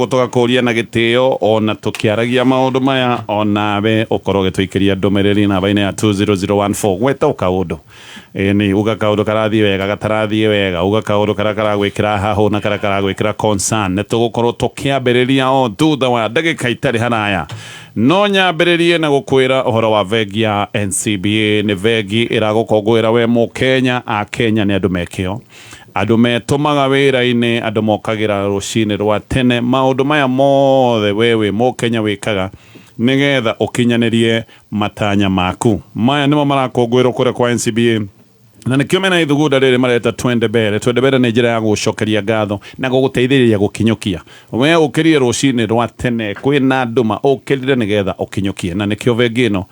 Tũgakũria na gĩtĩo ona tũkĩaragia maũndũ maya, onawe ũkorwo ũgĩtũikĩria ndũmĩrĩri namba-inĩ ya 20014. Gweta o kaũndũ, ĩni uga kaũndũ karathiĩ wega, gatarathiĩ wega, uga kaũndũ karĩa karagwĩkĩra hahũ na karĩa karagwĩkĩra concern. Nĩ tũgũkorwo tũkĩambĩrĩria o thutha wa ndagĩka itarĩ haraya, no nyambĩrĩrie na gũkwĩra ũhoro wa bengi ya NCBA. Nĩ bengi ĩragũkũngũĩra we Mũkenya. Akenya nĩ andũ mekĩo, andũ metũmaga wĩra-inĩ, andũ mokagĩra rũcinĩ rwa tene. Maũndũ maya mothe we wĩ Mũkenya wĩkaga nĩgetha ũkinyanĩrie matanya maku, maya nĩmo marakũngũĩrwo kũrĩa kwa NCBA, na nĩkĩo mena ithugunda rĩrĩ mareta Twende Mbere. Twende Mbere nĩ njĩra ya gũgũcokeria ngatho na gũgũteithĩrĩria gũkinyũkia. We ũkĩrire rũcinĩ rwa tene kwĩna nduma, ũkĩrire nĩgetha ũkinyũkie, na nĩkĩo bengi ĩno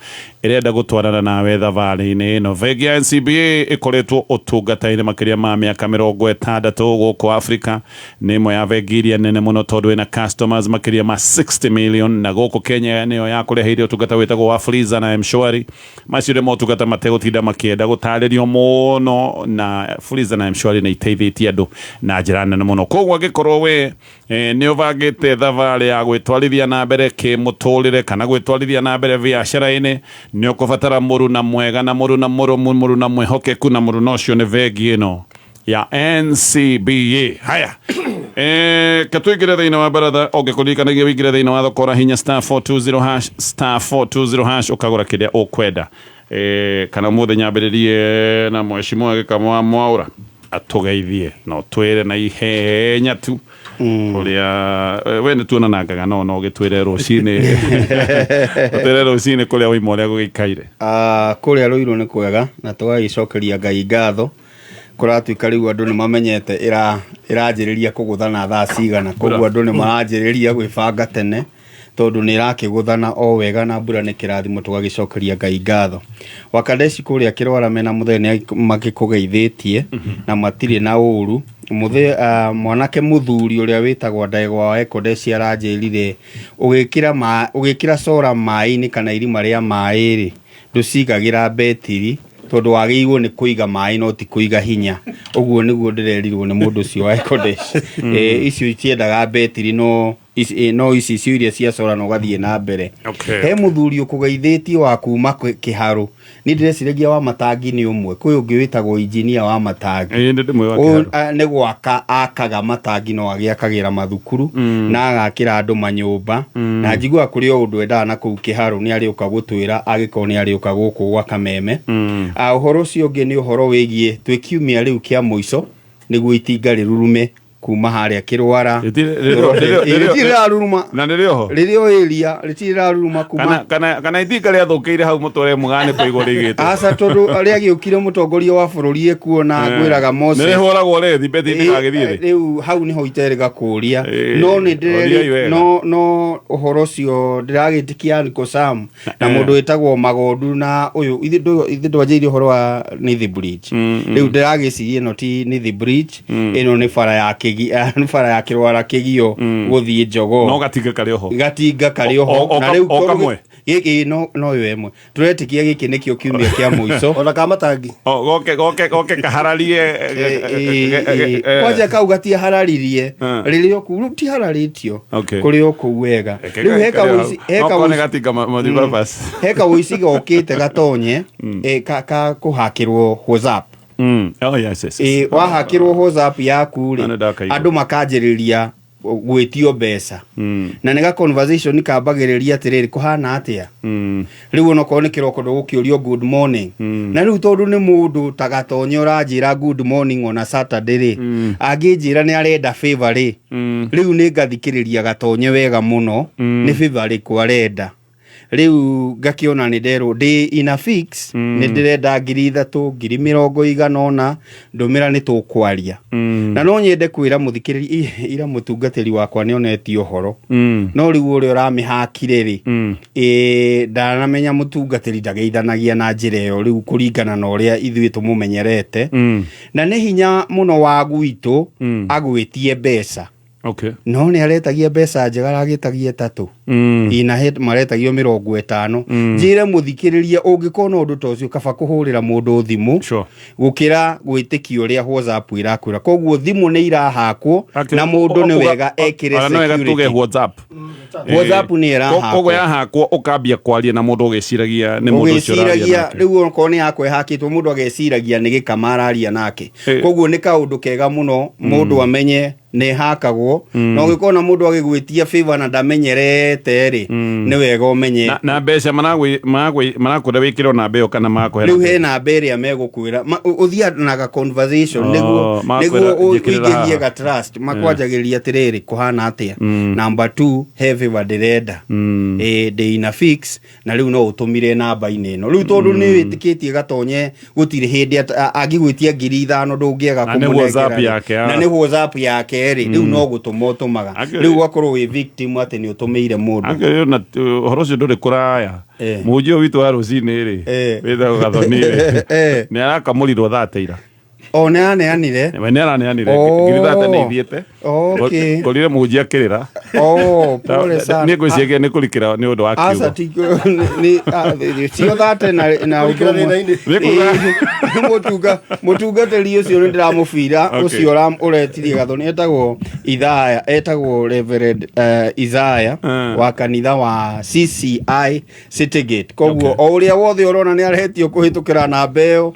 ĩrenda gũtwarana nawe thabarĩ-inĩ ĩno. Bengi ya NCBA ĩkoretwo ũtungata-inĩ makĩria ma mĩaka 60 gũkũ Afrika. Nĩ ĩmwe ya bengi iria nene mũno tondũ ĩna customers makĩria ma 60 million, na gũkũ Kenya nĩyo yakũreheire ũtungata wĩtagwo wa Fuliza na M-Shwari. Macio nĩ motungata mategũtinda makĩenda gũtarĩrio mũno, na Fuliza na M-Shwari nĩ iteithĩtie andũ na njĩra nene mũno. Koguo angĩkorwo we nĩ ũbangĩte thabarĩ ya gwĩtwarithia na mbere kĩmũtũrĩre kana gwĩtwarithia na mbere biacara-inĩ, nĩ ũkũbatara mũruna mwega na mũruna mũrũmu, mũruna mwĩhokeku, na mũruna ũcio nĩ bengi ĩno ya NCBA. Haya, ke tũingĩre thĩinĩ wa baratha. Ũngĩkũririkanagia wĩingĩre thĩinĩ wa thoko, hinya *420#, *420# ũkagũra kĩrĩa ũkwenda. Kana ũmũthĩ nyambĩrĩrie na mheshimiwa Gĩkamwa Mwaũra atũgeithie na ũtwĩre na ihenya tu kũrĩa we nĩ tuonanangaga, no gĩtwĩre rũcinĩ, ũtwĩre rũcinĩ kũrĩa waima ũrĩa gũgĩikaire. Ah, kũrĩa Rũirũ nĩ kwega na tũgagĩcokeria Ngai ngatho. Kũratuĩka rĩu andũ nĩ mamenyete ĩranjĩrĩria kũgũthana thaa cigana, koguo andũ nĩ maranjĩrĩria gwĩbanga tene tondũ nĩ ĩrakĩgũthana o wega na mbura nĩ kĩrathimo, tũgagĩcokeria Ngai ngatho. Wakadeshi kũrĩa Kĩrwara mena mũthee nĩ magĩkũgeithĩtie na matirĩ na ũru. Mũthee, mwanake mũthuri ũrĩa wĩtagwo Ndegwa wa Ekodeshi aranjĩrire ũgĩkĩra cora maĩ-inĩ kana irima rĩa maĩ rĩ, ndũcigagĩra betiri tondũ wagĩrĩirwo nĩ kũiga maĩ no ti kũiga hinya. Ũguo nĩguo ndĩrerirwo nĩ mũndũ ũcio wa Ekodesh. Icio itiendaga betiri, no no ici icio iria cia cora na ũgathiĩ na mbere. He mũthuri ũkũgeithĩtie wa kuma Kĩharũ. Niĩ ndĩreciragia wa matangi nĩ ũmwe, kwĩ ũngĩ wĩtagwo injinia wa matangi. Ĩĩ, nĩ ndĩmũĩ wa Ũyũ, Kĩharũ. Nĩ gwaka akaga matangi, no agĩakagĩra mathukuru na agakĩra andũ manyũmba, na njiguaga kũrĩ o ũndũ endaga na kũu Kĩharũ, nĩ arĩũka gũtwĩra angĩkorwo nĩ arĩũka gũkũ gwa Kameme. Ũhoro ũcio ũngĩ nĩ ũhoro wĩgiĩ twĩ kiumia rĩu kĩa mũico nĩguo itinga rĩrurume kuma harĩa Kĩrwara. Rĩtirĩ rĩraruruma. Na nĩ rĩoho. Rĩrĩ o area rĩtirĩ rĩraruruma kuma Kana itinga rĩathũkĩire hau mũtware mũgane kũigwo rĩigĩtwo. Aca, tondũ rĩagĩũkire mũtongoria wa bũrũri ekuo na ngwĩraga Moses Nĩ rĩhũragwo rĩthi bethi ndĩgagĩthiĩ thĩ. Rĩu hau nĩho iterĩga kũria, no nĩ Ũriai ndĩreri wega. no ũhoro ũcio ndĩragĩtĩkia Uncle Sam na mũndũ wĩtagwo Magondu na ũyũ ithuĩ ndwanjĩire ũhoro wa Nithi Bridge. Rĩu ndĩragĩciria ĩno ti Nithi Bridge, ĩno nĩ bara ya nĩ bara ya Kĩrwara Kĩgio gũthiĩ Njogoo. No gatinga karĩ oho. Gatinga karĩ oho. Na rĩu O tondũ kamwe? Gĩkĩ no yo ĩmwe tũretĩkia gĩkĩ nĩkĩo kiumia kĩa mũico. Ona ka matangi. O, goke kahararie. Kwanja kau gatiahararirie. Rĩrĩ o kũu, rĩu tihararĩtio. Kũrĩ o kũu wega. Rĩu he kawũici he Okorwo nĩ kawũici gatinga multipurpose. He kawũici gokĩte gatonye, ka kũhakĩrwo WhatsApp. Oh, yes. Wahakĩrwo WhatsApp yaku Na rĩ, nĩ ndakaigua. Andũ makanjĩrĩria gwĩtio mbeca, na nĩ ga conversation kambagĩrĩria atĩrĩrĩ, kũhana atĩa? Rĩu onokorwo nĩ kĩroko ndũgũkĩũrio good morning. Na rĩu tondũ nĩ mũndũ ta Gatonye ũranjĩra good morning ona Saturday rĩ, angĩnjĩra nĩ arenda favor rĩ, rĩu nĩ ngathikĩrĩria Gatonye wega mũno, nĩ favor rĩkũ arenda. Rĩu ngakĩona nĩ nderwo ndĩ in a fix, nĩ ndĩrenda 3000, ngiri mĩrongo igana ũna, ndũmĩra nĩ tũkwaria. Na no nyende kwĩra mũthikĩrĩria, ira mũtungatĩri wakwa nĩ onetie ũhoro, no rĩu ũrĩa ũramĩhakire rĩ, ndanamenya mũtungatĩri ndageithanagia na njĩra ĩyo rĩu kũringana na ũrĩa ithuĩ tũmũmenyerete, na nĩ hinya mũno wa gwitũ agwĩtie mbeca. No nĩ aretagia mbeca njega, aragĩtagia 3. Ina he maretagio 50. Njĩre mũthikĩrĩria, ũngĩkorwo na ũndũ ta ũcio, kaba kũhũrĩra mũndũ thimũ gũkĩra gwĩtĩkia ũrĩa WhatsApp irakwĩra. Koguo thimũ nĩ irahakwo na mũndũ nĩ wega ekĩre Ona no wega tuge security. WhatsApp. WhatsApp nĩ ĩrahakwo. Koguo yahakwo ũkambia kwaria na mũndũ ũgĩciragia nĩ mũndũ ũcio ũraria Ũgĩciragia nake. rĩu okorwo nĩ yakwa ĩhakĩtwo, mũndũ ageciragia nĩ gĩkama araria nake. Koguo nĩ kaũndũ kega mũno mũndũ amenye nĩ hakagwo, na ũngĩkorwo na mũndũ agĩgwĩtia favor na ndamenyerete rĩ, nĩ wega ũmenye. Na mbeca marakwĩra wĩkĩre namba ĩyo kana magakũhe Rĩu he namba ĩrĩa megũkwĩra, ũthiaga na ga conversation Oh, nĩguo magakwĩra nĩguo njĩkĩrĩra ũingĩrie haha. ga trust. Makwanjagĩrĩria atĩrĩrĩ, kũhana atĩa, number 2, he favor ndĩrenda, ndĩ ina fix na rĩu no ũtũmire namba-inĩ ĩno. Rĩu tondũ nĩ wĩtĩkĩtie gatonye gũtirĩ hĩndĩ angĩgwĩtia 5,000 ndũngĩaga Na nĩ kũmũnengera WhatsApp rĩ. yake, Na nĩ WhatsApp yake rĩ, rĩu no gũtũma ũtũmaga. Rĩu ũgakorwo wĩ victim atĩ nĩ ũtũmĩire mũndũ. Actually, ona ũhoro ũcio ndũrĩ kũraya. Mũhunjia ũyũ witũ wa rũcinĩ rĩ, wĩtagwo Gathoni rĩ, nĩ arakamũrirwo thate ira. O nĩ aneanire. We nĩ araneanire Oh. 30,000 nĩ ithiĩte. Ngorire mũhunjia akĩrĩra. Oh, pole sana. Niĩ ngwĩciria nĩ kũrikĩra nĩ ũndũ wa Aca kiugo. ti nĩ cio thate na ũndũ Kũrikĩra ũmwe. thĩna-inĩ. Nĩ kuga- Ĩĩ, mũtungatĩri ũcio nĩ ndĩramũbira. Ũcio ũretirie Gathoni etagwo Ithaya, etagwo Reverend Isaiah wa kanitha wa CCI Citygate. Koguo o ũrĩa wothe ũrona nĩ aretio kũhĩtũkĩra namba ĩyo,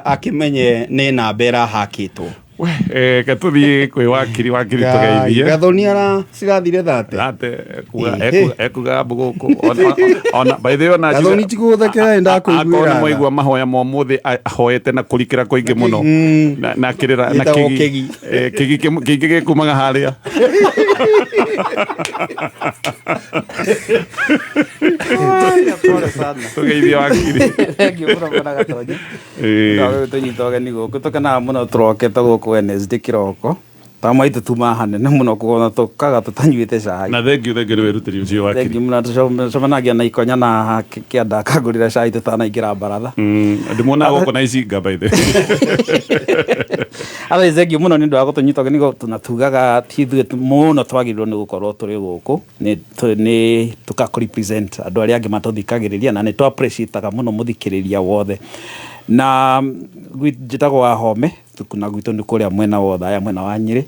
akĩmenye nĩ namba ĩrahakĩtwo. We, reke tũthiĩ kwĩ wakiri, wakiri tũgeithie. Gathoni ara cirathire thate. Thate ekuga Ĩhĩ. ekuga gũkũ ona by the way ona Gathoni ti gũgũthekera, nĩ ndakũiguĩra akorwo nĩ tha. mwaigua mahoya ma ũmũthĩ, ahoete na kũrikĩra kũingĩ mũno na kĩrĩra na Gĩtagwo kĩgi. kĩgi. Kĩgi kĩingĩ gĩkumaga harĩa. Pole sana. Tũgeithie wakiri. Thank you mũno bwana Gatonyi. Tũnyita ũgeni gũkũ, tũkenaga mũno tũrokete gũkũ Wednesday kĩroko. Ta maitũ tuma hanene mũno kuona tũkaga tũtanyuĩte cai. Na thank you, thank you nĩ wĩrutĩri ũcio wakiri. Thank you mũno, tũcemanagia na ikonya na haha kĩanda akangũrĩra cai tũtanaingĩra baratha. Ndĩmuonaga gũkũ na icinga by the way. Otherwise, thank you mũno nĩ ũndũ wa gũtũnyita ũgeni gũkũ. Na tugaga ti ithuĩ mũno twagĩrĩirwo nĩ gũkorwo tũrĩ gũkũ, nĩ tũka represent andũ arĩa angĩ matũthikagĩrĩria, na nĩ tũ appreciate-aga mũno mũthikĩrĩria wothe. Na njĩtagwo Wahome, na gwitũ nĩ kũrĩa mwena wa Othaya, mwena wa Nyĩrĩ,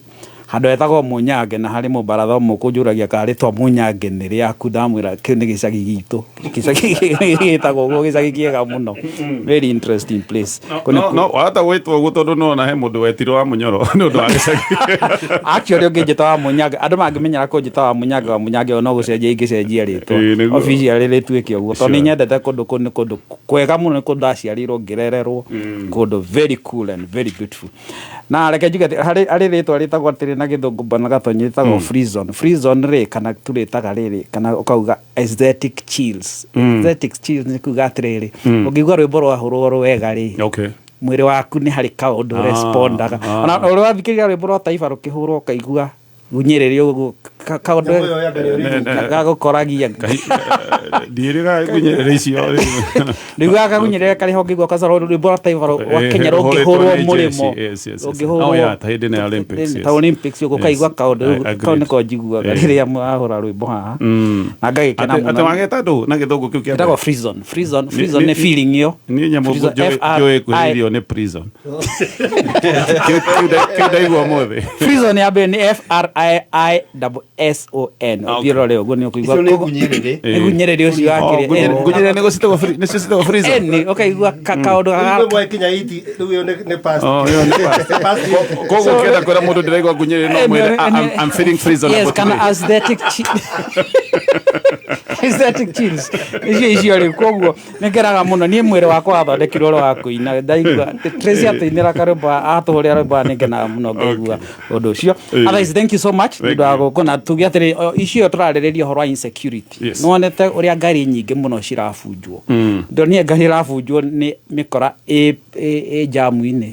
handũ hetagwo Mũnyange, na harĩ mũbaratha ũmwe ũkũnjũragia kana rĩtwa Mũnyange nĩ rĩaku, ndamwĩra kĩu nĩ gĩcagi gitũ, gĩcagi gĩtagwo ũguo, gĩcagi kĩega mũno, very interesting place. No wahota gwĩtwo ũguo tondũ nĩwona he mũndũ wetirwo wa Mũnyoro nĩ ũndũ wa gĩcagi. Actually ũngĩnjĩta wa Mũnyange, andũ mangĩmenyera kũnjĩta wa Mũnyange, wa Mũnyange no gũcenjia ingĩcenjia rĩtwa. Ĩĩ, nĩguo. Officially rĩtuĩke ũguo, tondũ nĩ nyendete kũndũ kũu, nĩ kũndũ kwega mũno, nĩ kũndũ ndaciarĩirwo ngĩrererwo, kũndũ very cool and very beautiful. Na reke njuge atĩ harĩ rĩtwa rĩtagwo atĩrĩ na gĩthũngũ bwana Gatonyi, rĩtagwo free zone. Free zone rĩ, kana tũrĩtaga rĩrĩ, kana ũkauga aesthetic chills. Aesthetic chills nĩ kuga atĩrĩrĩ, ũngĩigua rwĩmbo rwahũrwo rwega rĩ, mwĩrĩ waku nĩ harĩ kaũndũ respondaga. Ona ũrĩa wathikĩrĩria rwĩmbo rwa Taifa rũkĩhũrwo ũkaigua gunyĩrĩrio ũguo, kaũndũ Nyamũ ĩyo ya mbere ũrĩ gagũkoragia. Ndiĩrĩga ngunyĩrĩra icio. Nĩguo kagunyĩrĩra karĩ ho ngĩigua kwanza rwĩmbo rwa Taifa rwa Kenya rũngĩhũrwo mũrĩmo. Rũngĩhũrwo Oh, yeah, ta hĩndĩ ĩno ya Olympics, yes. Ta Olympics ũguo ũkaigua kaũndũ I rĩu agreed. kau nĩko njiguaga rĩrĩa mwahũra rwĩmbo haha. Na ngagĩkena Atĩ mũno. wageta ndũ na gĩthũngũ kĩu kĩa Ĩtagwo mbere? free zone. Free zone, free zone nĩ feeling ĩyo. Niĩ nyamũ Free zone, njũĩ F R njũĩ I kwĩhĩrĩrio nĩ prison. Kĩu ndaigua ũmũthĩ. Free zone ya mbere nĩ F R I I S O N. Ũthiĩ ũrore ũguo nĩ ũkũigua. Icio nĩ ngunyĩrĩrĩ. Nĩ ngunyĩrĩrĩ ũcio Oh, wakĩrĩ. ngunyĩrĩrĩ nĩguo citagwo nĩcio citagwo free zone. Ĩni ũkaigua kaũndũ Rĩu ga mwakinya iti rĩu ĩyo nĩ past. Oh, ĩyo nĩ past. Past. Koguo ũkĩenda kwĩra mũndũ ndĩraigua ngunyĩrĩrĩ no mwĩre I'm feeling free zone Yes, about kana today. aesthetic aesthetic chills. Icio rĩu koguo nĩ ngenaga mũno niĩ mwĩrĩ wakwa wathondekirwo ũrĩa wa kũina, ndaigua Tracy atũinĩra karwĩmbo, atũhũrĩra rwĩmbo nĩ ngenaga mũno ngaigua ũndũ ũcio. Otherwise, thank you so much nĩ ũndũ wa gũkũ, na tuge atĩrĩ, icio tũrarĩrĩria ũhoro wa insecurity. Nĩwonete ũrĩa ngari nyingĩ mũno cirabunjwo. Ndonire ngari ĩrabunjwo nĩ mĩkora ĩ jamu-inĩ.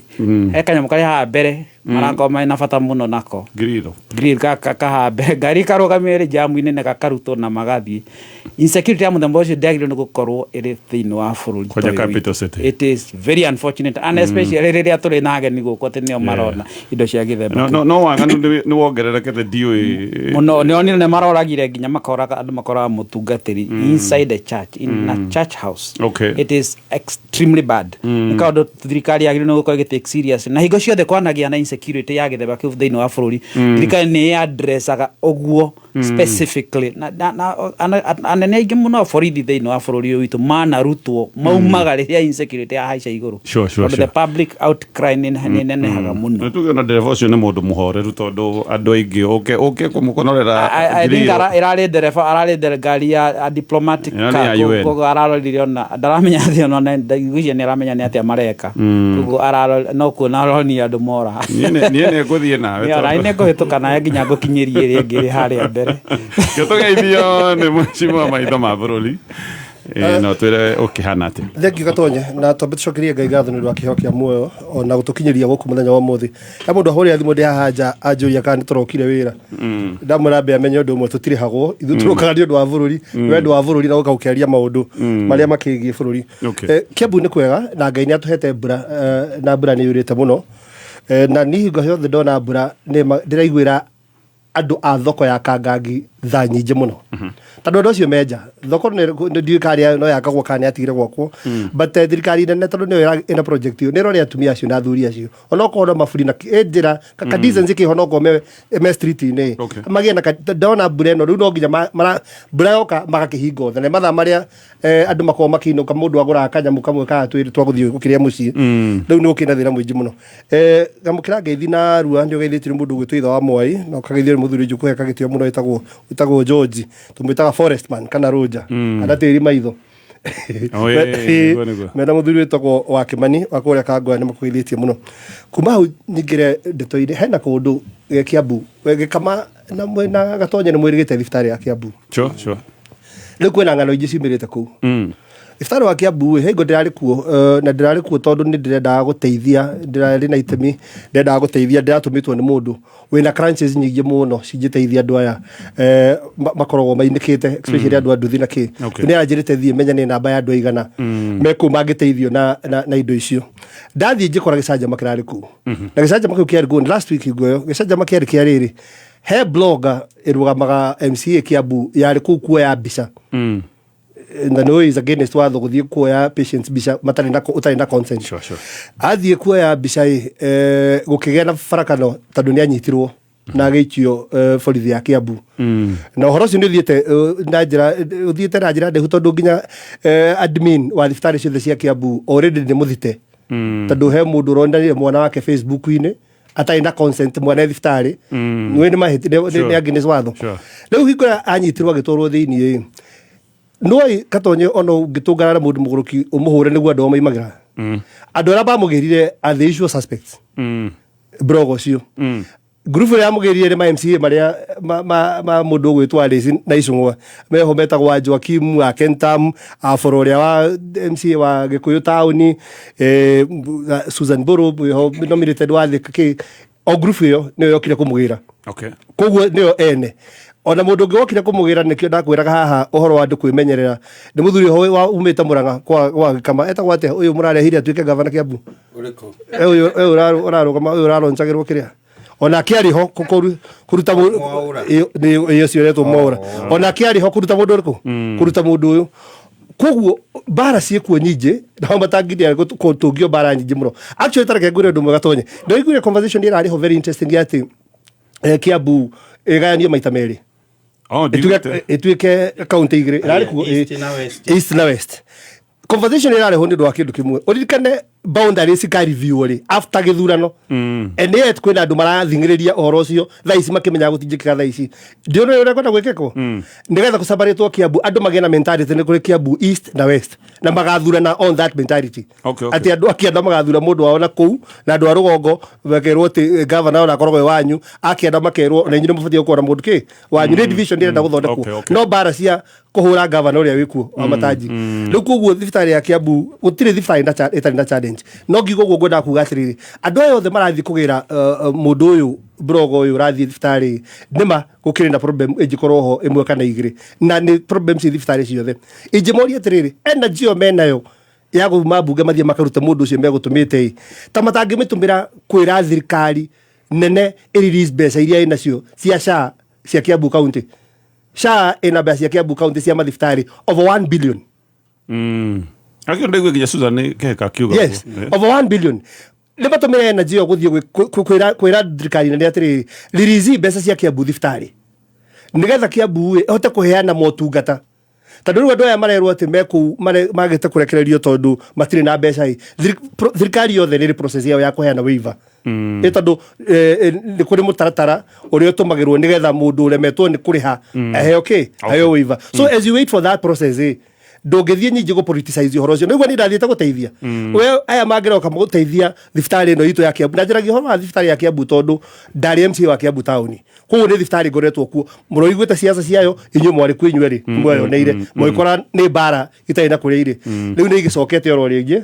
He kanyamũ karĩ haha mbere Marakorwo mena bata mũno nako. Grill. Grill gaka kahambe ngari karũgamĩrĩ jamu-inĩ na gakarutwo na magathiĩ. Insecurity ya mũthemba ũcio ndĩagĩrĩirwo nĩ gũkorwo ĩrĩ thĩinĩ wa bũrũri Kwanja ta ũyũ capital witũ. city. It is very unfortunate and especially rĩrĩa tũrĩ na ageni gũkũ atĩ nĩo marona indo cia gĩthemba No kĩu. no no waganu nĩ wongererekete ndiũĩ. Mũno nĩonire nĩ maroragire nginya makoraga andũ makoraga mũtungatĩri inside the church in a church house. It is extremely bad. Nĩ kaũndũ thirikari yagĩrĩirwo nĩ gũkorwo ĩgĩ take serious na hingo ciothe kwanagĩa na insecurity ya gĩthemba kĩu thĩinĩ wa bũrũri, thirikari nĩ ĩaddressaga ũguo specifically na anene aingĩ mũno a borithi thĩinĩ wa bũrũri ũyũ witũ manarutwo maumaga rĩrĩa insecurity yahaica igũrũ, tondũ the public outcry nĩ nenehaga mũno. Nĩ tuge ona ndereba ũcio nĩ mũndũ mũhoreru tondũ andũ aingĩ ũke ũke kũmũkonorera. I think ĩrarĩ ndereba ararĩ ngari ya diplomatic Ĩrarĩ car, ya UN. Koguo ararorire ona ndaramenya atĩ ona ngwĩciria nĩ aramenya nĩ atĩa mareka, koguo no kuona aronia andũ mora. Niĩ nĩ ngũthiĩ nawe. Nĩ ona nĩ ngũhĩtũka nawe nginya ngũkinyĩrie ĩrĩa ĩngĩ ĩrĩ harĩa mbere. Tũgeithio nĩ mũcimo maitho ma bũrũri. No twĩre ũkĩhana atĩa. Thengiũ Gatonye, na twambe tũcokerie Ngai ngatho nĩ ũndũ wa kĩheo kĩa muoyo ona gũtũkinyĩria gũkũ mũthenya wa ũmũthĩ. He mũndũ ahũrĩra thimũ ndĩ haha nja anjũria kana nĩ tũrokire wĩra. Ndamwĩra ambe amenye ũndũ ũmwe, tũtirĩhagwo ithuĩ, tũrokaga nĩ ũndũ wa bũrũri, wendo wa bũrũri na gũka gũkĩaria maũndũ marĩa makĩgiĩ bũrũri. Kiambu nĩ kwega na Ngai nĩ atũhete mbura, na mbura nĩ yurĩte mũno. Na niĩ hingo yothe ndona mbura nĩ ndĩraiguĩra andũ a thoko ya Kangangi tha nyingĩ mũno, tondũ andũ acio menja thoko ndiũĩ kana no yakagwo kana nĩ yatigire gwakwo, but thirikari nene, tondũ nĩyo ĩna project ĩyo, nĩ ĩrore atumia acio na athuri acio onokorwo no maburi na ĩ njĩra ka decency kĩho nokorwo me street-inĩ magĩe na ndona mbura ĩno rĩu no nginya mbura yoka magakĩhinga othe na mathaa marĩa andũ makoragwo makĩinũka, mũndũ agũraga kanyamũ kamwe kana twĩrĩ twa gũthiĩ gũkĩrĩa mũciĩ. Rĩu nĩ gũkĩrĩ na thĩna mũingĩ mũno. Ngamũkĩra ngeithi na rua nĩ ũgeithĩtio nĩ mũndũ ũgwĩtwo ithe wa Mwai, na ũkageithio nĩ mũthuri ũngĩ ũkũhe gĩtĩo mũno wĩtagwo George, tũmwĩtaga forest man kana Roger kana tĩri maitho. Oh, ĩĩ, nĩguo, nĩguo. Mena mũthuri wĩtagwo wa Kĩmani wa kũrĩa Kangwaya, nĩ makũgeithĩtie mũno. Kuma hau nyingĩre ndeto-inĩ, hena kũndũ ge Kiambu gĩkama na mwena Gatonye nĩ mwĩrĩgĩte thibitarĩ ya Kiambu. Rĩu kwĩna ng'ano ingĩ ciumĩrĩte kũu thibitarĩ wa Kiambu. Ĩ hingo ndĩrarĩ kuo, na ndĩrarĩ kuo tondũ nĩ ndĩrendaga gũteithia, ndĩrarĩ na itemi ndĩrendaga gũteithia, ndĩratũmĩtwo nĩ mũndũ wĩna crutches nyingĩ mũno cingĩteithia andũ aya makoragwo mainĩkĩte, especially andũ a nduthi na kĩ. Nĩ aranjĩrĩte thiĩ menye nĩ namba ya andũ aigana me kũu mangĩteithio na indo icio. Ndathiĩ ngĩkora gĩcanjama kĩrarĩ kũu, na gĩcanjama kĩu kĩarĩ kũu last week hingo ĩyo. Gĩcanjama kĩarĩ kĩa rĩrĩ, he blogger ĩrũgamaga MCA Kiambu yarĩ kũu kuoya mbica, na no is against watho gũthiĩ kuoya patients mbica matarĩ na ũtarĩ na consent. Athiĩ kuoya mbica ĩ, gũkĩgĩa na barakano tondũ nĩ anyitirwo na agĩikio borithi ya Kiambu. Na ũhoro ũcio nĩ ũthiĩte na njĩra ũthiĩte na njĩra ndaihu, tondũ nginya admin wa thibitarĩ ciothe cia Kiambu already nĩ mũthite, tondũ he mũndũ ũronanire mwana wake Facebook-inĩ atarĩ na consent, mwana e thibitarĩ nĩ mahĩti nĩ against watho. Rĩu hingo ĩrĩa anyitirwo agĩtwarwo thĩiniĩ ĩ, nĩwoi Katonye, ona ũngĩtũngana na mũndũ mũgũrũki ũmũhũre nĩguo andũ ao maimagĩra, andũ arĩa bamũgĩrire are the usual suspects. Blog ũcio ngurubu ĩrĩa yamũgĩrire nĩ ma MCA marĩa ma mũndũ ũgwĩtwo Alice na Icũng'wa meho, metagwo wa Joakim wa Kentam, Aforo ũrĩa wa MCA wa Gĩkũyũ taũni, Susan Mbũrũ wĩho nominated wa Thika kĩ o ngurubu ĩyo nĩyo yokire kũmũgĩra. Koguo nĩyo ene ona mũndũ ũngĩ wokire kũmũgĩra. Nĩkĩo ndakwĩraga haha ũhoro wa andũ kwĩmenyerera nĩ mũthuri ũho wa umĩte Mũrang'a kwa Gĩkama, etagwo atĩa ũyũ mũrarehire atuĩke gavana Kĩambu? Ũrĩkũ? Ũyũ ũrarũgama, ũyũ ũraronjagĩrwo kĩrĩa onake arĩ ho kũruta Mwaũra. Nĩ ũcio ũretwo Mwaũra, onake arĩ ho kũruta mũndũ ũrĩkũ, kũruta mũndũ ũyũ. Koguo mbara ciĩkuo nyingĩ, nao matangithia gũtũngio mbara nyingĩ mũno. Actually, tareke ngwĩre ũndũ mwega Tonye, ndaiguire conversation ĩrarĩ ho very interesting atĩ Kiambu ĩgayanio maita merĩ. Oh, ĩtuĩke ndiguĩte. Ĩtuĩke kaunti igĩrĩ ĩrarĩ kuo. East na West. East na West conversation ĩrarehwo nĩ ũndũ wa kĩndũ kĩmwe. Ũririkane boundaries ikareview rĩ after gĩthurano, and yet kwĩna andũ marathing'ĩrĩria ũhoro ũcio thaa ici makĩmenyaga gũtingĩkĩka thaa ici. Ndiona ũrĩa kwenda gwĩkĩkwo nĩgetha kũcabarĩtwo Kiambu, andũ magĩe na mentality nĩ kũrĩ Kiambu East na West na magathurana on that mentality. Atĩ andũ a kĩanda magathura mũndũ wao na kũu, na andũ a rũgongo makerwo atĩ gavana ona akoragwo e wanyu, a kĩanda makerwo na inyuĩ nĩ mũbatiĩ gũkorwo na mũndũ kĩ wanyu. Nĩ division ĩrenda gũthondekwo. No mbara cia kũhũra gavana ũrĩa wĩkuo wa Matanji rĩu. Koguo thibitarĩ ya Kiambu gũtirĩ thibitarĩ ĩtarĩ na challenge. Challenge. No ngiuga ũguo, ngwendaga kuga atĩrĩrĩ, andũ aya othe marathiĩ kũgĩra mũndũ ũyũ, brogo ũyũ ũrathiĩ thibitarĩ, nĩma gũkĩrĩ na problem ĩngĩkorwo ho ĩmwe kana igĩrĩ, na nĩ problem ci thibitarĩ ciothe. Ingĩmoria atĩrĩrĩ, energy ĩyo menayo ya kuma mbunge mathiĩ makarute mũndũ ũcio megũtũmĩte ĩ, ta matangĩmĩtũmĩra kwĩra thirikari nene ĩ-release mbeca iria ĩnacio cia SHA cia Kiambu County. SHA ĩna mbeca cia Kiambu County cia mathibitarĩ over 1 billion. Akio ndaigua nginya Susan Keheka akiuga Yes. ũguo. Over 1 billion. Nĩ matũmĩre energy ĩyo gũthiĩ kwĩra thirikari nene atĩrĩrĩ, release mbeca cia Kiambu thibitarĩ, nĩgetha Kiambu ĩ ĩhote kũheana motungata, tondũ rĩu andũ aya marerwo atĩ mekũu magĩte kũrekererio tondũ matirĩ na mbeca ĩ. Thirikari yothe nĩ ĩrĩ process yao ya kũheana waiver, ĩ tondũ nĩ kũrĩ mũtaratara ũrĩa ũtũmagĩrwo nĩgetha mũndũ ũremetwo nĩ kũrĩha aheo kĩ, aheo waiver. So as you wait for that process, ĩ ndũngĩthiĩ nyingĩ gũ politicize ũhoro ũcio. Nĩguo niĩ ndathiĩte gũteithia we aya mangĩroka gũteithia thibitarĩ ĩno itũ ya Kiambu, na njaragia ũhoro wa thibitarĩ ya Kiambu tondũ ndarĩ MCA wa Kiambu taũni, koguo nĩ thibitarĩ ngoretwo kuo mũroiguĩte ciaca ciayo. Inyuĩ mwarĩ kuo inyuerĩ, mweyoneire mũgĩkora nĩ mbara itarĩ na kũrĩa irĩ. Rĩu nĩ igĩcokete oro rĩngĩ.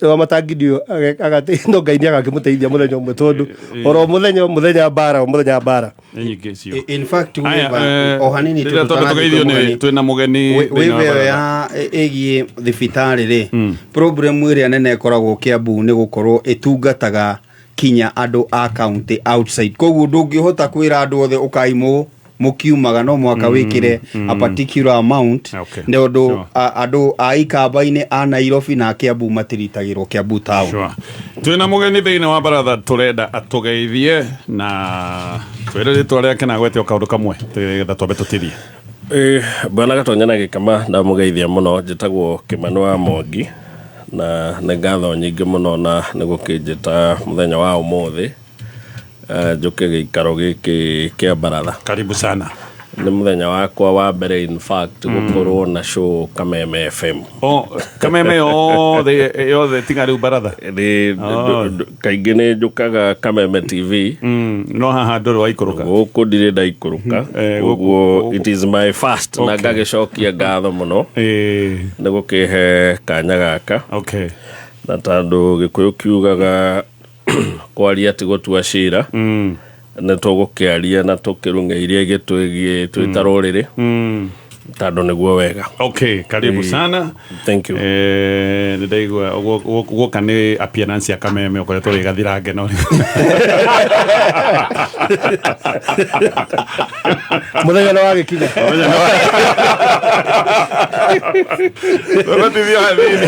Wa matangindio agati no Ngai nĩ agakĩmũteithia mũthenya ũmwe, tondũ oro mũthenya mũthenya mbara, o mũthenya mbara. Nĩ nyingĩ cio. In fact, Aya, wĩva o hanini tu. Rĩrĩa twambe tũgeithio nĩ twĩna mũgeni thĩinĩ wa wĩva ĩyo baratha. ya ĩgiĩ thibitarĩ rĩ, problem ĩrĩa nene ĩkoragwo Kiambu nĩ gũkorwo ĩtungataga kinya andũ a county outside, koguo ndũngĩhota kwĩra andũ othe ũkai mũkiumaga, no mũhaka wĩkĩre a particular amount, nĩ ũndũ andũ a ikamba-inĩ, a Nairobi na a Kiambu matiritagĩrwo Kiambu town. Sure. Twĩna mũgeni thĩinĩ wa baratha, tũrenda atũgeithie na twĩre rĩtwa rĩake na agwete o kaũndũ kamwe tũgetha twambe tũtithie. Bwana Gatonya na Gĩkama, ndamũgeithia mũno. Njĩtagwo Kĩmani wa Mwangi, na nĩ ngatho nyingĩ mũno na nĩ gũkĩnjĩta mũthenya wa ũmũthĩ njũke gĩikaro gĩkĩ kĩa baratha. Karibu sana. Nĩ mũthenya wakwa wa mbere, in fact, gũkorwo na show Kameme FM. O Kameme yothe yothe tiga rĩu baratha. Nĩ kaingĩ nĩ njũkaga Kameme TV. No haha ndũrĩ waikũrũka. Gũkũ ndirĩ ndaikũrũka. Koguo it is my first na ngagĩcokia ngatho mũno nĩ gũkĩhe kanya gaka, na tondũ Gĩkũyũ kiugaga kwaria ti gũtua cira, nĩ tũgũkĩaria na tũkĩrung'e iria igĩtwĩgiĩ twĩ ta rũrĩrĩ, tondũ nĩguo wega. Okay, karibu sana. Thank you. Nĩ ndaigua guoka nĩ appearance ya Kameme ũkoretwo wĩ gathirange, no Mũthenya nĩ wagĩkinya. Tũgũtithio hanini.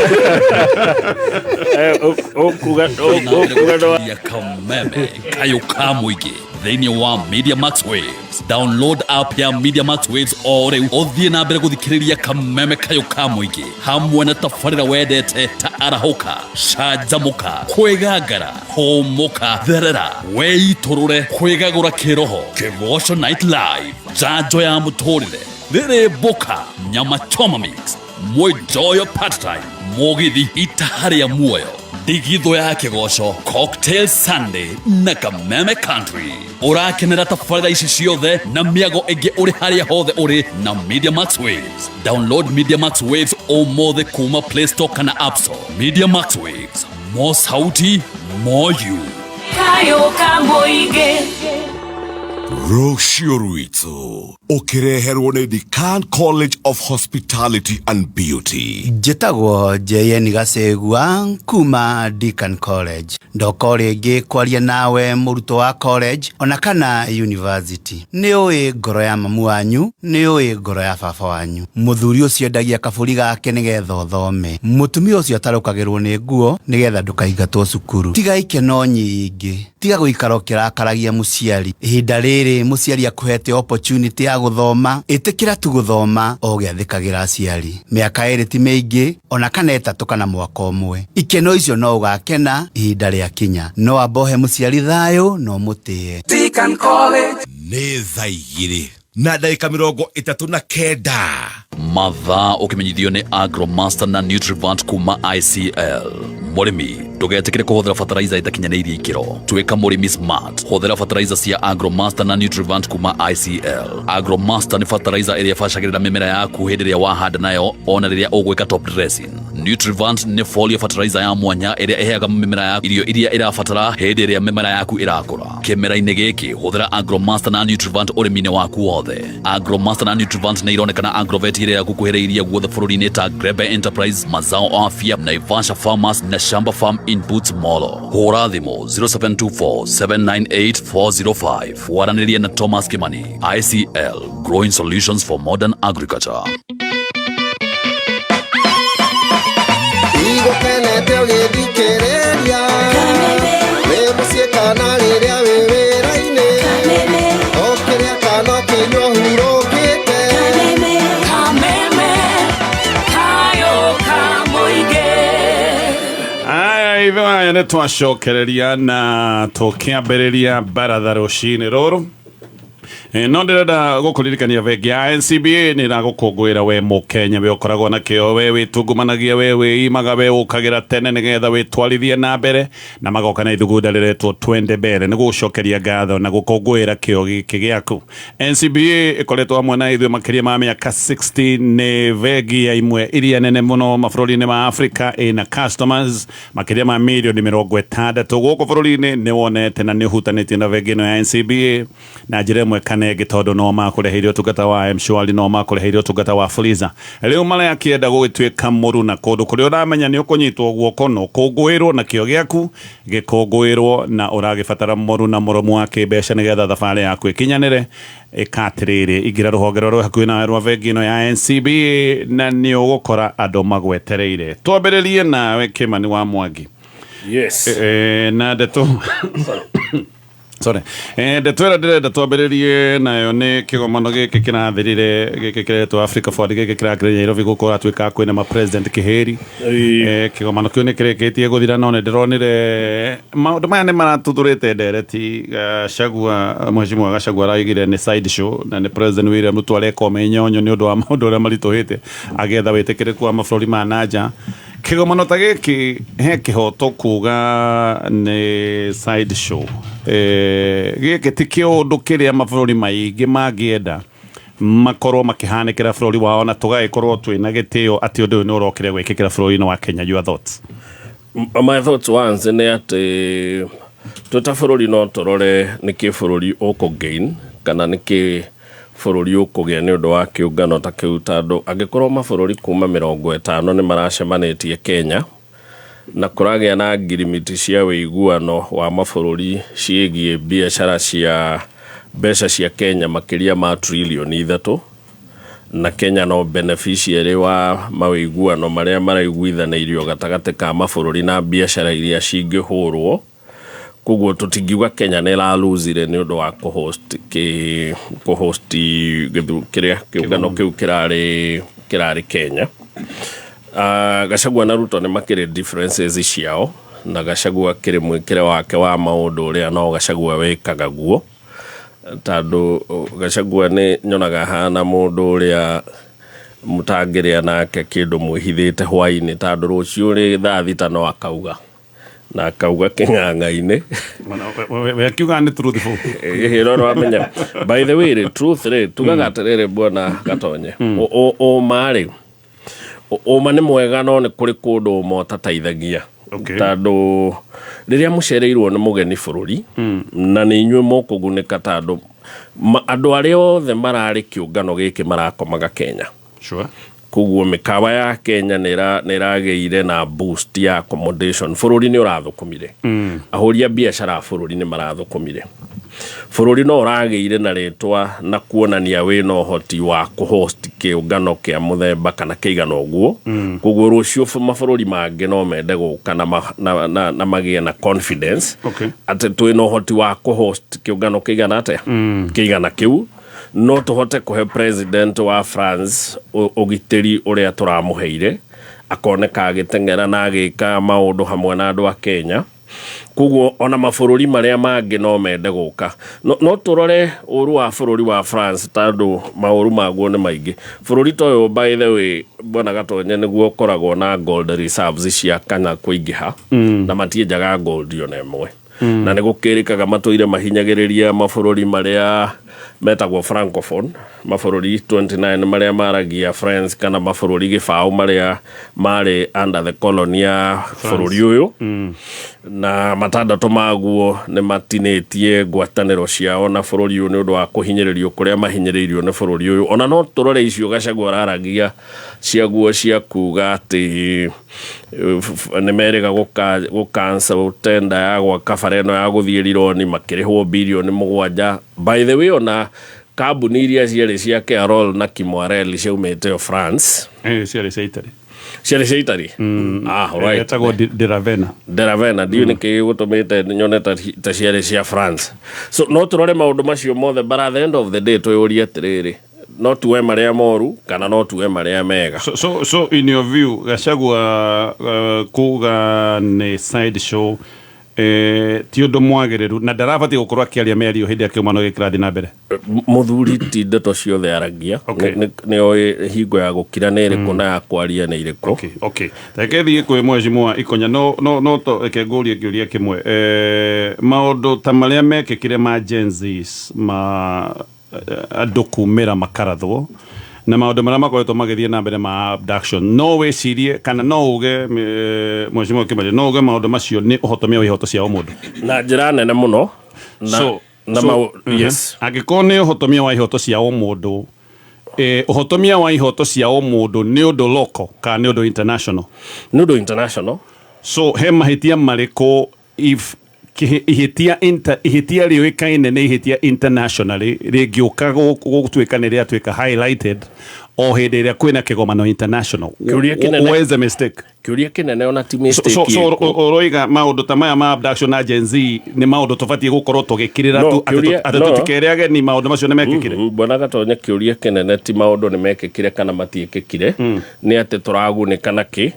Ũkuga nĩ ya Kameme Kayo ka Mũingĩ thĩinĩ wa Media Max Waves. Download app ya Media Max Waves o rĩu, ũthiĩ na mbere gũthikĩrĩria Kameme Kayo ka Mũingĩ hamwe na tabarĩra wendete ta Arahũka, Canjamũka, Kwĩgangara, Hũmũka, Therera, Weitũrũre, Kwĩgagũra Kĩroho, Kĩgoco Night Live, Njanjo ya Mũtũrĩre, Rĩrĩ Mbũka, Nyama Choma Mix, Mwenjoyo Part Time, Mũgithi, Itaha rĩa Muoyo, Ndigithũ ya Kĩgoco, Cocktail Sunday na Kameme Country. Ũrakenera tabarĩra ici ciothe na mĩago ĩngĩ ũrĩ harĩa hothe ũrĩ na Media Max Waves. Download Media Max Waves ũmũthĩ kuma Play Store kana App Store. Media Max Waves, more sauti, more you. Kayo ka Mũingĩ. Rũciũ rwitũ ũkĩreherwo nĩ Decan College of Hospitality and Beauty. Njĩtagwo JN Gacegua kuma Deakin College. Ndoka o rĩngĩ kwaria nawe mũrutwo wa college ona kana university. Nĩ ũĩ ngoro ya mamu wanyu, nĩ ũĩ ngoro ya baba wanyu. Mũthuri ũcio endagia kabũri gake nĩgetha ũthome. Mũtumia ũcio atarũkagĩrwo nĩ nguo nĩgetha ndũkaingatwo cukuru. Tiga ikeno nyingĩ, tiga gũikara ũkĩrakaragia mũciari. Ihinda rĩrĩ mũciari akũhete opportunity ya gũthoma, ĩtĩkĩra tu gũthoma o ũgĩathĩkagĩra aciari. Mĩaka 2 ti mĩingĩ, ona kana 3 kana mwaka 1. Ikeno icio no ũgakena ihinda rĩakinya. No amba ũhe mũciari thayũ na ũmũtĩe. Deakin College. Nĩ thaa 2:39. Mathaa ũkĩmenyithio nĩ Agromaster na Nutrivant kuma ICL. Mũrĩmi, ndũgetĩkĩre kũhũthĩra fertilizer ĩtakinyanĩirie ikĩro. Tuĩka mũrĩmi smart. Hũthĩra fertilizer cia Agromaster na Nutrivant kuma ICL. Agromaster nĩ fertilizer ĩrĩa ĩbacagĩrĩra mĩmera yaku hĩndĩ ĩrĩa wahanda nayo ona rĩrĩa ũgwĩka top dressing. Nutrivant nĩ foliar fertilizer ya mwanya ĩrĩa ĩheaga mĩmera yaku irio iria ĩrabatara hĩndĩ ĩrĩa mĩmera yaku ĩrakũra. Kĩmera-inĩ gĩkĩ, hũthĩra Agromaster na Nutrivant ũrĩmi-inĩ waku wothe. Agromaster na Nutrivant nĩ ironekana Agrovet ĩrĩa ĩgũkuhĩrĩirie guothe bũrũri-inĩ ta Grebe Enterprise, Mazao Afya, Naivasha Farmers na Shamba Farm Inputs Molo. Hũra thimũ 0724 798 405 waranĩrie na Thomas Kimani. ICL, Growing Solutions for Modern Agriculture. Igũkenete ũgĩthikĩrĩria wĩ mũciĩ kana rĩrĩa wĩ wĩra-inĩ ũkĩrĩa kana ũkĩnyua ũhurũkĩte. Kameme kayo ka mũingĩ. Aya ithuĩ aya nĩ twacokereria na tũkĩambĩrĩria baratha rũcinĩ rũrũ. No ndĩrenda gũkũririkania bengi ya NCBA nĩ ĩragũkũngũĩra we mũkenya, we ũkoragwo na kĩo, we wĩtungumanagia, we wĩimaga, we ũkagĩra tene nĩgetha wĩtwarithie na mbere, na magoka na ithugunda rĩretwo Twende Mbere nĩ gũcokeria ngatho na gũkũngũĩra kĩo gĩkĩ gĩaku. NCBA ĩkoretwo hamwe na ithuĩ makĩria ma mĩaka 60. Nĩ bengi ya imwe iria nene mũno mabũrũri-inĩ ma Africa, ĩna customers makĩria ma mirioni 60 gũkũ bũrũri-inĩ. Nĩ wonete na nĩ ũhutanĩtie na bengi ĩno ya NCBA na njĩra ĩmwe kana ĩngĩ, tondũ no makũreheire ũtungata wa M-Shwari, no makũreheire ũtungata wa Fuliza. Rĩu marĩa akĩenda gũgĩtuĩka mũru na kũndũ kũrĩa ũramenya nĩ ũkũnyitwo guoko na ũkũngũĩrwo na kĩo gĩaku gĩkũngũĩrwo, na ũragĩbatara mũru na mũrũmu wa kĩmbeca nĩgetha thabarĩ yaku ĩkinyanĩre, ĩka atĩrĩrĩ, ingĩra rũhonge rũrĩa rwĩ hakuhĩ nawe rwa bengi ĩno ya NCBA na nĩ ũgũkora andũ magwetereire. Twambĩrĩrie nawe, Kĩmani wa Mwangi. Yes. Na ndeto, sorry, ndeto ĩrĩa ndĩrenda twambĩrĩrie nayo nĩ kĩgomano gĩkĩ kĩrathirire, gĩkĩ kĩretwo Africa Forward, gĩkĩ kĩrakĩrĩ Nairobi, gũkũ ũratuĩka kwĩna ma president kĩhĩri. Kĩgomano kĩu nĩ kĩrĩkĩtie gũthira, no nĩ ndĩronire maũndũ maya nĩ maratuthũrĩte ndereti. Gachagua, mheshimiwa Gachagua araugire nĩ side show na nĩ President William Ruto areka ũmenyonyo nĩ ũndũ wa maũndũ ũrĩa maritũhĩte agĩetha wĩtĩkĩrĩku wa mabũrũri ma nanja. Kĩgomano ta gĩkĩ he kĩhoto kuga nĩ side show? Gĩkĩ ti kĩũndũ kĩrĩa mabũrũri maingĩ mangĩenda makorwo makĩhanĩkĩra bũrũri wao, na tũgagĩkorwo twĩna gĩtĩo atĩ ũndũ ũyũ nĩ ũrokire gwĩkĩkĩra bũrũri-inĩ wa Kenya. Your thoughts? My thoughts once nĩ atĩ twĩ ta bũrũri no tũrore nĩkĩ bũrũri ũkũ gain kana nĩkĩ bũrũri ũkũgĩa nĩ ũndũ wa kĩũngano ta kĩu, tondũ angĩkorwo mabũrũri kuma 50 nĩ maracemanĩtie Kenya na kũragĩa na ngirimiti cia ũiguano wa mabũrũri ciĩgiĩ biacara cia mbeca cia Kenya makĩria ma trilioni 3, na Kenya no beneficiary wa mawĩiguano marĩa maraiguithanĩirio gatagatĩ ka mabũrũri na biacara iria cingĩhũrwo, koguo tũtingiuga Kenya nĩ ĩralosire nĩ ũndũ wa kũhost kĩ kũhost kĩrĩa kĩũngano kĩu kĩrarĩ Kenya. Gachagua na Ruto nĩ makĩrĩ differences ciao, na Gachagua akĩrĩ mwĩkĩre wake wa maũndũ ũrĩa no Gachagua wĩkaga guo, tondũ Gachagua nĩ nyonaga hana mũndũ ũrĩa mũtangĩrĩa nake kĩndũ mwĩhithĩte hwainĩ, tondũ rũciũ rĩ thaa 6 no akauga na akauga kĩng'ang'a-inĩ. We akiuga nĩ truthful. Ĩhĩ, no wamenya, by the way rĩ, truth rĩ, tugaga atĩrĩrĩ, bwana Gatonye, ũma rĩ, ũma nĩ mwega, no nĩ kũrĩ kũndũ ũma ũtateithagia, tondũ rĩrĩa mũcereirwo nĩ mũgeni bũrũri na nĩ inyuĩ mũkũgunĩka, tondũ andũ arĩa othe mararĩ kĩũngano gĩkĩ marakomaga Kenya, koguo mĩkawa ya Kenya nĩ ĩragĩire na boost ya accommodation. Bũrũri nĩ ũrathũkũmire, ahũri a biacara a bũrũri nĩ marathũkũmire, bũrũri no ũragĩire na rĩtwa na kuonania wĩna ũhoti wa kũhost kĩũngano kĩa mũthemba kana kĩigana ũguo. Koguo rũciũ mabũrũri mangĩ no mende gũka na magĩe na confidence atĩ twĩna ũhoti wa kũhost kĩũngano kĩigana atĩa, kĩigana kĩu, no tũhote kũhe president wa France ũgitĩri ũrĩa tũramũheire, akoneka agĩteng'era na agĩka maũndũ hamwe na andũ a Kenya. Koguo ona mabũrũri marĩa mangĩ no mende gũka. No tũrore ũru wa bũrũri wa France, tondũ maũru maguo nĩ maingĩ. Bũrũri ta ũyũ, by the way, Bwana Gatonye, nĩguo ũkoragwo na gold reserves cia kana kũingĩha, na matienjaga gold ona ĩmwe. Na nĩ gũkĩrĩkaga matũire mahinyagĩrĩria mabũrũri marĩa metagwo francophone, mabũrũri 29 marĩa maragia French, kana mabũrũri gĩbaũ marĩa marĩ under the colony ya bũrũri ũyũ, na matandatũ maguo nĩ matinĩtie ngwatanĩro ciao na bũrũri ũyũ nĩ ũndũ wa kũhinyĩrĩrio kũrĩa mahinyĩrĩirio nĩ bũrũri ũyũ. Ona no tũrore icio Gachagua araragia ciaguo cia kuga atĩ nĩ merĩga gũ cancel tender ya gwaka bara ĩno ya gũthiĩ Rironi, makĩrĩhwo birioni 7. By the way, ona kambuni iria ciarĩ cia Kearol na Kimwarel ciaumĩte o France. Ciarĩ cia Italy. Ciarĩ cia Italy, ah, right. Etagwo De Ravenna. De Ravenna, ndiũ nĩ kĩ gũtũmĩte nyone ta ciarĩ cia France. So no tũrore maũndũ macio mothe, but at the end of the day twĩyũrie atĩrĩrĩ, no tuwe marĩa moru kana no tuwe marĩa mega? So in your view, Gachagua kuga nĩ side show, ti ũndũ mwagĩrĩru na ndarabatiĩ gũkorwo akĩaria mĩario hĩndĩ ya kĩgomano gĩkĩ kĩrathiĩ na mbere? Mũthuri ti ndeto ciothe aragia. Nĩ oĩ hingo ya gũkira nĩ ĩrĩkũ na ya kwaria nĩ ĩrĩkũ. Okay, reke thiĩ kwĩ mheshimiwa Ikonya. No reke ngũrie kĩũria kĩmwe. Maũndũ ta marĩa mekĩkire ma Gen Zs, ma andũ kumĩra makarathwo, na maũndũ marĩa makoretwo magĩthiĩ na mbere ma abduction, no wĩcirie kana no uge, mheshimiwa Kĩmaria, no uge maũndũ macio nĩ ũhotomia wa ihoto cia ũmũndũ? Na njĩra nene mũno na, na so, yes. Angĩkorwo nĩ ũhotomia wa ihoto cia ũmũndũ, ũhotomia wa ihoto cia ũmũndũ nĩ ũndũ local kana nĩ ũndũ international? Nĩ ũndũ international. So he mahĩtia marĩkũ if ihĩtia rĩũĩkaine nĩ ihĩtia internationally rĩngĩũka gũtuĩka nĩ rĩatuĩka highlighted o hĩndĩ ĩrĩa kwĩna kĩgomano international? Kĩũria kĩnene- Where is the mistake? Kĩũria kĩnene ona ti mistake So ĩkwo. Ũroiga maũndũ ta maya ma abduction na Gen Z nĩ maũndũ tũbatiĩ gũkorwo tũgĩkirĩra No, tu atĩ atĩ no. tũtikere ageni maũndũ macio nĩ mekĩkire? Bwana Gatonye, kĩũria kĩnene ti maũndũ nĩ mekĩkire kana matiĩkĩkire, nĩ atĩ tũragunĩka na kĩ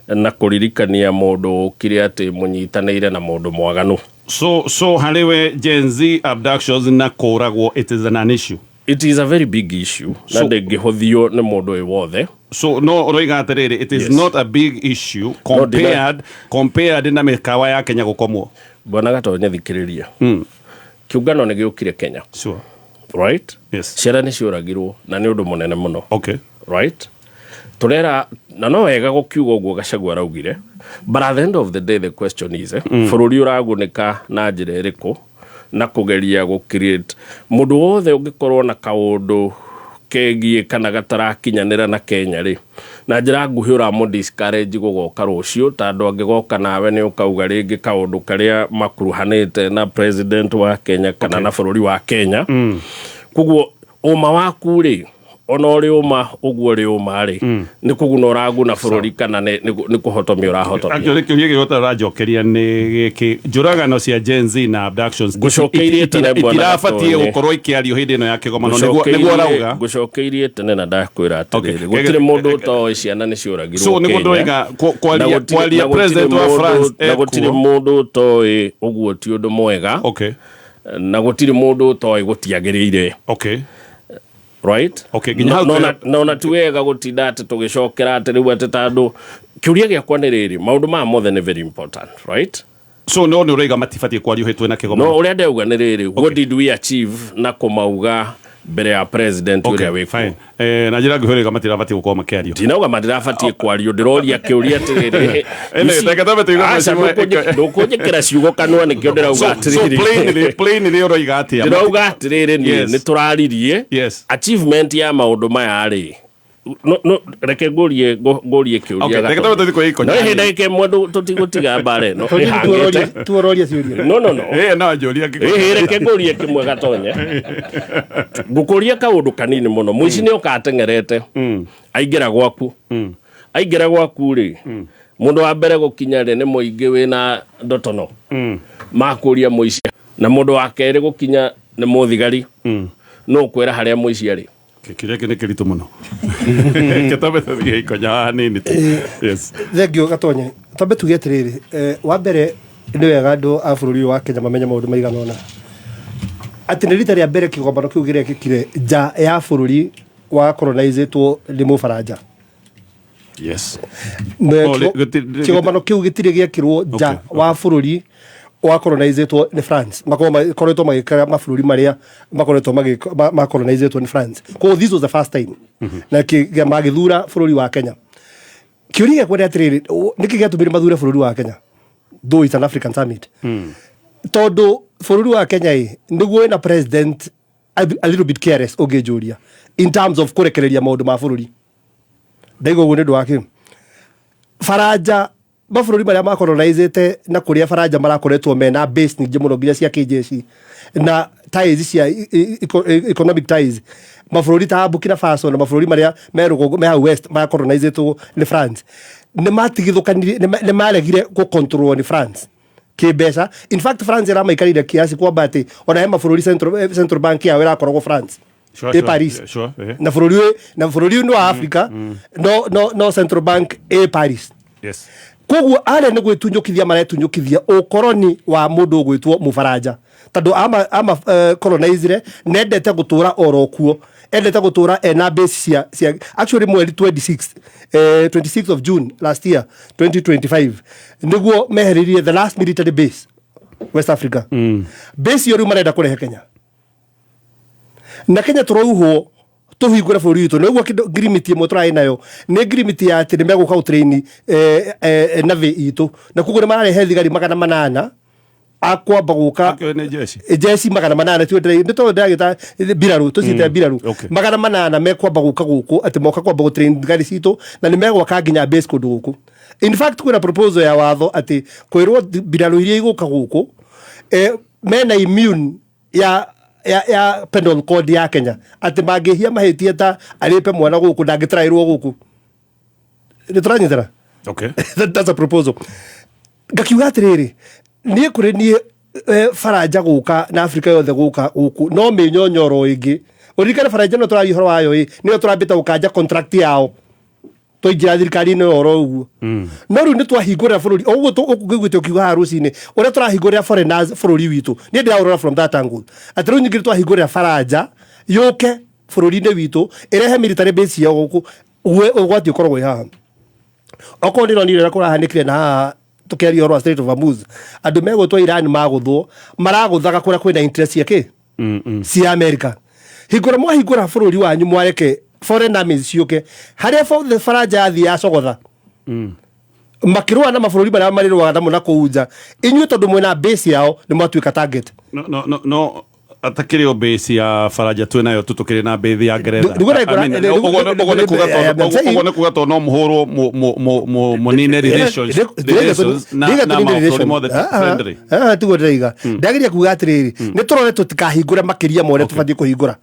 na kũririkania mũndũ ũkire atĩ mũnyitanĩire na mũndũ mwaganu. So harĩ we Gen Z abductions na kũragwo, it is an issue? It is a very big issue na ndĩngĩhũthio nĩ mũndũ wĩ wothe. So no ũroiga atĩrĩrĩ, it is not a big issue No, compared na mĩkawa ya Kenya gũkomwo? Bwana Gatonye, thikĩrĩria. Kĩũngano nĩ gĩũkire Kenya. Right. Yes. Ciana nĩ ciũragirwo na nĩ ũndũ mũnene mũno. Right, turera na no wega gũkiuga ũguo Gachagua araugire, but at the end of the day the question is, bũrũri ũragunĩka na njĩra ĩrĩkũ na kũgeria gũ create mũndũ wothe ũngĩkorwo na kaũndũ kegiĩ kana gatarakinyanĩra na Kenya rĩ, na njĩra nguhĩ ũramũ discourage gũgoka rũciũ, tondũ angĩgoka nawe nĩ ũkauga rĩngĩ kaũndũ karĩa makuruhanĩte na president wa Kenya kana na bũrũri wa Kenya. Koguo ũma waku rĩ, ona ũrĩ ũma ũguo ũrĩ ũma rĩ, nĩ kũguna ũraguna bũrũri kana nĩ kũhotomia ũrahotomia? Actually, kĩũria gĩothe ũranjokeria nĩ gĩkĩ: njũragano cia Gen Z na abductions Ngũcokeirie tene, Bwana itirabatiĩ Gatonye. gũkorwo ikĩario hĩndĩ ĩno ya kĩgomano, nĩguo ũrauga? Ngũcokeirie tene na ndakwĩra atĩrĩrĩ, gũtirĩ mũndũ ũtoĩ ciana nĩ ciũragirwo So, nĩguo Kenya. ndĩroiga, Na kwaria na gũtirĩ president wa France na gũtirĩ ekuo. mũndũ ũtoĩ ũguo ti ũndũ mwega. Na gũtirĩ mũndũ ũtoĩ gũtiagĩrĩire. Right. Okay, nginya hau Na ona ti wega gũtinda atĩ tũgĩcokera atĩ rĩu atĩ tondũ kĩũria gĩakwa nĩ rĩrĩ, maũndũ maya mothe nĩ very important, right? So no nĩ ũroiga matibatiĩ kwario hĩtwe na kĩgomano? No ũrĩa ndauga nĩ rĩrĩ, what did we achieve na kũmauga mbere ya president ũrĩa wĩkuo? Fine. Na njĩra nguhĩ ũroiga matirabatiĩ gũkorwo makĩario? Ndinauga matirabatiĩ kwario, ndĩroria kĩũria atĩrĩrĩ. Anyway, reke twambe tũigue Aca, mheshimiwa ndũkũnjĩkĩra ciugo kanua, nĩkĩo ndĩrauga So atĩrĩrĩ. plainly ũroiga atĩa? Ndĩrauga atĩrĩrĩ, niĩ nĩ tũraririe achievement ya maũndũ maya rĩ, no reke ngũrie kĩũria. Okay, reke twambe tũthiĩ kwĩ Ikonya. No ĩhĩ ndagĩka ĩmwe tũtigũtiga mbara ĩno ĩhangĩte. Tuororie ciũria. No. No njũria. Ĩhĩ, reke ngũrie kĩmwe, Gatonye. Ngũkũria kaũndũ kanini mũno. Mũici nĩ oka ateng'erete aingĩra gwaku. Aingĩra gwaku rĩ, mũndũ wa mbere gũkinya rĩ, nĩ mũingĩ wĩna ndotono makũria mũici, na mũndũ wa kerĩ gũkinya nĩ mũthigari. No ũkwĩra harĩa mũici arĩ? Kĩũria kĩ nĩ kĩritũ mũno. Reke twambe tũthiĩ Ikonya hanini tu. Yes. Thengio, Gatonye. Twambe tuge atĩrĩrĩ, wa mbere Nĩ wega andũ a bũrũri ũyũ wa Kenya mamenye maũndũ maigana ũna, atĩ nĩ rita rĩa mbere kĩgomano kĩu gĩrekĩkire nja ya bũrũri wa colonizĩtwo nĩ Mũbaranja. Oh, Kĩgomano kĩu gĩtirĩ gĩekĩrwo nja wa bũrũri wa colonizĩtwo nĩ France. Makorwo makoretwo magĩkara mabũrũri marĩa makoretwo ma colonizĩtwo nĩ France. Koguo this was the first time na magĩthura bũrũri wa Kenya. Kĩũria gĩakwa nĩ atĩrĩrĩ, nĩkĩ gĩatũmire mathure bũrũri wa Kenya though it's an African summit? Tondũ bũrũri wa Kenya ĩ nĩguo wĩna president a little bit careless, ũngĩnjũria, in terms of kũrekereria maũndũ ma bũrũri. Ndaigua ũguo nĩ ũndũ wa kĩ? Baranja, mabũrũri marĩa macolonizĩte na kũrĩa Baranja marakoretwo mena base nyingĩ mũno nginya cia kĩjeshi na ties cia economic ties, mabũrũri ta Burkina Faso na mabũrũri marĩa me rũgongo, me hau west macolonizĩtwo nĩ France, nĩ matigithũkanirie, nĩ maregire gũcontrolwo nĩ France kĩmbeca. In fact, France ĩramaikarire kiasi kwamba atĩ ona he mabũrũri central bank yao ĩrakoragwo France, ĩ Paris. Na bũrũri ũyũ nĩ wa Africa, no central bank ĩ Paris. Koguo arĩa nĩ gwĩtunyũkithia maretunyũkithia ũkoroni wa mũndũ ũgwĩtwo Mũbaranja, tondũ ama colonizire, nendete gũtũra oro kuo, endete gũtũra ena base cia actually mweri 26, 26 of June last year, 2025, nĩguo meheririe the last military base West Africa. Base ĩyo rĩu marenda kũrehe Kenya, na Kenya tũrauhwo tũhingũre bũrũri witũ. Nĩguo kĩndũ ngirimiti ĩmwe tũrarĩ nayo nĩ ngirimiti ya atĩ nĩ megũka gũtrain navy itũ, na koguo nĩ mararehe thigari 800 akwamba gũka. Akĩoe nĩ jeshi. Jeshi 800, tio nĩ tondũ ndĩragĩta mbirarũ, tũciĩte mbirarũ. 800 mekwamba gũka gũkũ, atĩ moka kwamba gũtrain thigari citũ, na nĩ megwaka nginya base kũndũ gũkũ. In fact, kwĩna proposal ya watho atĩ kwĩrwo mbirarũ iria igũka gũkũ mena immune ya penal code ya Kenya, atĩ mangĩhia mahĩtie ta arĩpe mwana gũkũ, ndangĩtarairwo gũkũ. Nĩ tũranyitana? That's a proposal. Ngakiuga atĩrĩrĩ, niĩ kũrĩ niĩ, Baranja gũka na Afrika yothe gũka gũkũ no mĩnyonyoro ĩngĩ. Ũririkane Baranja no tũraria ũhoro wayo ĩ, nĩyo tũrambĩte gũkanja contract yao twaingĩra thirikari-inĩ oro ũguo. No rĩu nĩ twahingũrĩra bũrũri o ũguo ũkũiguĩte ũkiuga haha rũcinĩ ũrĩa tũrahingũrĩra foreigners bũrũri witũ. Niĩ ndĩraũrora from that angle, atĩ rĩu nyingĩ nĩ twahingũrĩra Baranja yũke bũrũri-inĩ witũ, ĩrehe military base yao gũkũ. Ũgwati ũkoragwo wĩ haha, okorwo nĩ ronire ũrĩa kũrahanĩkire na haha tũkĩaria ũhoro wa Strait of Hormuz, andũ megũtwo Iran magũthwo, maragũthaga kũrĩa kwĩna interest cia kĩ cia America. Hingũra mwahingũra bũrũri wanyu, mwareke foreign armies ciũke harĩa Baranja yathiĩ yacogotha makĩrũa na mabũrũri marĩa marĩrũaga namo na kũu nja, inyuĩ tondũ mwĩna base yao nĩ mwatuĩka target. No atakĩrĩ o base ya Baranja twĩ nayo tu, tũkĩrĩ na base ya Ngeretha. Nĩguo I mean, ũguo nĩ kuga tondũ no mũhũrwo mũnine relations na mabũrũri mothe friendly. Tiguo ndĩraiga. Ndageria kuga atĩrĩrĩ, nĩ tũrore tũtikahingũre makĩria ma ũrĩa tũbatiĩ kũhingũra.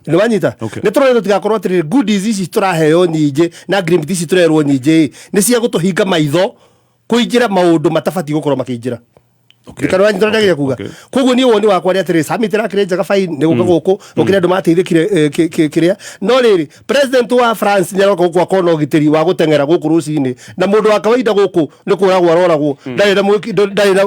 Nĩ wanyita? Nĩ tũrore tũtigakorwo atĩrĩrĩ, goodies ici tũraheo nyingĩ na agreement ici tũrerwo nyingĩ nĩ cia gũtũhinga maitho kũingĩra maũndũ matabatiĩ gũkorwo makĩingĩra. Ndikana wanyita ndageria kuga? Koguo niĩ woni wakwa nĩ atĩrĩ, summit ĩrakĩrĩ njega, fine, nĩ gũka gũkũ gũkĩrĩ andũ mateithĩkire, kĩrĩa. No rĩrĩ, president wa France nĩ aroka gũkũ akorwo na ũgitĩri wa gũteng'era gũkũ rũcinĩ, na mũndũ wa kawaida gũkũ nĩ kũragwo aroragwo, ndarĩ na ndarĩ na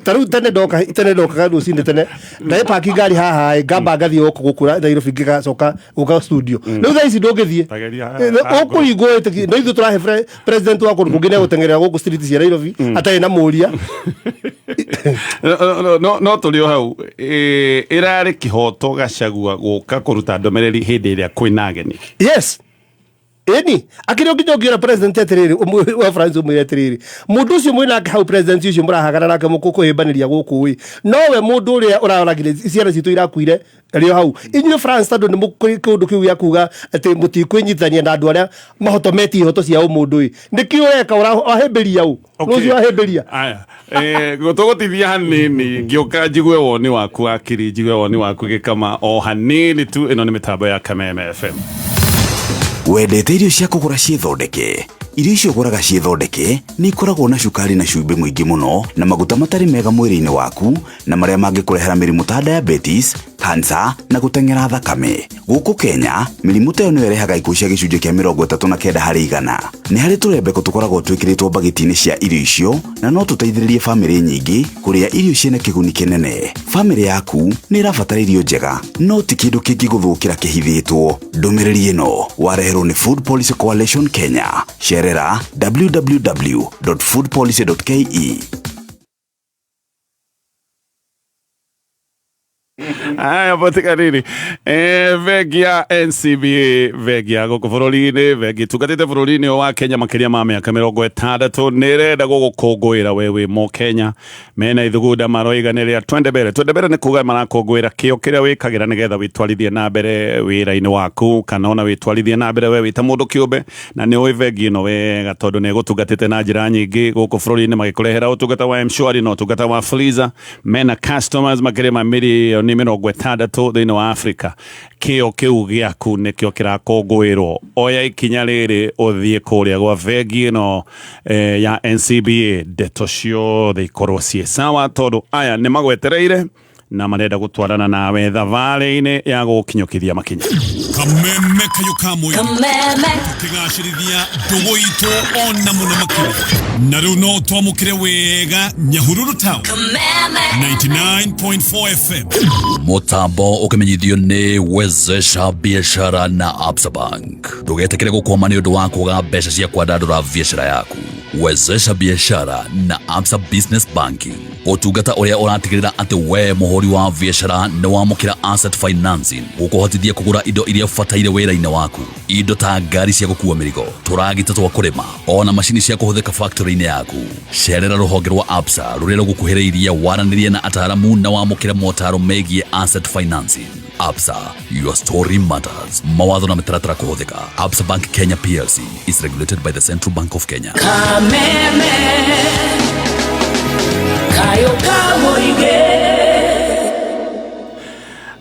ta rĩu tene ndoka, tene ndokaga rũcinĩ tene, ndagĩpaki ngari haha ĩ, ngamba ngathiĩ gũkũ gũkũ Nairobi, ngĩgacoka gũka studio. Rĩu thaa ici ndũngĩthiĩ. Tageria haha. Ũkũringwo wĩtĩkie no ithuĩ tũrahe president wa kũndũ kũngĩ nĩegũteng'erera gũkũ street cia Nairobi atarĩ na mũria. No tũrĩ o hau, ĩrarĩ kĩhoto Gachagua gũka kũruta ndũmĩrĩri hĩndĩ ĩrĩa kwĩna ageni? Yes, ĩni akĩrĩ nginya ũngĩra president atĩrĩrĩ, ũmwe wa France ũmwĩre atĩrĩrĩ, mũndũ ũcio mwĩnake hau, president ũcio mũrahagana nake mũkũhĩmbanĩria gũkũ ĩ, nowe mũndũ ũrĩa ũraragire ciana citũ irakuire rĩo hau. Inyuĩ France, tondũ nĩ mũkũrĩ kĩũndũ kĩu gĩa kuga atĩ mũtikwĩnyitithania na andũ arĩa mahotometie ihoto cia ũmũndũ ĩ, nĩkĩ ũreka wahĩmbĩria ũ rũcio wahĩmbĩria? Aya, tũgũtithia hanini, ngĩũka njigue woni waku akiri, njigue woni waku gĩkama o hanini tu. Ĩno nĩ mĩtambo ya Kameme FM. Wendete irio cia kũgũra ciĩthondeke? Irio icio ũgũraga ciĩthondeke nĩ ikoragwo na cukari na cumbĩ mũingĩ mũno na maguta matarĩ mega mwĩrĩ-inĩ waku, na marĩa mangĩkũrehera mĩrimũ ta diabetes. Kansa na gũteng'era thakame. Gũkũ Kenya, mĩrimũ ta ĩyo nĩyo ĩrehaga ikuũ cia gĩcunjĩ kĩa 39 harĩ igana. Nĩ harĩ tũrembeko tũkoragwo twĩkĩrĩtwo mbagiti-inĩ cia irio icio na no tũteithĩrĩrie famĩlĩ nyingĩ kũrĩa irio ciĩna kĩguni kĩnene. Famĩlĩ yaku nĩ ĩrabatara irio njega, no ti kĩndũ kĩngĩgũthũkĩra kĩhithĩtwo. Ndũmĩrĩri ĩno wareherwo nĩ Food Policy Coalition Kenya. Cerera www.foodpolicy.ke. Aya botikanini bengi ya NCBA, bengi ya gũkũ bũrũri-inĩ, bengi ĩtungatĩte bũrũri-inĩ ũyũ wa Kenya makĩria ma mĩaka 60, nĩ ĩrenda gũgũkũngũĩra we wĩ Mũkenya. Mena ithugunda maroiga nĩ rĩa twende mbere. Twende mbere nĩ kuga marakũngũĩra kĩo kĩrĩa wĩkagĩra nĩgetha wĩtwarithie na mbere wĩra-inĩ waku, kana ona wĩtwarithie na mbere we wĩ ta mũndũ kĩũmbe, na nĩ ũĩ bengi ĩno wega tondũ nĩ ĩgũtungatĩte na njĩra nyingĩ gũkũ bũrũri-inĩ, magĩkũrehera ũtungata wa M-Shwari na ũtungata wa Fuliza. Mena customers makĩria ma 60 million thĩinĩ wa Africa. Kĩo kĩu gĩaku nĩkĩo kĩrakũngũĩrwo. Oya ikinya rĩrĩ ũthiĩ kũrĩa gwa bengi ĩno ya NCBA, ndeto ciothe ikorwo ciĩ sawa, tondũ aya nĩ magwetereire na marenda gũtwarana nawe thabarĩ-inĩ ya gũkinyũkithia makinya. Kameme kayũ ka mũingĩ. Kameme. Tũkĩgacĩrithia ndũgũ itũ ona mũno makĩria, na rĩu no twamũkĩre wega Nyahururu Town. Kameme. 99.4 FM. Mũtambo ũkĩmenyithio nĩ Wezesha Biashara na Absa Bank. Ndũgetĩkĩre gũkwama nĩ ũndũ wa kwaga mbeca cia kwandandũra biacara yaku. Wezesha Biashara na Absa Business Banking, ũtungata ũrĩa ũratigĩrĩra atĩ we mũhũri wa biacara nĩ wamũkĩra asset financing gũkũhotithia kũgũra indo iria ũbataire wĩra-inĩ waku, indo ta ngari cia gũkua mĩrigo, tũragita twa kũrĩma, ona macini cia kũhũthĩka factory-inĩ yaku. Cerera rũhonge rwa Absa rũrĩa rũgũkuhĩrĩirie, waranĩrie na ataaramu na wamũkĩre motaro megiĩ asset financing. Absa, your story matters. Mawatho na mĩtaratara kũhũthĩka. Absa Bank Kenya PLC is regulated by the Central Bank of Kenya. Kameme kayo kamuige.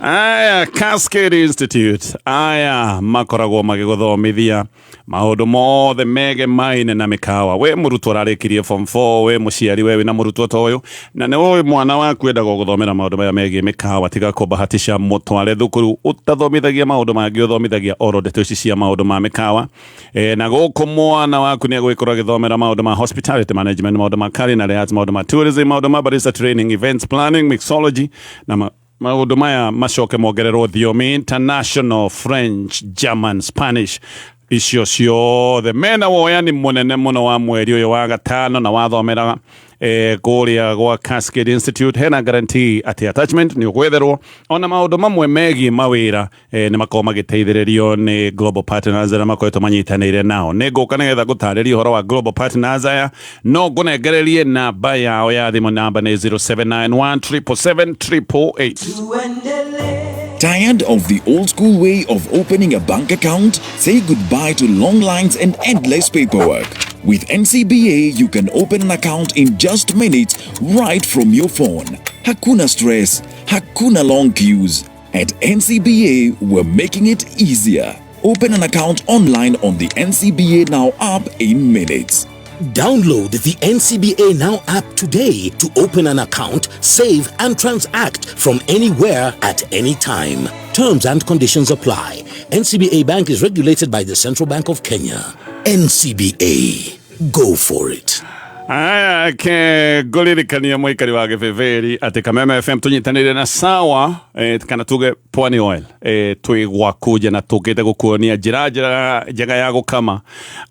Aya Cascade Institute aya makoragwo magĩgũthomithia maũndũ mothe megemaine na mĩkawa. We mũrutwo ũrarĩkirie form 4, we mũciari, we wĩna mũrutwo ta ũyũ na nĩ ũĩ mwana waku endaga gũthomera maũndũ maya megiĩ mĩkawa, tiga kũbahatisha, mũtware thukuru ũtathomithagia maũndũ mangĩ, ũthomithagia oro ndeto ici cia maũndũ ma mĩkawa. Na gũkũ mwana waku nĩ egũgĩkorwo agĩthomera maũndũ ma hospitality management, maũndũ ma culinary arts, maũndũ ma tourism, maũndũ ma barista training, events planning, mixology na maũndũ maya macoke mongererwo thiomi international, French, German, Spanish, icio ciothe. Mena woyani mũnene mũno wa mweri ũyũ wa gatano, na wathomera kũrĩa gwa Cascade Institute hena guarantee atĩ attachment nĩ ũgwetherwo, ona maũndũ mamwe megiĩ mawĩra nĩ makoragwo magĩteithĩrĩrio nĩ Global Partners arĩa makoretwo manyitanĩire nao. Nĩ ngũka nĩgetha ngũtarĩrie ũhoro wa Global Partners aya, no ngũnengererie namba yao ya thimũ. Namba nĩ 0791 777 888. Tired of the old school way of opening a bank account? Say goodbye to long lines and endless paperwork. With NCBA, you can open an account in just minutes right from your phone. Hakuna stress, hakuna long queues. At NCBA, we're making it easier. Open an account online on the NCBA Now app in minutes. Download the NCBA Now app today to open an account, save, and transact from anywhere at any time. Terms and conditions apply. NCBA Bank is regulated by the Central Bank of Kenya. NCBA. Go for it. Aya, ke ngũririkania mũikari wa gĩbĩbĩri atĩ Kameme FM tũnyitanĩire na Sawa kana tuge Pwani Oil, twĩ gwaku nja na tũkĩte gũkuonia njĩra njega ya gũkama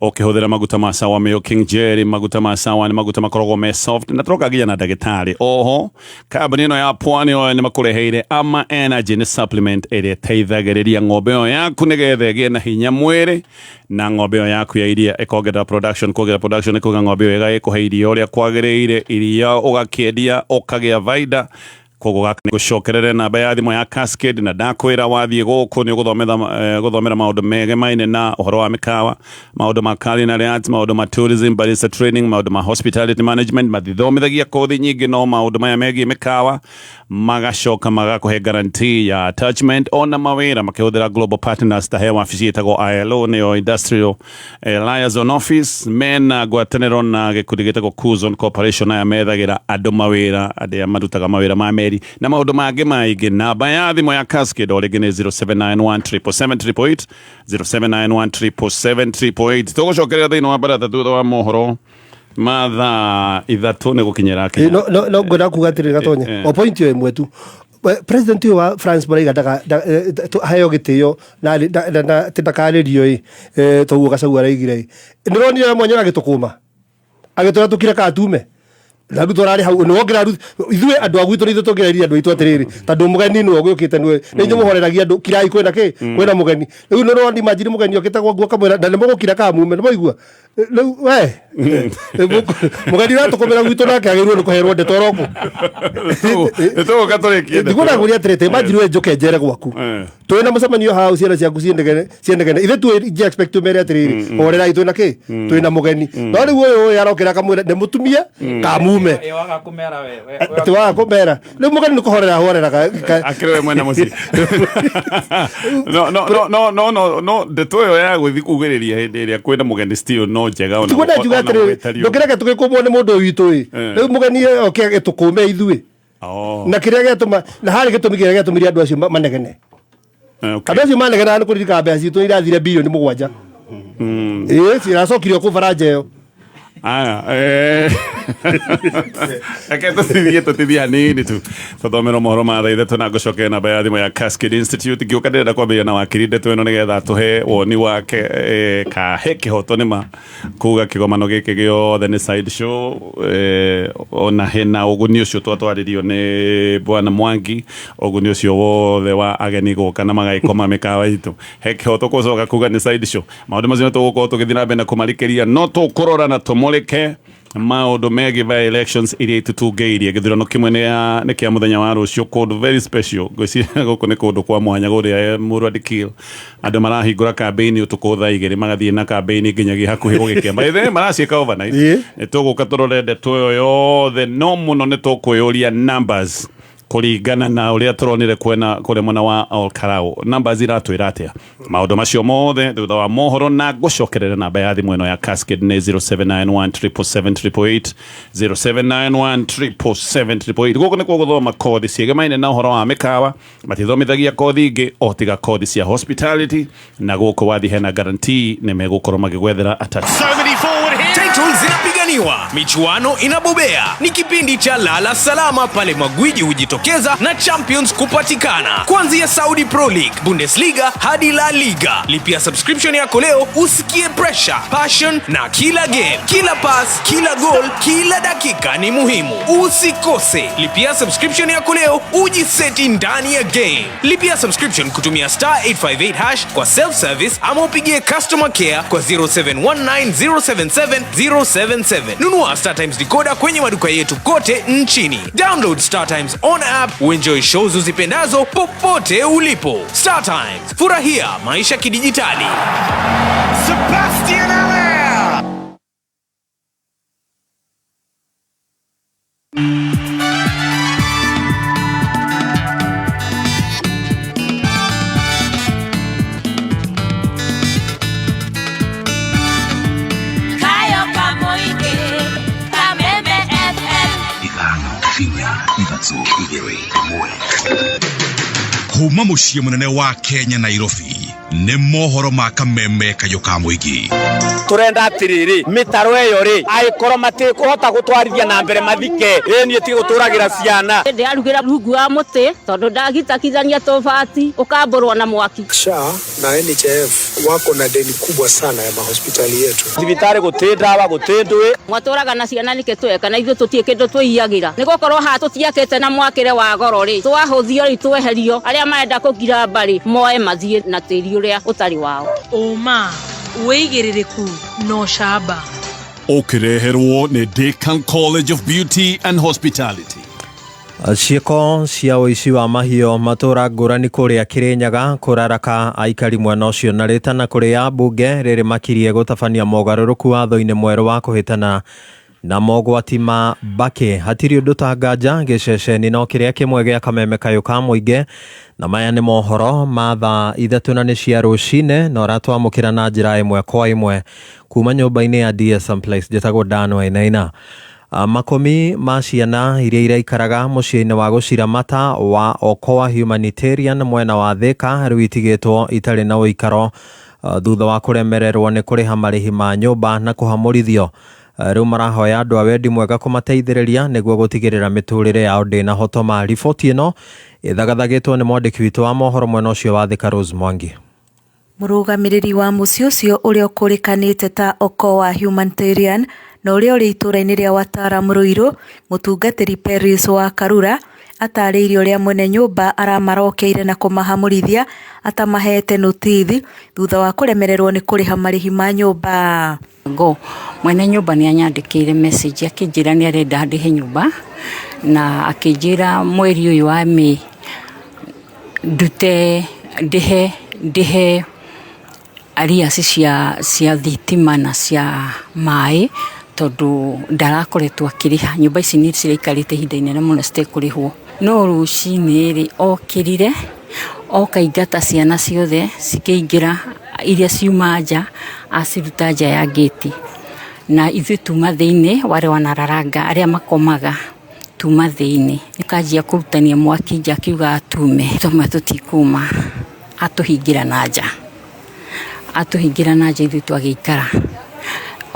ũkĩhũthĩra maguta ma Sawa Milking Jelly. Maguta ma Sawa nĩ maguta makoragwo me soft na tũroka nginya na ndagĩtarĩ. Oho kambuni ĩno ya Pwani Oil nĩ makũreheire Ama Energy, nĩ supplement ĩrĩa ĩteithagĩrĩria ng'ombe ĩyo yaku nĩgetha ĩgĩe na hinya mwĩrĩ na ng'ombe ĩyo yaku ya iria ĩkongerera production. Kuongerera production nĩ kuga ng'ombe ĩyo ĩgagĩkũhe iria ũrĩa kwagĩrĩire, iria ũgakĩendia ũkagĩa baida. Koguo gaka nĩ gũcokerere namba ya thimũ ya Cascade, na ndakwĩra wathiĩ gũkũ nĩ ũgũthomera maũndũ megemaine na ũhoro wa mĩkawa, maũndũ ma culinary arts, maũndũ ma tourism, barista training, maũndũ ma hospitality management. Mathithomithagia kothi nyingĩ no maũndũ maya megiĩ mĩkawa, magacoka magakũhe guarantee ya attachment ona mawĩra makĩhũthĩra Global Partners, ta he wabici ĩtagwo ILO, nĩyo Industrial Liaison Office, mena ngwatanĩro na gĩkundi gĩtagwo Kuzon Corporation. Aya methagĩra andũ mawĩra, arĩa marutaga mawĩra ma meri. ũgitĩri na maũndũ mangĩ maingĩ. Namba ya thimũ ya Cascade o rĩngĩ nĩ 0791 777 0791 777 888. Tũgũcokerera thĩinĩ wa baratha thutha wa mohoro ma thaa 3 nĩ gũkinyĩra Ĩ, no ngwenda kuga atĩrĩrĩ Gatonye, o point ĩyo ĩmwe tu. President ũyũ wa France maraiga aheo gĩtĩo na atĩ ndakarĩrio ĩ, toguo Gachagua araigire ĩ. Nĩũronire mwanya agĩtũkũma agĩtwĩra tũkire kana tume na rĩu tũrarĩ hau nĩwe ũngĩraru ithuĩ andũ a gwitũ nĩ ithuĩ tũngĩrairie andũ aitũ atĩrĩrĩ tondũ mũgeni nĩwe ũgĩũkĩte nĩwe nĩ inyuĩ mũhoreragia andũ kirai kwĩna kĩ kwĩna mũgeni rĩu nĩ ũrona imagine mũgeni okĩte gwaku akamwĩra na nĩ mũgũkira kana mume nĩ mwaigua rĩu we mũgeni ũratũkũmĩra gwitũ nake agĩrĩirwo nĩ kũherwo ndeto oroko. Nĩtũgũka tũrĩkie ndeto. Ndikuona ngũria atĩrĩ ta imagine we njũke njere gwaku twĩna mũcemanio hau ciana ciaku ciendegene ciendegene ithe tu inge expect umere atĩrĩrĩ horerai twĩna kĩ twĩna mũgeni no rĩu ũyũ ũyũ arokĩra akamwĩra nĩ mũtumie kamume Waga kũmera we. Atĩ waga kũmera rĩu mũgeni nĩ kũhorera ahorera akĩrĩ we mwene mũciĩ no no no no no no no ndeto ĩyo ya gũthiĩ kugĩrĩria hĩndĩ ĩrĩa kwĩna mũgeni still no njega ona tiguo ndanjuga ona atĩrĩrĩ gwĩtario. ndũkĩreke tũgĩkũmwo nĩ mũndũ ũyũ witũ ĩ rĩu mũgeni oke agĩtũkũme ithuĩ Oh. na kĩrĩa gĩatũma na harĩ gĩtũmi kĩrĩa gĩatũmire andũ acio manegene Okay. andũ acio manegenaga nĩ kũririkana mbeca citũ irathire bilioni 7 ĩĩ ciracokirio kũ baranja ĩyo. Aya, reke tũtithie tũtithie hanini tu tũthomerwo mohoro ma thaa 3 na ngũcokere namba ya thimũ ya Cascade Institute ngĩũka ndĩrenda kwambĩrĩria na wakiri ndeto ĩno nĩgetha tũhe woni wake kahe kĩhoto nĩma kuga kĩgomano gĩkĩ gĩothe nĩ side show ona hena ũguni ũcio twatwarĩrio nĩ bwana Mwangi ũguni ũcio wothe wa ageni gũka na magagĩkoma mĩkawa itũ he kĩhoto gũcoka kuga nĩ side show. Maũndũ macio nĩ tũgũkorwo tũgĩthiĩ na mbere na kũmarikĩria no tũkũrora na tũmũrĩke maũndũ megiĩ by elections iria itutungĩirie gĩthurano kĩmwe nĩ kĩa mũthenya wa rũciũ kũndũ very special ngwĩciria gũkũ nĩ kũndũ kwa mwanya kũrĩa Mũrũ Adikil andũ marahingũra kambĩini ũtukũ thaa 2 magathiĩ na kambĩini nginyagia hakuhĩ gũgĩkĩa by the way maraciĩka overnight nĩ tũgũka tũrore ndeto ĩyo yothe no mũno nĩ tũkwĩyũria numbers kũringana na ũrĩa tũronire kwena kũrĩa mwena wa Olkarau numbers iratwĩra atĩa maũndũ macio mothe thutha wa mohoro na ngũcokerera namba ya thimũ ĩno ya Cascade nĩ 0791 777 888 0791 777 888. Gũkũ nĩkuo gũthoma kothi ciĩgemaine na ũhoro wa mĩkawa matithomithagia kothi ingĩ o tiga kothi cia hospitality na gũkũ wathi hena guarantee nĩ megũkorwo magĩgwethera atatu. So many forward here. Titles zinapiganiwa, michuano inabobea. Ni kipindi cha lala salama pale magwiji hujitokeza na champions kupatikana. Kuanzia Saudi Pro League, Bundesliga hadi La Liga. Lipia subscription yako leo usikie pressure, passion na kila game, kila pass, kila goal, kila dakika ni muhimu. Usikose. Lipia subscription yako leo ujiseti ndani ya game. Lipia subscription kutumia star 858 hash kwa self service ama upigie customer care kwa 0719077077. Nunua Star Times decoder kwenye maduka yetu kote nchini. Download Star Times on app uenjoy shows uzipendazo popote ulipo. Star Times, furahia maisha kidijitali. Sebastian Allaire. Kayo Kamoige, Kameme FM. 5 4 3 2 1. Kuma mũciĩ mũnene wa Kenya Nairobi nĩ mohoro ma kameme kayũ ka mũingĩ. Turenda atiriri mitaro ĩyo rĩ angĩkorwo matikũhota gũtwarithia na mbere mathike ĩ niĩ ti gũtũragĩra ciana. Ndĩrarugĩra rungu wa mũtĩ tondũ ndagitakithania tũbati ũkambũrwo na mwaki. SHA na NHIF wako na deni kubwa sana ya mahospitali yetu. Thibitarĩ gũtĩ ndawa gũtĩ ndũĩ. Mwatũraga na ciana nĩkĩ tweka na ithuĩ tũtirĩ kĩndũ twĩiyagĩra nĩ gũkorwo haha tũtiakĩte na mwakĩre wa goro rĩ twahũthio rĩ tweherio arĩa marenda kũngira mbarĩ moe mathiĩ na tĩri ũrĩa ũtarĩ wao. Ũma wĩigĩrĩrĩku na ũcamba. Ũkĩreherwo nĩ Deakin College of Beauty and Hospitality. Ciĩko cia ũici wa mahiũ matũra ngũrani kũrĩa Kĩrĩnyaga kũraraka aikari mwena ũcio na rĩtana kũrĩ ambunge rĩrĩ makirie gũtabania mogarũrũku watho-inĩ mwerũ wa kũhĩtana na mogwati ma mbakĩ. Hatirĩ ũndũ ta nganja gĩceceni no kĩrĩa kĩmwe gĩa kameme kayũ ka mũingĩ na maya nĩ mohoro ma thaa 3 na nĩ cia rũcinĩ na ũratwamũkĩra na njĩra ĩmwe kwa ĩmwe kuma nyũmba-inĩ ya DSM Place. Njĩtagwo Dan Wainaina. Makũmi ma ciana iria iraikaraga mũciĩ-inĩ wa gũciramata wa Okoa Humanitarian mwena wa Thika rĩu itigĩtwo itarĩ na ũikaro thutha wa kũremererwo nĩ kũrĩha marĩhi ma nyũmba na kũhamũrithio. Rĩu marahoya andũ a wendi mwega kũmateithĩrĩria nĩguo gũtigĩrĩra mĩtũrĩre yao ndĩnahotoma. Riboti ĩno ĩthagathagĩtwo nĩ mwandĩki witũ wa mohoro mwena ũcio wa Thika Rose Mwangi. Mũrũgamĩrĩri wa mũciĩ ũcio ũrĩa ũkũrĩkanĩte ta Okoa Humanitarian na ũrĩa ũrĩ itũũra-inĩ rĩa Watalam Ruiru, mũtungatĩri Peris wa Karura, atarĩirie ũrĩa mwene nyũmba aramarokeire na kũmahamũrithia atamahete nũtithi thutha wa kũremererwo nĩ kũrĩha marĩhi ma nyũmba. Ngo mwene nyũmba nĩ anyandĩkĩire message akĩnjĩra nĩ arenda ndĩhe nyũmba na akĩnjĩra mweri ũyũ wa May ndute ndĩhe ndĩhe arrears cia thitima na cia maĩ tondũ ndarakoretwo akĩrĩha. Nyũmba ici nĩ ciraikarĩte ihinda inene mũno citekũrĩhwo. No rũcinĩ rĩ okĩrire oka ingata ciana ciothe cikĩingĩra iria ciuma nja aciruta nja ya ngĩti na ithuĩ tuma thĩinĩ wale wanararanga arĩa makomaga tuma thĩinĩ nĩkanjia kũrutania mwaki nja akiuga atume twamwe tũtikuma atũhingĩra na nja atũhingĩra na nja ithuĩ twagĩikara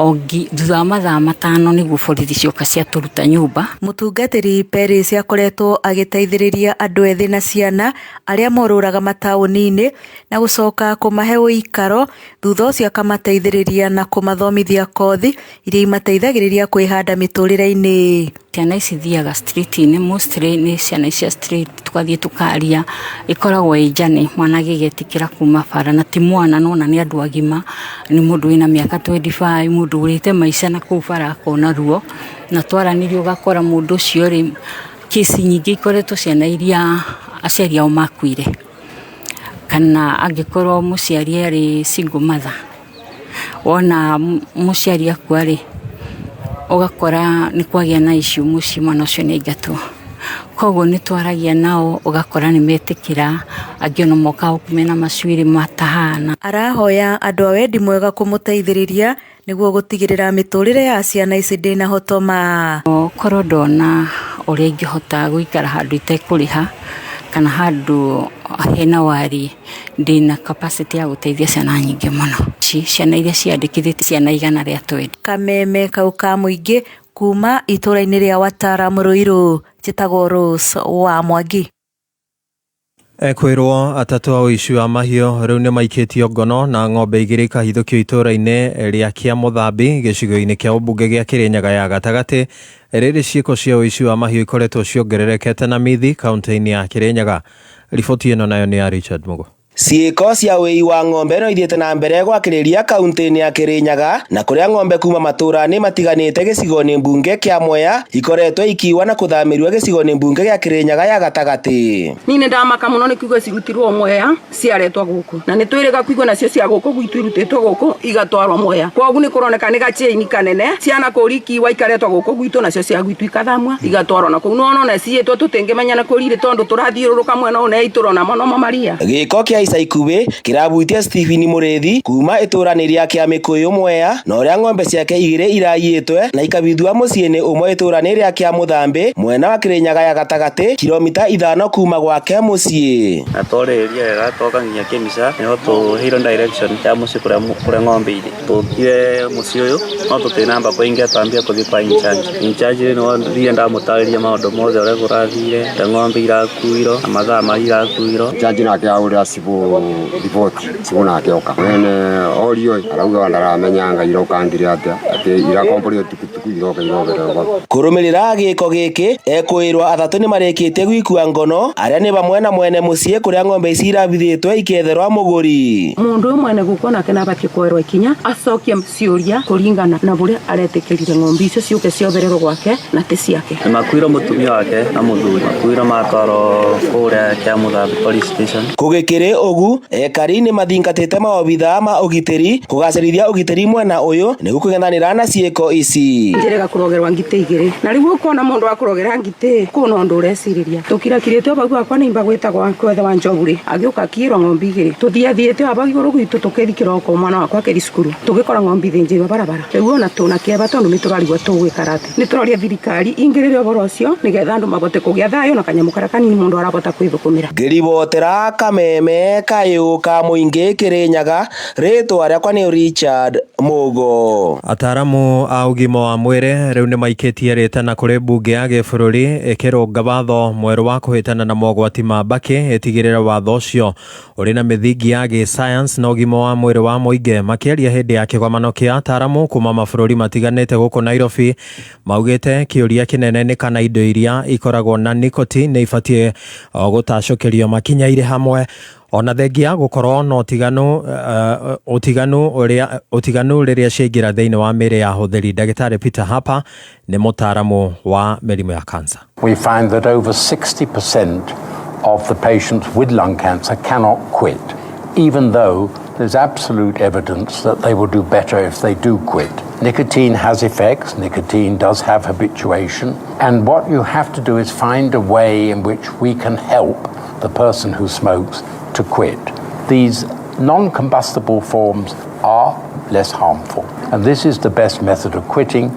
ongi thutha wa mathaa 5 nĩguo borithi cioka ciatũruta nyũmba. Mũtungatĩri Peris akoretwo agĩteithĩrĩria andũ ethĩ na ciana arĩa morũraga mataũni-inĩ na gũcoka kũmahe ũikaro, thutha ũcio akamateithĩrĩria na kũmathomithia kothi iria imateithagĩrĩria kwĩhanda mĩtũrĩre-inĩ. Ciana ici thiaga street-inĩ, mostly nĩ ciana cia street, tũgathiĩ tũkaria, ĩkoragwo ĩ njane mwana agĩgetĩkĩra kuma bara na ti mwana nona nĩ andũ agima, nĩ mũndũ wĩna mĩaka 25, mũndũ ũrĩte maica na kũu bara akona ruo, na twaranĩria ũgakora mũndũ ũcio rĩ, kesi nyingĩ ikoretwo ciana iria aciari ao makuire kana angĩkorwo mũciari arĩ single mother, wona mũciari akua rĩ, ũgakora nĩ kwagĩa na issue mũciĩ mwana ũcio nĩ aingatwo. Koguo nĩ twaragia nao ũgakora nĩ metĩkĩra, angĩ ona moka gũkũ mena macuĩrĩ matahana. Arahoya andũ a wendi mwega kũmũteithĩrĩria nĩguo gũtigĩrĩra mĩtũrĩre ya ciana ici ndĩnahotoma. Korwo ndona ũrĩa ingĩhota gũikara handũ itekũrĩha kana handũ hena wariĩ, ndĩna capacity ya gũteithia ciana nyingĩ mũno. Ciana iria ciandĩkithĩtie ciana 120. Kameme kau ka mũingĩ kuma itũũra-inĩ rĩa Watalam Ruiru, njĩtagwo Rose wa Mwangi. Ekwĩrwo atatũ a ũici wa mahiũ rĩu nĩ maikĩtio ngono na ng'ombe 2 ikahithũkio itũũra-inĩ rĩa Kĩamũthambi gĩcigo-inĩ kĩa ũmbunge gĩa Kĩrĩnyaga ya gatagatĩ. Rĩrĩ ciĩko cia ũici wa mahiũ ikoretwo ciongererekete na mithi kaunti-inĩ ya Kĩrĩnyaga. Riboti ĩno nayo nĩ ya Richard Mugo. Ciĩko cia ũiyi wa ng'ombe no ithiĩte na mbere gwakĩrĩria kaunti-inĩ ya Kĩrĩnyaga na kũrĩa ng'ombe kuma matũũra-inĩ matiganĩte gĩcigo-inĩ mbunge kĩa Mwea ikoretwo ikiwa na kũthamĩrio gĩcigo-inĩ mbunge gĩa Kĩrĩnyaga ya gatagatĩ. Niĩ nĩ ndamaka mũno nĩ kuigua cirutirwo Mwea ciaretwo gũkũ na nĩ twĩrĩga kuigua nacio cia gũkũ gwitũ irutĩtwo gũkũ igatwarwo Mwea, kwoguo nĩ kũroneka nĩ gachain kanene ciana kũri ikiwa ikaretwo gũkũ gwitũ nacio cia gwitũ ikathamwa igatwarwo na kũu no nona ciĩtwo tũtingĩmenya na kũrire tondũ tũrathiũrũrũka mwena ũyũ na itũrona mũno Maria. Gĩko kĩa ica ikuhĩ kĩrabuitia Stephen Mũrĩthi kuma itũũra-inĩ rĩa Kĩamĩkũyũ Mwea na ũrĩa ng'ombe ciake 2 iraiyĩtwe na ikabithua mũciĩ-inĩ ũmwe itũũra-inĩ rĩa Kĩamũthambĩ mwena wa Kĩrĩnyaga ya gatagatĩ kilomita 5 kuma gwake mũciĩ. Na twarĩrĩria wega twoka nginya Kĩmica nĩho tũheirwo direction ya mũciĩ kũrĩa ng'ombe irĩ. Tũkire mũciĩ ũyũ no tũtinamba kũingĩra twambia kũthiĩ kwa in charge. In charge nĩho thiĩ ndamũtarĩria maũndũ mothe ũrĩa kũrathire, ta ng'ombe irakuirwo na mathaa marĩa irakuirwo. In charge nake ahũrĩra cibũ riboti, cibũ nake oka mwene orio arauga ndaramenya irokangire atia atĩ irakomborio tukutuku iroka irogererwo. Kũrũmĩrĩra gĩko gĩkĩ ekwĩrwo atatũ nĩmarĩkĩtie gwikua ngono arĩa nĩ bamwe na mwene mũciĩ kũrĩa ng'ombe ici irabithĩtwe ikĩetherwa mũgũri. Mũndũ ũyũ mwene gũkũ nake nabatiĩ kuoerwo ikinya acokie ciũria kũringana na ũrĩa aretĩkĩrire ng'ombe icio ciũke ciongererwo gwake na ti ciake. Nĩmakuirwo mũtumia wake na mũthuri, makuirwo matwarwo kũrĩa Kĩamũthambi police station. Kũgĩkĩrĩ ũgu ekari nĩ mathingatĩte maobithaa ma ũgitĩri kũgacĩrithia ũgitĩri mwena ũyũ nĩguo kũng'ethanĩra Na ciĩko ici. Njĩrĩga kũrogerwa ngitĩ igĩrĩ na rĩu ũkona mũndũ wa kũrogera ngitĩ kũna ũndũ ũrecirĩria tũkirakirĩte o bau akwa nĩimba gwĩtagwa kwethe wa njogu rĩ agĩũka akĩĩrwo ng'ombe igĩrĩ tũthiathiĩte o hau igũrũ gwitũ tũkĩthi kĩroko mwana wakwa akĩthi cukuru tũgĩkora ng'ombe ithĩnjĩirwo barabara rĩu ona tũna kĩeva tondũ nĩtũrarigwo tũgwĩkara atĩ nĩtũroria thirikari ingĩrĩre ũhoro ũcio nĩgetha andũ mabote kũgĩa thayũ na kanyamũ karĩa kanini mũndũ arabota kwĩthũkũmĩra. Ngĩribotera Kameme kayũ ka mũingĩ Kĩrĩnyaga, rĩtwa rĩakwa nĩ Richard Mugo. Ataramu a ũgima wa mwĩrĩ rĩu nĩmaikĩtie rĩtana kũrĩ mbunge ya gĩbũrũri ĩkĩrũnga watho mwerũ wa kũhĩtana na mogwati ma mbakĩ ĩtigĩrĩre watho ũcio ũrĩ na mĩthingi ya gĩsayansi na ũgima wa mwĩrĩ wa mũingĩ. Makĩaria hĩndĩ ya kĩgomano kĩa ataramu kuma mabũrũri matiganĩte gũkũ Nairobi, maugĩte kĩũria kĩnene nĩ kana indo iria ikoragwo na nicotine nĩ ibatiĩ gũtacũkĩrio makinya irĩ hamwe ona thengia gũkorwo na ũtiganu ũtiganu ũrĩa ũtiganu rĩrĩa ciaingĩra thĩinĩ wa mĩĩrĩ ya ahũthĩri. Ndagĩtarĩ Peter Harper nĩ mũtaaramu wa mĩrimũ ya cancer. We find that over 60% of the patients with lung cancer cannot quit, even though there's absolute evidence that they will do better if they do quit. Nicotine has effects, nicotine does have habituation, and what you have to do is find a way in which we can help the person who smokes to quit. These non-combustible forms are less harmful, and this is the best method of quitting.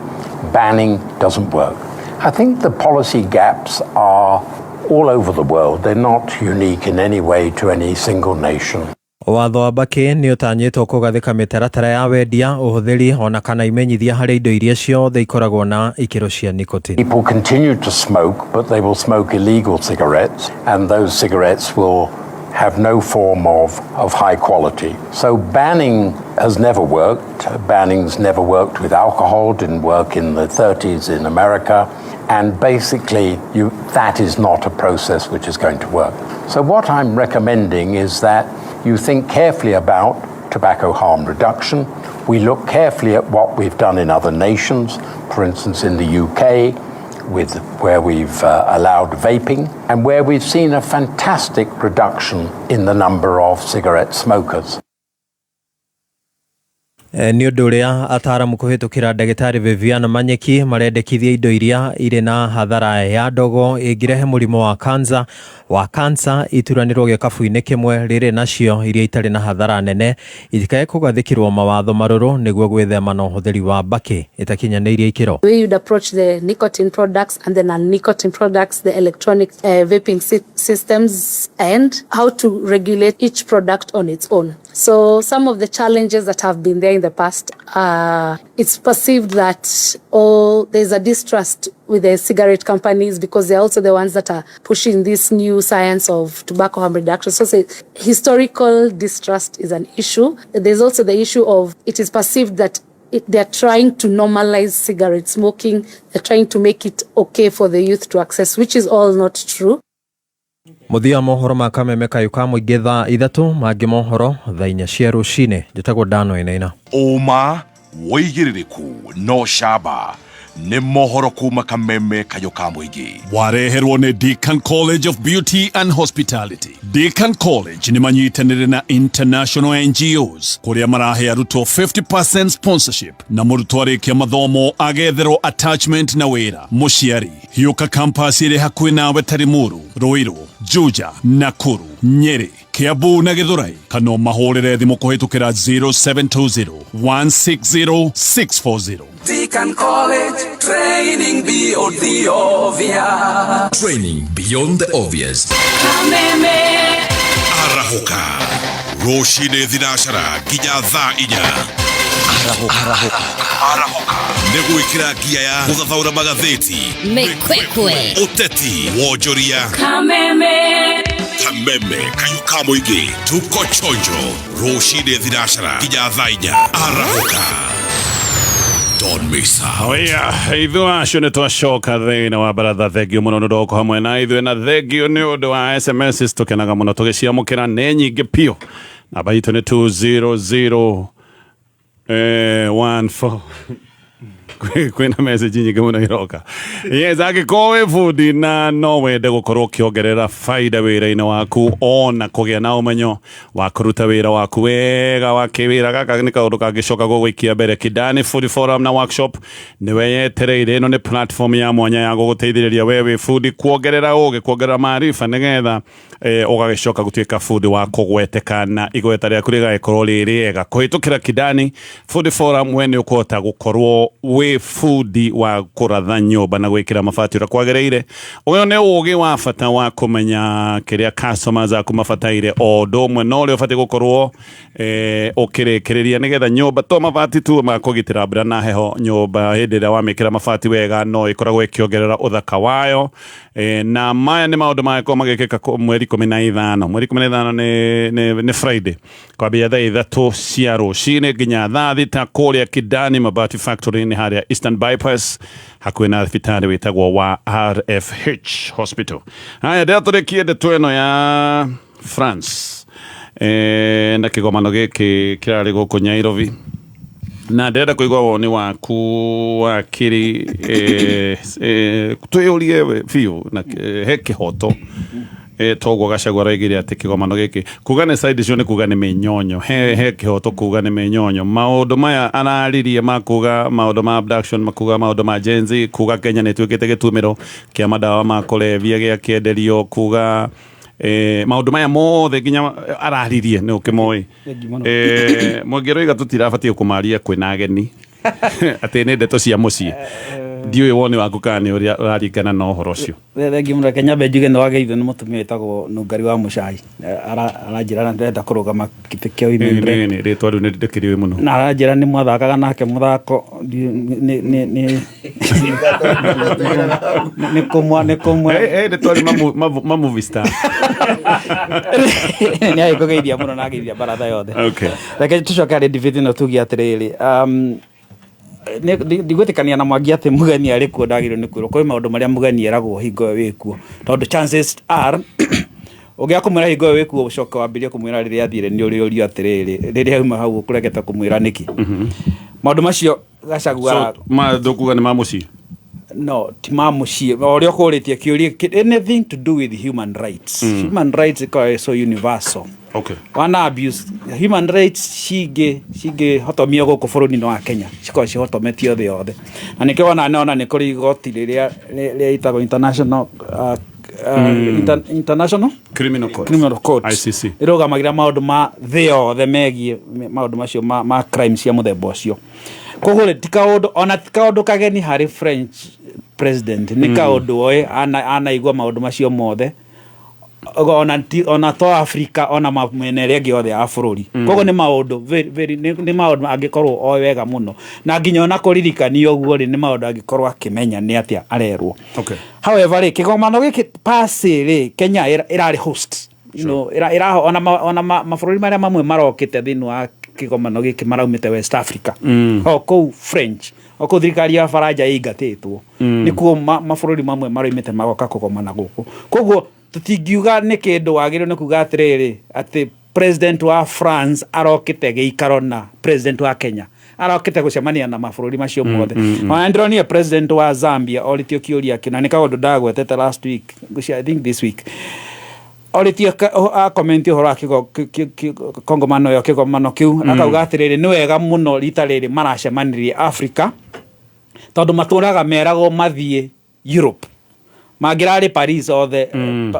Banning doesn't work. I think the policy gaps are all over the world. They're not unique in any way to any single nation. Watho wa mbakĩ nĩ ũtanyĩtwo kũgathĩka mĩtaratara ya wendia, ũhũthĩri ona kana imenyithia harĩ indo iria ciothe ikoragwo na ikĩro cia nicotine. People continue to smoke, but they will smoke illegal cigarettes, and those cigarettes will have no form of high quality. So banning has never worked. Banning's never worked with alcohol, didn't work in the 30s in America, and basically that is not a process which is going to work. So what I'm recommending is that you think carefully about tobacco harm reduction. We look carefully at what we've done in other nations, for instance in the UK, with where we've allowed vaping and where we've seen a fantastic reduction in the number of cigarette smokers. Nĩ ũndũ ũrĩa ataramu kũhĩtũkĩra ndagĩtarĩ Vivian Manyeki marendekithia indo iria irĩ na hathara ya ndogo ĩngĩrehe mũrimũ wa kansa ituranĩrwo gĩkabu-inĩ kĩmwe rĩrĩ nacio iria itarĩ na hathara nene itikae kũgathĩkĩrwo mawatho marũrũ nĩguo gwĩthema na ũhũthĩri wa mbakĩ ĩtakinyanĩirie ikĩro. We would approach the nicotine products and the non-nicotine products, the electronic vaping systems, and how to regulate each product on its own. So some of the challenges that have been there in the past, it's perceived that there's a distrust with the cigarette companies because they're also the ones that are pushing this new science of tobacco harm reduction. So say, historical distrust is an issue. There's also the issue of it is perceived that they're trying to normalize cigarette smoking. They're trying to make it okay for the youth to access, which is all not true. Mũthia wa mohoro ma Kameme kayũ ka mũingĩ thaa 3, mangĩ mohoro thaa 4 cia rũcinĩ. Njĩtagwo Dano Inaina. Ũma wĩigĩrĩrĩku no camba nĩ mohoro kuma Kameme kayũ ka mũingĩ. Wareherwo nĩ Deakin College of Beauty and Hospitality. Deakin College nĩ manyitanĩire na international NGOs kũrĩa marahe arutwo 50% sponsorship na mũrutwo arĩkia mathomo agetherwo attachment na wĩra. Mũciari hiũka campus ĩrĩ hakuhĩ nawe ta Limuru, Ruiru, Juja, Nakuru, Nyeri, Kiambu na Githurai, kana ũmahũrĩre thimũ kũhĩtũkĩra 0720 160 640. Deakin College, training beyond the obvious. Training beyond the obvious. Kameme. Arahũka rũcinĩ thinacara nginya thaa 4. Arahũka. Arahũka. Nĩ gwĩkĩra ngia ya gũthathaũra magathĩti, mĩkwekwe, ũteti, wonjoria. Kameme. Kameme kayũ ka mũingĩ, tuko chonjo rũcinĩ thinacara nginya thaa 4. Arahũka. Don't miss out. Oya, ithuĩ acio nĩ twacoka thĩinĩ wa baratha. Thengio mũno nĩ ũndũ wa gũkorwo hamwe na ithuĩ, na thengio nĩ ũndũ wa SMS tũkenaga mũno tũgĩciamũkĩra nĩ nyingĩ piũ. Namba itũ nĩ 200 14. Kwĩna message nyingĩ mũno iroka. Yes, angĩkorwo wĩ bundi na no wende gũkorwo ũkĩongerera baida wĩra-inĩ waku ona kũgĩa na ũmenyo wa kũruta wĩra waku wega wa kĩwĩra, gaka nĩ kaũndũ kangĩcoka gũgũikia mbere. Kidani Food Forum na workshop nĩwe yetereire. Ĩno nĩ platform ya mwanya ya gũgũteithĩrĩria we wĩ bundi kuongerera ũgĩ, kuongerera maarifa, nĩgetha ũgagĩcoka gũtuĩka bundi wa kũgweteka na igweta rĩaku rĩgagĩkorwo rĩ rĩega. Kũhĩtũkĩra Kidani Fundi Forum, we nĩ ũkũhota gũkorwo wĩ bundi wa kũratha nyũmba na gwĩkĩra mabati ũrĩa kwagĩrĩire. Ũyũ nĩ ũgĩ wa bata wa kũmenya kĩrĩa customers aku mabataire, o ũndũ ũmwe na ũrĩa ũbatiĩ gũkorwo ũkĩrĩkĩrĩria nĩgetha nyũmba to mabati tu ma kũgitĩra mbura na heho. Nyũmba hĩndĩ ĩrĩa wamĩkĩra mabati wega no ĩkoragwo ĩkĩongerera ũthaka wayo. Na maya nĩ maũndũ mangĩkorwo magĩkĩka mweri 15. Mweri 15 nĩ Friday, kwambia thaa 3 cia rũcinĩ nginya thaa 6 kũrĩa Kidani Mabati Factory, nĩ harĩa Eastern Bypass hakuhĩ na thibitarĩ wĩtagwo wa RFH Hospital. Haya, ndĩratũrĩkie ndeto ĩno ya France na kĩgomano gĩkĩ kĩrarĩ gũkũ Nairobi, na ndĩrenda kũigua woni waku wakiri. Twĩyũrie biũ na he kĩhoto toguo Gachagua aroigire atĩ kĩgomano gĩkĩ kuga nĩ side icio nĩ kuga nĩ mĩnyonyo, he kĩhoto kuga nĩ mĩnyonyo? Maũndũ maya araririe ma kuga maũndũ ma abduction, makuga maũndũ ma Gen Z, kuga Kenya nĩ ĩtuĩkĩte gĩtumĩro kĩa madawa ma kũrebia gĩa kĩenderio, kuga maũndũ maya mothe nginya araririe nĩ ũkĩmoĩ. Thengiũ mũno. Mwangi aroiga tũtirabatiĩ kũmaria kwĩna ageni, atĩ nĩ ndeto cia mũciĩ. Ndiũĩ woni waku kana nĩ ũrĩa ũraringana na ũhoro ũcio. Thengiũ mũno. Reke nyambe njuge nĩ wageithio nĩ mũtumia wĩtagwo Nungari wa Mũcai. Aranjĩra na ndĩrenda kũrũgama gĩtĩ kĩa women rep. Nĩ rĩtwa rĩu nĩ ndĩkĩrĩũĩ mũno. Na aranjĩra nĩ mwathakaga nake mũthako, nĩ kũmwa nĩ kũmwa. Rĩtwa rĩu ma movie star. Nĩ agĩkũgeithia mũno na ageithia baratha yothe. Reke tũcoke harĩ debate ĩno, tuge atĩrĩrĩ, ndigwĩtĩkania na Mwangi atĩ mũgeni arĩ kuo ndagĩrĩirwo nĩ kwĩrwo. Kwĩ maũndũ marĩa mũgeni eragwo hingo ĩyo wĩ kuo, tondũ chances are ũngĩaga kũmwĩra hingo ĩyo wĩ kuo, ũcoke wambĩrĩrie kũmwĩra rĩrĩa athire, nĩ ũrĩũrio atĩrĩrĩ, rĩrĩa auma hau ũkũregete kũmwĩra nĩkĩ maũndũ macio Gachagua. So ma ndũkuga nĩ ma mũciĩ? No ti ma mũciĩ, o ũrĩa ũkũrĩtie kĩũria, anything to do with human rights. Human rights ĩkoragwo so universal. Wana abuse human rights cingĩhotomio gũkũ bũrũri-inĩ wa Kenya, cikoragwo cihotometio thĩ yothe, na nĩkĩo wona nona nĩ kũrĩ igoti rĩrĩa rĩtagwo international international Criminal Court. Criminal Court. ICC. Ĩrũgamagĩra maũndũ ma thĩ yothe megiĩ maũndũ macio ma crime cia mũthemba ũcio. Koguo rĩ, ti kaũndũ, ona ti kaũndũ kageni harĩ French president, nĩ kaũndũ oĩ, anaigua maũndũ macio mothe, ona to Africa, ona mĩena ĩrĩa ĩngĩ yothe ya bũrũri. Koguo nĩ maũndũ very, very, nĩ maũndũ angĩkorwo oĩ wega mũno, na nginya ona kũririkanio ũguo rĩ, nĩ maũndũ angĩkorwo akĩmenya nĩ atĩa arerwo. However rĩ, kĩgomano gĩkĩ per se rĩ, Kenya ĩrarĩ host, ona mabũrũri marĩa mamwe marokĩte thĩinĩ wa kĩgomano gĩkĩ maraumĩte West Africa, o kũu French, o kũu thirikari ya Faranja ĩingatĩtwo, nĩkuo mabũrũri mamwe maraumĩte magoka kũgomana gũkũ. Koguo tũtingiuga nĩ kĩndũ wagĩrĩirwo nĩ kuga atĩrĩrĩ, atĩ president wa France arokĩte gĩikaro na president wa Kenya arokĩte gũcemania na mabũrũri macio mothe. Ona ndĩronire president wa Zambia orĩtio kĩũria kĩu, na nĩ kaũndũ ndagwetete last week, I think this week, orĩtio akomenti ũhoro wa kongomano ĩyo, kĩgomano kĩu, akauga atĩrĩrĩ, nĩ wega mũno rita rĩrĩ maracemanirie Africa, tondũ matũraga meragwo mathiĩ Europe. Mangĩrarĩ Paris othe,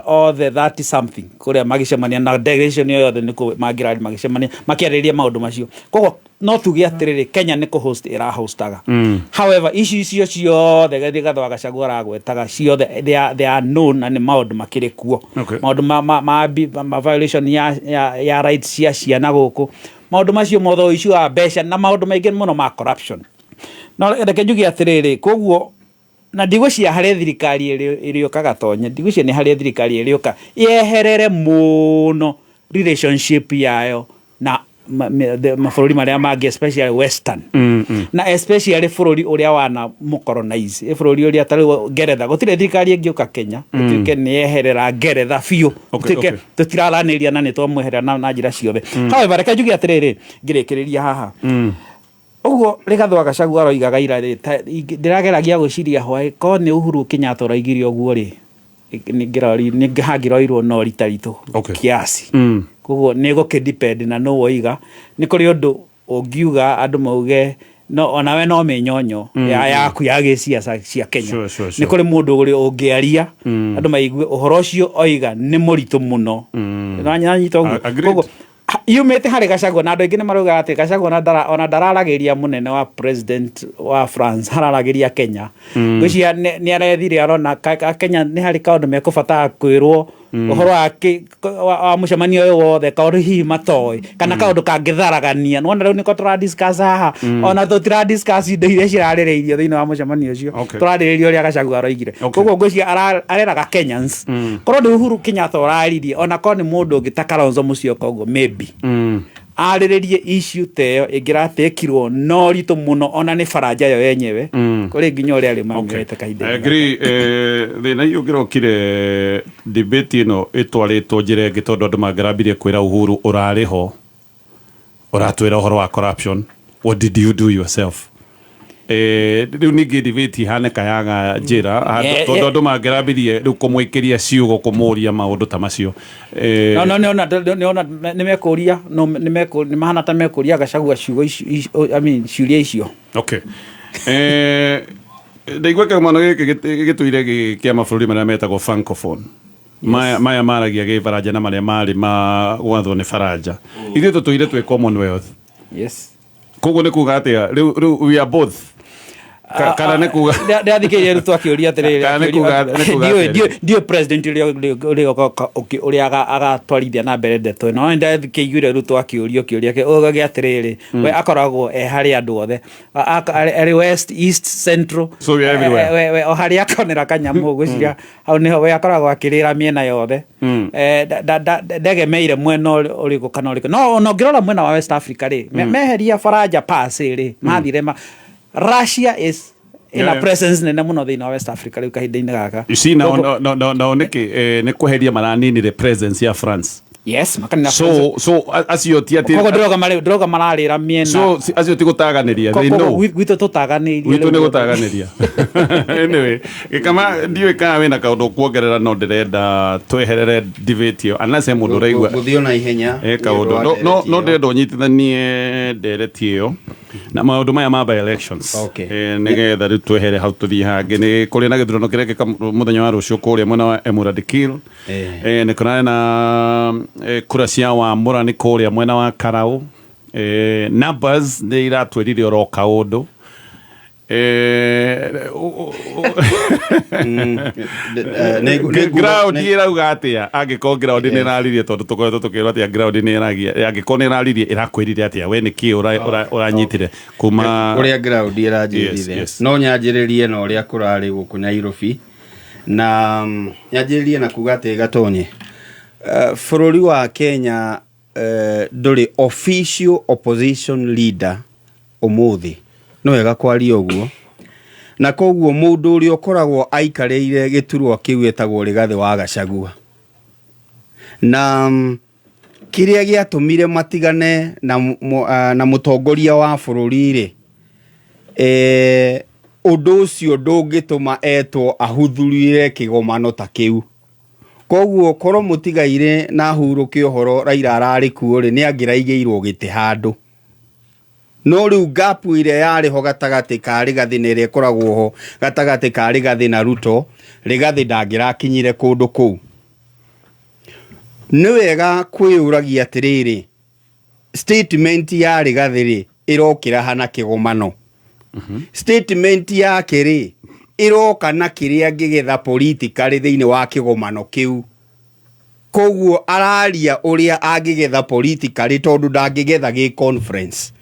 othe 30 something kũrĩa magĩcemania na delegation ĩyo yothe, nĩkuo mangĩrarĩ magĩcemania makĩarĩrĩria maũndũ macio. Koguo no tuge atĩrĩrĩ, Kenya nĩ kũhost ĩrahostaga. However, ici icio ciothe Rigathĩ wa Gachagua aragwetaga ciothe, they are known na nĩ maũndũ makĩrĩ kuo. Maũndũ ma violation ya rights cia ciana gũkũ, maũndũ macio mothe, ũici wa mbeca na maũndũ maingĩ mũno ma corruption. No reke njuge atĩrĩrĩ, koguo na ndigwĩciria harĩ thirikari ĩrĩũkaga tonye, ndigwĩciria nĩ harĩ thirikari ĩrĩũka yeherere mũno relationship yayo na mabũrũri marĩa mangĩ, especially western, na especially bũrũri ũrĩa wana mũcolonize, bũrũri ũrĩa ta rĩu Ngeretha. Gũtirĩ thirikari ĩngĩũka Kenya ĩtuĩke nĩ yeherera Ngeretha biũ, ĩtuĩke tũtiraranĩria na nĩ twamweherera na njĩra ciothe. However, reke njuge atĩrĩrĩ ngĩrĩkĩrĩria haha. Ũguo Rigathĩ wa Gachagua aroigaga ira rĩ, ndĩrageragia gwĩciria why korwo nĩ Uhuru Kenyatta ũroigire ũguo rĩ, hangĩroirwo no ritaritũ kiasi. Koguo nĩ gũkĩ depend na nũ woiga. Nĩ kũrĩ ũndũ ũngiuga andũ mauge no onawe no mĩnyonyo ya yaku ya gĩciaca cia Kenya. Nĩ kũrĩ mũndũ ũrĩ ũngĩaria andũ maigue ũhoro ũcio oiga nĩ mũritũ mũno. Nĩwanyita ũguo? Agreed. Koguo yumĩte harĩ Gachagua na andũ aingĩ nĩ marauga atĩ Gachagua ona ndararagĩria mũnene wa president wa France, araragĩria Kenya. Ngwĩciria nĩ arethire arona Kenya nĩ harĩ kaũndũ mekũbatara kwĩrwo ũhoro wa mũcemanio ũyũ wothe, kaũndũ hihi matoĩ kana kaũndũ kangĩtharagania. Nĩwona rĩu nĩko tũra discuss haha, ona tũtira discuss indo iria cirarĩrĩirio thĩinĩ wa mũcemanio ũcio, tũrarĩrĩria ũrĩa Gachagua aroigire. Koguo ngwĩciria areraga Kenyans korwo nĩ Uhuru Kenyatta ũraririe, ona korwo nĩ mũndũ ũngĩ ta Kalonzo Musyoka ũguo, maybe arĩrĩrie issue ta ĩyo ĩngĩratĩkirwo no ritũ mũno ona nĩ baranja yo yenyewe kũrĩ nginya ũrĩa arĩ mamĩoete kahinda. I agree. Thĩna icio ũngĩrokire debate ĩno ĩtwarĩtwo njĩra ĩngĩ, tondũ andũ mangĩrambirie kwĩra Uhuru ũrarĩ ho ũratwĩra ũhoro wa corruption, what did you do yourself? Rĩu ningĩ debate ihanĩka yaga njĩra tondũ andũ mangĩrambirie rĩu kũmũikĩria ciugo, kũmũria maũndũ ta macio. No no nĩona nĩona nĩ mekũria, no nĩ mahana ta mekũria Gachagua ciugo icio, I mean ciũria icio. Okay. Ndaigua kĩgomano gĩkĩ gĩtũire gĩ kĩa mabũrũri marĩa metagwo francophone, maya maragia gĩbaranja na marĩa marĩ ma gwathwo nĩ Baranja. Ithuĩ tũtũire twĩ Commonwealth. Koguo nĩ kuga atĩa rĩu we are both? Kana nĩ kuga Ndĩrathikĩrĩria Ruto akĩũria atĩrĩrĩ, Kana nĩ kuga ndiũĩ atĩrĩ? Ndiũĩ president ũrĩa agatwarithia na mbere ndeto ĩno, no nĩndakĩiguire Ruto akĩũrio kĩũria ũgage atĩrĩrĩ, we akoragwo e harĩ andũ othe, arĩ west, east, central. So we are everywhere. We o harĩa akonera kanyamũ, ngwĩciria hau nĩho we akoragwo akĩrĩra mĩena yothe. Ndegemeire mwena ũrĩkũ kana ũrĩkũ, no ona ũngĩrora mwena wa West Africa rĩ, meheria Faranja pass rĩ, mathire ma Russia is in a presence nene mũno thĩinĩ wa West Africa rĩu kahinda-inĩ gaka. You see now, no nĩkĩ nĩ kweheria maraninire presence ya France. Yes, makanina. So acio ti atĩ Koguo ndĩroga mararĩra mĩena. So acio ti gũtaganĩria, they Koguo know. Gwitũ tũtaganĩirie. Gwitũ nĩ Rĩu. gũtaganĩria. Anyway, gĩkama ndiũĩ kana wĩna kaũndũ kuongerera, no ndĩrenda tweherere debate ĩyo unless he mũndũ ũraigua. Gũthiĩ na ihenya. Kaũndũ nĩ ũndũ wa no ndereti no ĩyo. Ndĩrenda ũnyitithanie ndereti ĩyo na maũndũ maya ma by elections, nĩgetha rĩu twehere hau tũthiĩ hangĩ. Nĩ kũrĩ na gĩthurano kĩrekĩka mũthenya wa rũciũ kũrĩa mwena wa Emurua Dikirr. Nĩ kũrarĩ na kura cia wamũrani kũrĩa mwena wa Karau. Numbers nĩ iratwĩrire oro kaũndũ. Ground ĩrauga atĩa? Angĩkorwo ground nĩ ĩraririe, tondũ tũkoretwo tũkĩrwo atĩa ground nĩ ĩragia, angĩkorwo nĩ ĩraririe, ĩrakwĩrire atĩa we? Nĩ kĩĩ ũranyitire kuma Ũrĩa ground ĩranjĩrire? Yes. No nyanjĩrĩrie na ũrĩa kũrarĩ gũkũ Nairobi, na nyanjĩrĩrie na kuga atĩ Gatonye, bũrũri wa Kenya ndũrĩ official opposition leader ũmũthĩ, nĩ wega kwaria ũguo, na koguo mũndũ ũrĩa ũkoragwo aikarĩire gĩturwa kĩu etagwo Rigathĩ wa Gachagua, na kĩrĩa gĩatũmire matigane na mũtongoria wa bũrũri rĩ, ũndũ ũcio ndũngĩtũma etwo ahũthũrire kĩgomano ta kĩu. Koguo korwo mũtigaire na hurũke ũhoro Raila ararĩ kuo rĩ, nĩ angĩraigĩirwo gĩtĩ handũ, no rĩu gap ĩrĩa yarĩ ho gatagatĩ ka Rigathĩ na ĩrĩa ĩkoragwo ho gatagatĩ ka Rigathĩ na Ruto, Rigathĩ ndangĩrakinyire kũndũ kũu. Nĩ wega kwĩyũragia atĩrĩrĩ, statement ya Rigathĩ rĩ, ĩrokĩra hana kĩgomano? Statement yake rĩ, ĩroka na kĩrĩa angĩgetha politically thĩinĩ wa kĩgomano kĩu? Koguo araria ũrĩa angĩgetha politically, tondũ ndangĩgetha gĩ conference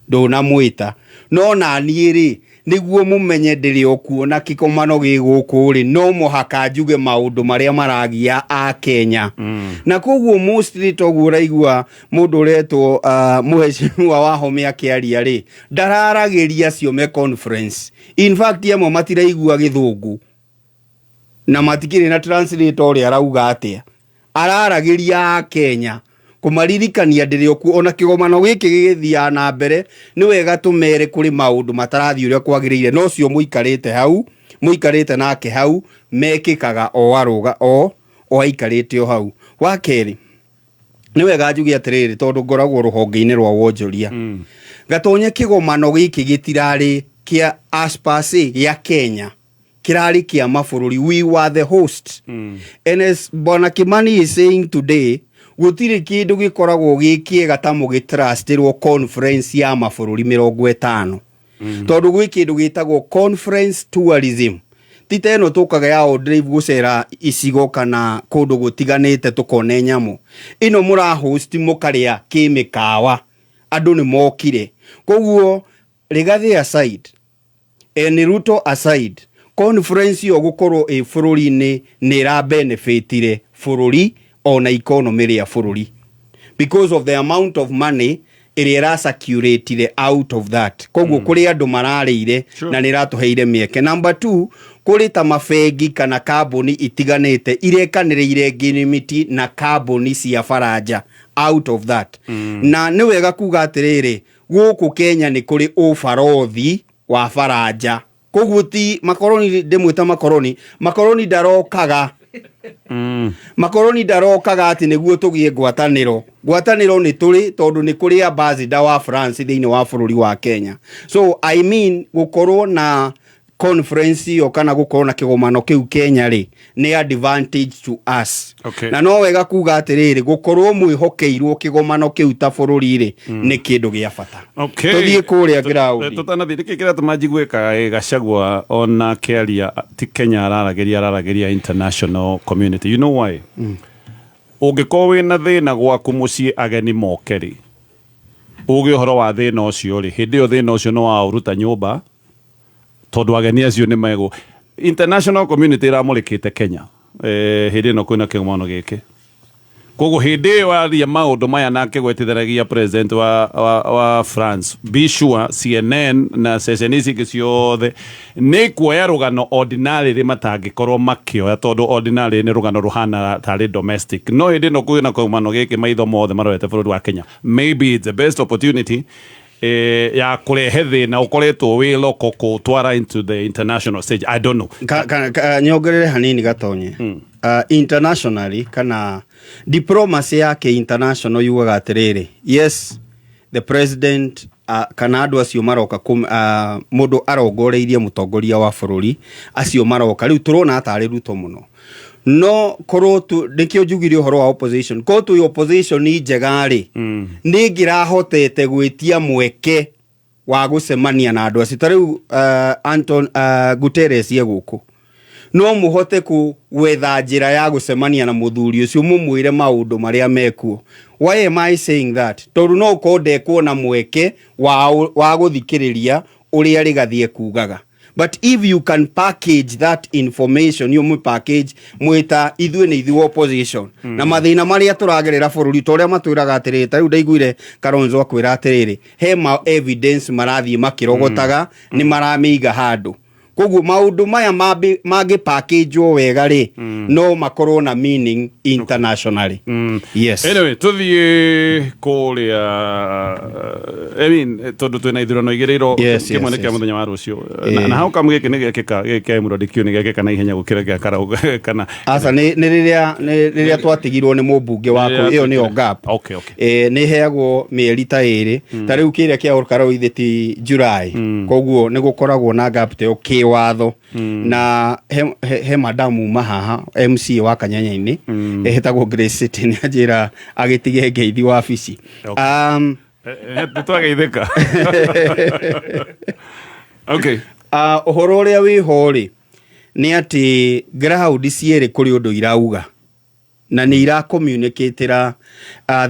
ndũnamwĩta. No naniĩ rĩ, nĩguo mũmenye ndĩrĩ o kuona kĩgomano gĩ gũkũ rĩ, no mũhaka njuge maũndũ marĩa maragia a Kenya. Na koguo mostly toguo ũraigua mũndũ ũretwo mũhecimiwa Wahome akĩaria rĩ, ndararagĩria acio me conference. In fact, amwe matiraigua gĩthũngũ na matikĩrĩ na translator ũrĩa arauga atĩa, araragĩria a Kenya. Kũmaririkania ndĩrĩ o kuo ona kĩgomano gĩkĩ gĩgĩthiaga na mbere, nĩ wega tũmere kũrĩ maũndũ matarathiĩ ũrĩa kwagĩrĩire, no ũcio mũikarĩte hau, mũikarĩte nake hau, mekĩkaga o arũga o aikarĩte o hau. Wa kerĩ, nĩ wega njuge atĩrĩrĩ, tondũ ngoragwo rũhonge-inĩ rwa wonjoria, Gatonye kĩgomano gĩkĩ gĩtirarĩ kĩa as per se gĩa Kenya, kĩrarĩ kĩa mabũrũri. We were the host, and as Bwana Kimani is saying today, gũtirĩ kĩndũ gĩkoragwo gĩ kĩega ta mũgĩtrustĩrwo conference ya mabũrũri 50, tondũ gwĩ kĩndũ gĩtagwo conference tourism. Ti ta ĩno tũkaga ya drive gũcera icigo kana kũndũ gũtiganĩte tũkone nyamũ. Ĩno mũrahost mũkarĩa kĩmĩkawa, andũ nĩ mokire. Koguo Rigathi aside and Ruto aside, conference ĩyo gũkorwo ĩ bũrũri-inĩ nĩ ĩra benefitire bũrũri ona economy rĩa bũrũri because of the amount of money ĩrĩa ĩracirculatire out of that. Koguo kũrĩ andũ mararĩire na nĩ ĩratũheire mĩeke. Number two, kũrĩ ta mabengi kana kambuni itiganĩte irekanĩrĩire ngirimiti na kambuni cia Faranja out of that. Na nĩ wega kuga atĩrĩrĩ, gũkũ Kenya nĩ kũrĩ ũbarothi wa Faranja. Koguo ti makoroni, ndĩmwĩta makoroni, makoroni ndarokaga, makoroni ndarokaga atĩ nĩguo tũgĩe ngwatanĩro. Ngwatanĩro nĩ tũrĩ, tondũ nĩ kũrĩ ambassador wa France thĩinĩ wa bũrũri wa Kenya. So I mean, gũkorwo na conference ĩyo kana gũkorwo na kĩgomano kĩu Kenya rĩ, nĩ advantage to us. Na no wega kuga atĩrĩrĩ, gũkorwo mwĩhokeirwo kĩgomano kĩu ta bũrũri rĩ, nĩ kĩndũ gĩa bata. Tũthiĩ kũrĩa ground. Tũtanathiĩ, nĩkĩ kĩratũma njigue Gachagua ona kĩaria ti Kenya araragĩria, araragĩria international community? You know why? Ũngĩkorwo wĩna thĩna gwaku mũciĩ, ageni moke rĩ, uge ũhoro wa thĩna ũcio rĩ, hĩndĩ ĩyo thĩna ũcio nĩ waũruta nyũmba, tondũ ageni acio nĩ megũ international community ĩramũrĩkĩte Kenya hĩndĩ ĩno kwĩna kĩgomano gĩkĩ. Koguo hĩndĩ ĩyo aria maũndũ maya na akĩgwetithanagia president wa France, be sure CNN na ceceni ici ingĩ ciothe nĩ kuoya rũgano ordinarily matangĩkorwo makĩoya, tondũ ordinarily nĩ rũgano rũhana tarĩ domestic. No hĩndĩ ĩno kwĩna kĩgomano gĩkĩ, maitho mothe marorete bũrũri wa Kenya. Maybe it's the best opportunity ya kũrehe thĩna ũkoretwo wĩ local kũtwara into the international stage. I don't know. Nyongerere hanini, Gatonye. Internationally kana diplomacy yake international yugaga atĩrĩrĩ, yes, the president kana andũ acio maroka mũndũ arongoreirie mũtongoria wa bũrũri, acio maroka rĩu tũrona atarĩ Ruto mũno, no korwo tu nĩkĩo njugire ũhoro wa opposition, korwo twĩ opposition njega rĩ, nĩ ngĩrahotete gwĩtia mweke wa gũcemania na andũ acio. Ta rĩu Anton Guterres e gũkũ, no mũhote gwetha njĩra ya gũcemania na mũthuri ũcio, mũmwĩre maũndũ marĩa mekuo. Why am I saying that? Tondũ no ũkorwo ndekuona mweke wa gũthikĩrĩria ũrĩa Rigathi ekugaga, but if you can package that information, you package mwĩta ithuĩ nĩ ithuĩ opposition na mathĩna marĩa tũragerera bũrũri, ta ũrĩa matwĩraga atĩrĩrĩ, ta rĩu ndaiguire Kalonzo akwĩra atĩrĩrĩ, he ma evidence marathiĩ makĩrogotaga, nĩ maramĩiga handũ. Koguo maũndũ maya mangĩ package-wo wega rĩ, no makorwo na meaning internationally. Yes. Anyway, tuthiĩ kũrĩa, I mean, tondũ twĩna ithurano igĩrĩ iro kĩmwe nĩ kĩa mũthenya wa rũciũ. Na how come gĩkĩ nĩ gĩekĩka, gĩkĩ kĩa Emurua Dikirr nĩ gĩekĩka na ihenya gũkĩra gĩa Karau kana? Aca, nĩ rĩrĩa twatigirwo nĩ mũmbunge waku. Rĩrĩa Ĩyo nĩyo gap. Nĩ heagwo mĩeri ta 2. Ta rĩu kĩrĩa kĩa Olkalau ithe ti July, koguo nĩ gũkoragwo na gap ta ĩyo kĩwatho. Na he madamu uma haha, MCA wa Kanyanya-inĩ, etagwo Grace City, nĩ anjĩra agĩtige ngeithi wabici. Nĩ twageithĩka. Okay. Ũhoro ũrĩa wĩho rĩ, nĩ atĩ ground cierĩ kũrĩ ũndũ irauga na nĩ iracommunicatĩra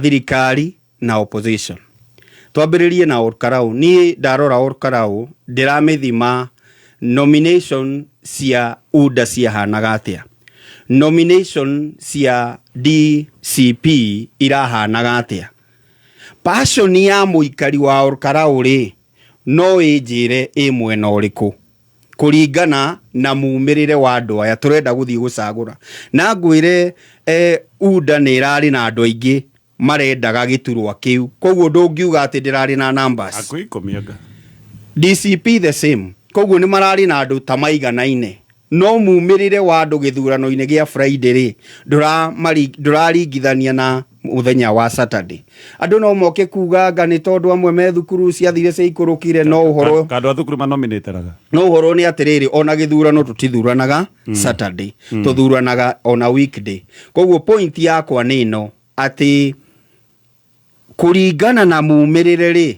thirikari na opposition. Twambĩrĩrie na Olkalau. Niĩ ndarora Olkalau, ndĩramĩthima nomination cia UDA ciahanaga atĩa, nomination cia DCP irahanaga atĩa. Passion ya mũikari wa Olkalau rĩ, no ĩnjĩre ĩ mwena ũrĩkũ kũringana na mumĩrĩre wa andũ aya tũrenda gũthiĩ gũcagũra. Na ngwĩre UDA nĩ ĩrarĩ na andũ aingĩ. Marendaga gĩturwa kĩu, koguo ndũngiuga atĩ ndĩrarĩ na numbers. Hakuhĩ 10 anga. DCP the same, koguo nĩ mararĩ na andũ ta maiganaine, no mumĩrĩre wa andũ gĩthurano-inĩ gĩa Friday rĩ, ndũraringithania na mũthenya wa Saturday. Andũ no moke kuga anga nĩ tondũ amwe me thukuru ciathire ciaikũrũkire, no ũhoro Kandũ a thukuru manominĩteraga. No ũhoro nĩ atĩrĩrĩ, ona gĩthurano tũtithuranaga Saturday, tũthuranaga ona weekday. Koguo point yakwa nĩ ĩno, atĩ kũringana na mumĩrĩre rĩ,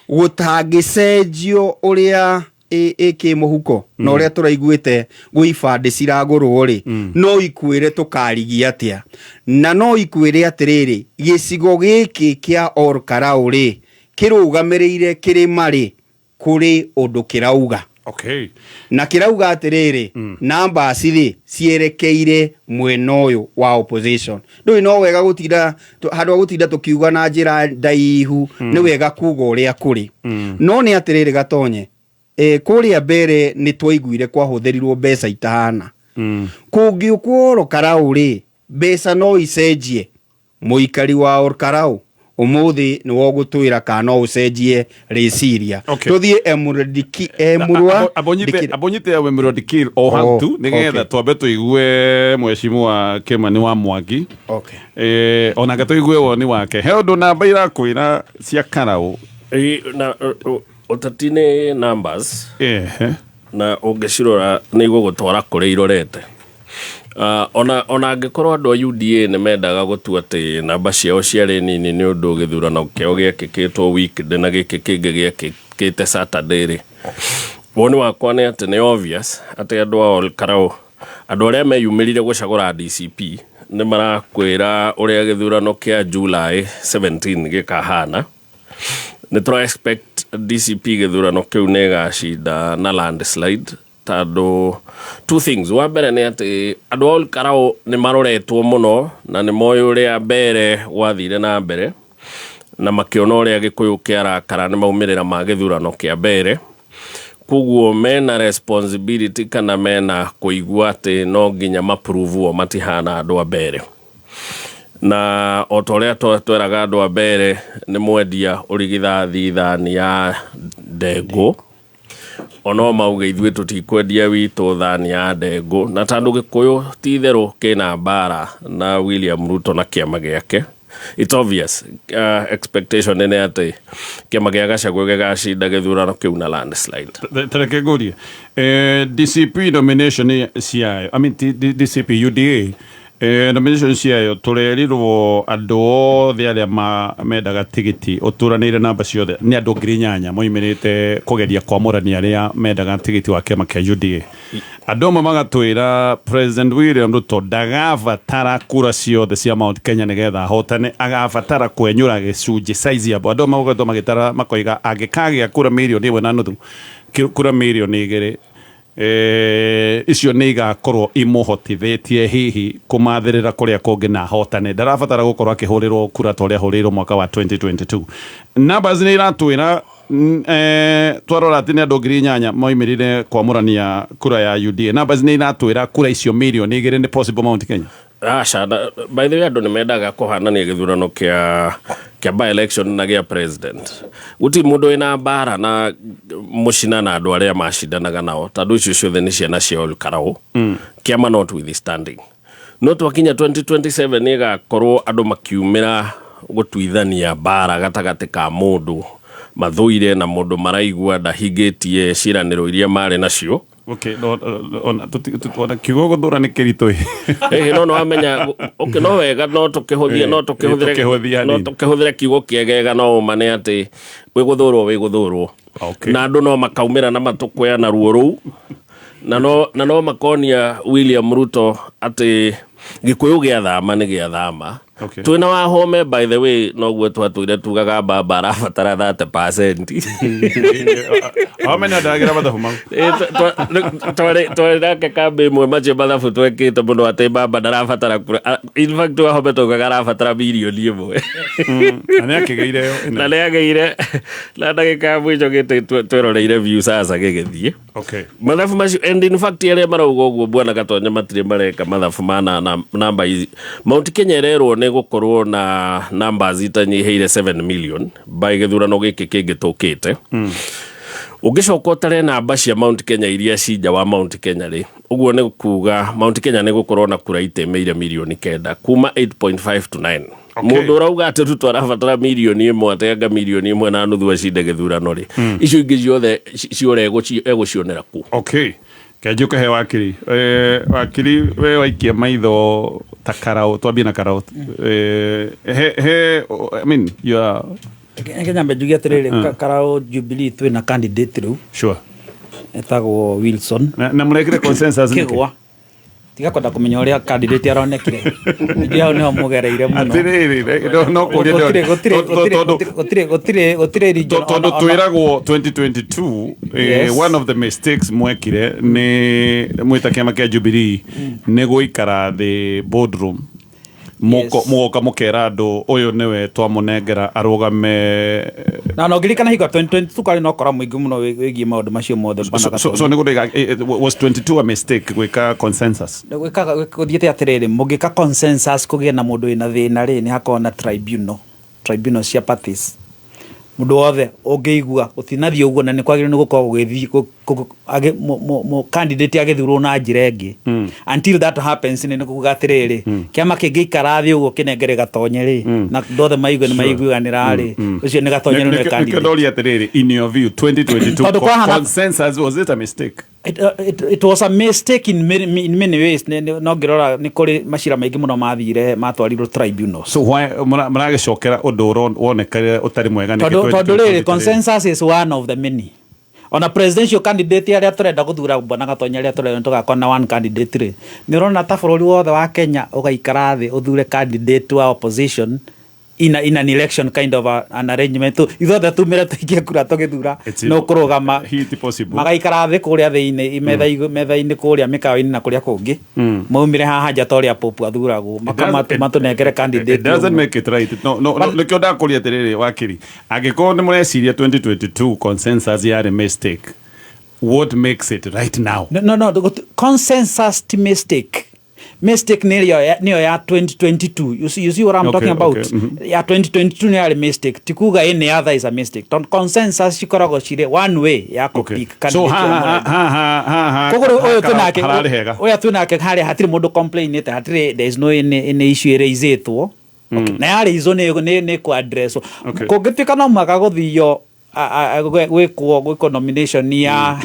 gũtangĩcenjio ũrĩa ĩ kĩmũhuko na ũrĩa tũraiguĩte gwĩ ibandĩ ciragũrwo rĩ, no ikuĩre tũkarigia atĩa, na no ikuĩre atĩrĩrĩ, gĩcigo gĩkĩ kĩa Ol Kalou rĩ, kĩrũgamĩrĩire kĩrĩma rĩ, kũrĩ ũndũ kĩrauga. Na kĩrauga atĩrĩrĩ, numbers rĩ, cierekeire mwena ũyũ wa opposition. Ndũĩ no wega gũtinda handũ ha gũtinda tũkiuga na njĩra ndaihu, nĩ wega kuga ũrĩa kũrĩ. No nĩ atĩrĩrĩ Gatonye, kũrĩa mbere nĩ twaiguire kwahũthĩrirwo mbeca itahana. Kũngĩũkwo Ol Kalou rĩ, mbeca no icenjie. Mũikari wa Ol Kalou ũmũthĩ nĩwe ũgũtwĩra kana no ũcenjie rĩciria. Tũthiĩ Emurua. Abonyite ya Emurua Dikirr o hau tu, nĩgetha twambe tũigue mheshimiwa Kimani wa Mwangi. Onake tũigue woni wake. He ũndũ namba irakwĩra cia Karau. Na, ũteti nĩ numbers. Na ũngĩcirora nĩ igũgũtwara kũrĩa irorete. Ona angĩkorwo andũ a UDA nĩ mendaga gũtua atĩ namba ciao ciarĩ nini nĩ ũndũ gĩthurano kĩao gĩekĩkĩtwo weekday na gĩkĩ kĩngĩ gĩekĩkĩte Saturday rĩ, woni wakwa nĩ atĩ nĩ obvious atĩ andũ a Ol Kalou, andũ arĩa meyumĩrire gũcagũra DCP nĩ marakwĩra ũrĩa gĩthurano kĩa July 17 gĩkahana. Nĩ tũra expect DCP gĩthurano kĩu nĩ ĩgacinda na landslide, tondũ two things. Wa mbere nĩ atĩ andũ a Ol Kalou nĩ maroretwo mũno na nĩ moĩ ũrĩa mbere gwathire na mbere, na makĩona ũrĩa Gĩkũyũ kĩarakara nĩ maumĩrĩra ma gĩthurano kĩa mbere. Koguo mena responsibility kana mena kũigua atĩ no nginya maprove o matihana andũ a mbere. Na o ta ũrĩa tweraga andũ a mbere nĩ mwendia ũrigithathi thani ya ndengũ, ono mauge ithuĩ tũtikwendia witũ thani ya ndengũ, na tondũ Gĩkũyũ ti itherũ kĩna mbara na William Ruto na kĩama gĩake, it's obvious, expectation nĩ atĩ kĩama gĩa Gachagua gĩgacinda gĩthurano kĩu na landslide. Tareke ngũrie, DCP nomination ciayo, I mean, DCP UDA nomination ciayo, tũrerirwo andũ othe arĩa mendaga tigiti ũturanĩire namba ciothe nĩ andũ 8,000 moimĩrĩte kũgeria kwamũrania arĩa mendaga tigiti wa kĩama kĩa UDA. Andũ amwe magatwĩra President William Ruto ndagabatara kura ciothe cia Mount Kenya nĩgetha ahotane, agabatara kwenyũra gĩcunjĩ size ya andũ amwe magoretwo magĩtara makoiga angĩkagĩa kura 1.5 million, kura 2 million, icio nĩ igakorwo imũhotithĩtie hihi kũmathĩrĩra kũrĩa kũngĩ na ahotane, ndarabatara gũkorwo akĩhũrĩrwo kura ta ũrĩa ahũrĩirwo mwaka wa 2022. Numbers nĩ iratwĩra, twarora atĩ nĩ andũ 8,000 moimĩrire kwamũrania kura ya UDA. Numbers nĩ iratwĩra kura icio 2 million nĩ possible Mount Kenya. Aca, by the way, andũ nĩ mendaga kũhanania gĩthurano kĩa by election na gĩa president. Gũtirĩ mũndũ wĩna mbara na mũcina na andũ arĩa macindanaga nao, tondũ icio ciothe nĩ ciana cia Ol Kalou, kĩama notwithstanding. No twakinya 2027 nĩ ĩgakorwo andũ makiumĩra gũtuithania mbara gatagatĩ ka mũndũ mathũire na mũndũ maraigua ndahingĩtie ciĩranĩro iria marĩ nacio. Okay, no, ona ona kiugo gũthũra nĩ kĩritũ. Ĩhĩ, no nĩwamenya, okay, no wega no tũkĩhũthie, no tũkĩhũthĩre tũkĩhũthie no hanini. Tũkĩhũthĩre kiugo kĩegega, no ũma nĩ atĩ wĩgũthũrwo wĩgũthũrwo na andũ no makaumĩra na matũkwea na ruo rũu, na no makonia William Ruto atĩ Gĩkũyũ gĩathama nĩ gĩathama. Twĩna Wahome, by the way, noguo twatũire tugaga mbamba arabatara 30%. Wahome nĩ andagĩra mathabu mau. Twarĩ nake kambĩ ĩmwe, macio mathabu twekĩte mũno atĩ mbamba ndarabatara kura. In fact, Wahome taugaga arabatara 1 million. Na nĩ akĩgĩire yo. Na nĩ agĩire na ndagĩka ya mũico gĩtĩ tweroreire view sasa gĩgĩthiĩ. Mathabu macio, and in fact arĩa marauga ũguo, bwana Gatonya, matirĩ mareka mathabu ma namba ici Mount Kenya ĩrerwo. nĩ gũkorwo na numbers itanyihĩire 7 million by gĩthurano gĩkĩ kĩngĩ tũkĩte. Ũngĩcoka ũtare namba cia Mount Kenya iria ci nja wa Mount Kenya rĩ, ũguo nĩ kuga Mount Kenya nĩ gũkorwo na kura itĩmĩire mirioni 9 kuma 8.5 to 9. Mũndũ ũrauga atĩ Ruto arabatara mirioni 1, atenga mirioni 1.5 acinde gĩthurano rĩ, icio ingĩ ciothe ciore egũcionera kũ? Okay, kenjuke he wakiri. Wakiri, we waikia maitho ta Karau, twambie na Karau. He I mean, you are Reke nyambe njuge atĩrĩrĩ, Karau Jubilee twĩna candidate rĩu. Etagwo Wilson. Na mũrekire consensus nĩkĩ? Kĩgwa. Tiga kwenda kũmenya ũrĩa candidate aronekire. Ningĩ hau nĩho mũgereire mũno. Atĩrĩrĩ, no kũria. Gũtirĩ region. Tondũ twĩragwo 2022, one of the mistakes mwekire nĩ mwĩta kĩama kĩa Jubilee nĩ gũikara thĩ boardroom, mũgoka mũkera andũ ũyũ nĩwe twamũnengera arũgame. Na ngĩririkana hingo ya 2022 kwarĩ na ũkora mũingĩ mũno wĩgiĩ maũndũ macio mothe. So nĩ gũthĩga, was 22 a mistake gwĩka consensus? Gwĩkaga gũthiĩte atĩrĩrĩ, mũngĩka consensus kũgĩe na mũndũ wĩna thĩna rĩ, nĩ hakoragwo na tribunal cia parties. Mũndũ wothe ũngĩigua gũtinathiĩ ũguo na nĩ kwagĩrĩirwo nĩ gũkorwo gũgĩthiĩ candidate agĩthurwo na njĩra ĩngĩ. Until that happens, nĩ kuga atĩrĩrĩ, kĩama kĩngĩikara thĩ ũguo kĩnengere Gatonye rĩ, na andũ othe maigue nĩ maiguanĩra rĩ, ũcio nĩ Gatonye nĩwe Nĩkĩo candidate. ndoria atĩrĩrĩ, in your view, 2022 Tondũ consensus, was it a mistake? It was a mistake in many ways. No ngĩrora nĩ kũrĩ macira maingĩ mũno mathire matwarirwo tribunals. So why mũragĩcokera ũndũ wonekire ũtarĩ mwega nĩkĩ? Tondũ rĩrĩ, 2023? Consensus is one of the many. Ona presidential candidate arĩa tũrenda gũthura, bwana Gatonya, arĩa tũrenda tũgakorwo na one candidate rĩ, nĩ ũrona ta bũrũri wothe wa Kenya ũgaikara thĩ ũthure candidate wa opposition in an election kind of an arrangement, ithuothe tumire tũikie kura tũgĩthura no kũrũgama. Hiti possible. Magaikara thĩ kũrĩa thĩinĩ metha-inĩ kũrĩa mĩkawa-inĩ na kũrĩa kũngĩ, maumire haha nja ta ũrĩa Pope athuragwo, matũnengere candidate It doesn't ũmwe. make it right. No, nĩkĩo ndakũria atĩrĩrĩ, wakiri, angĩkorwo nĩ mũreciria 2022 consensus yarĩ mistake, what makes it right now? No, consensus ti mistake. Mistake nĩyo ya 2022. You see what I'm talking about? Ya 2022 nĩ yarĩ mistake, ti kuga any other is a mistake, tondũ consensus cikoragwo cirĩ one way ya kũpick So candidate ha ũrĩa mũrenda. ha ha ha ha Koguo rĩu ũyũ twĩnake, hararĩ hega. Ũyũ twĩnake harĩa hatirĩ mũndũ complainĩte, hatirĩ, there is no any issue ĩraisĩtwo. Okay. Na yarĩizwo nĩ kũ address. Kũngĩtuĩka no mũhaka gũthio gwĩkwo nomination ya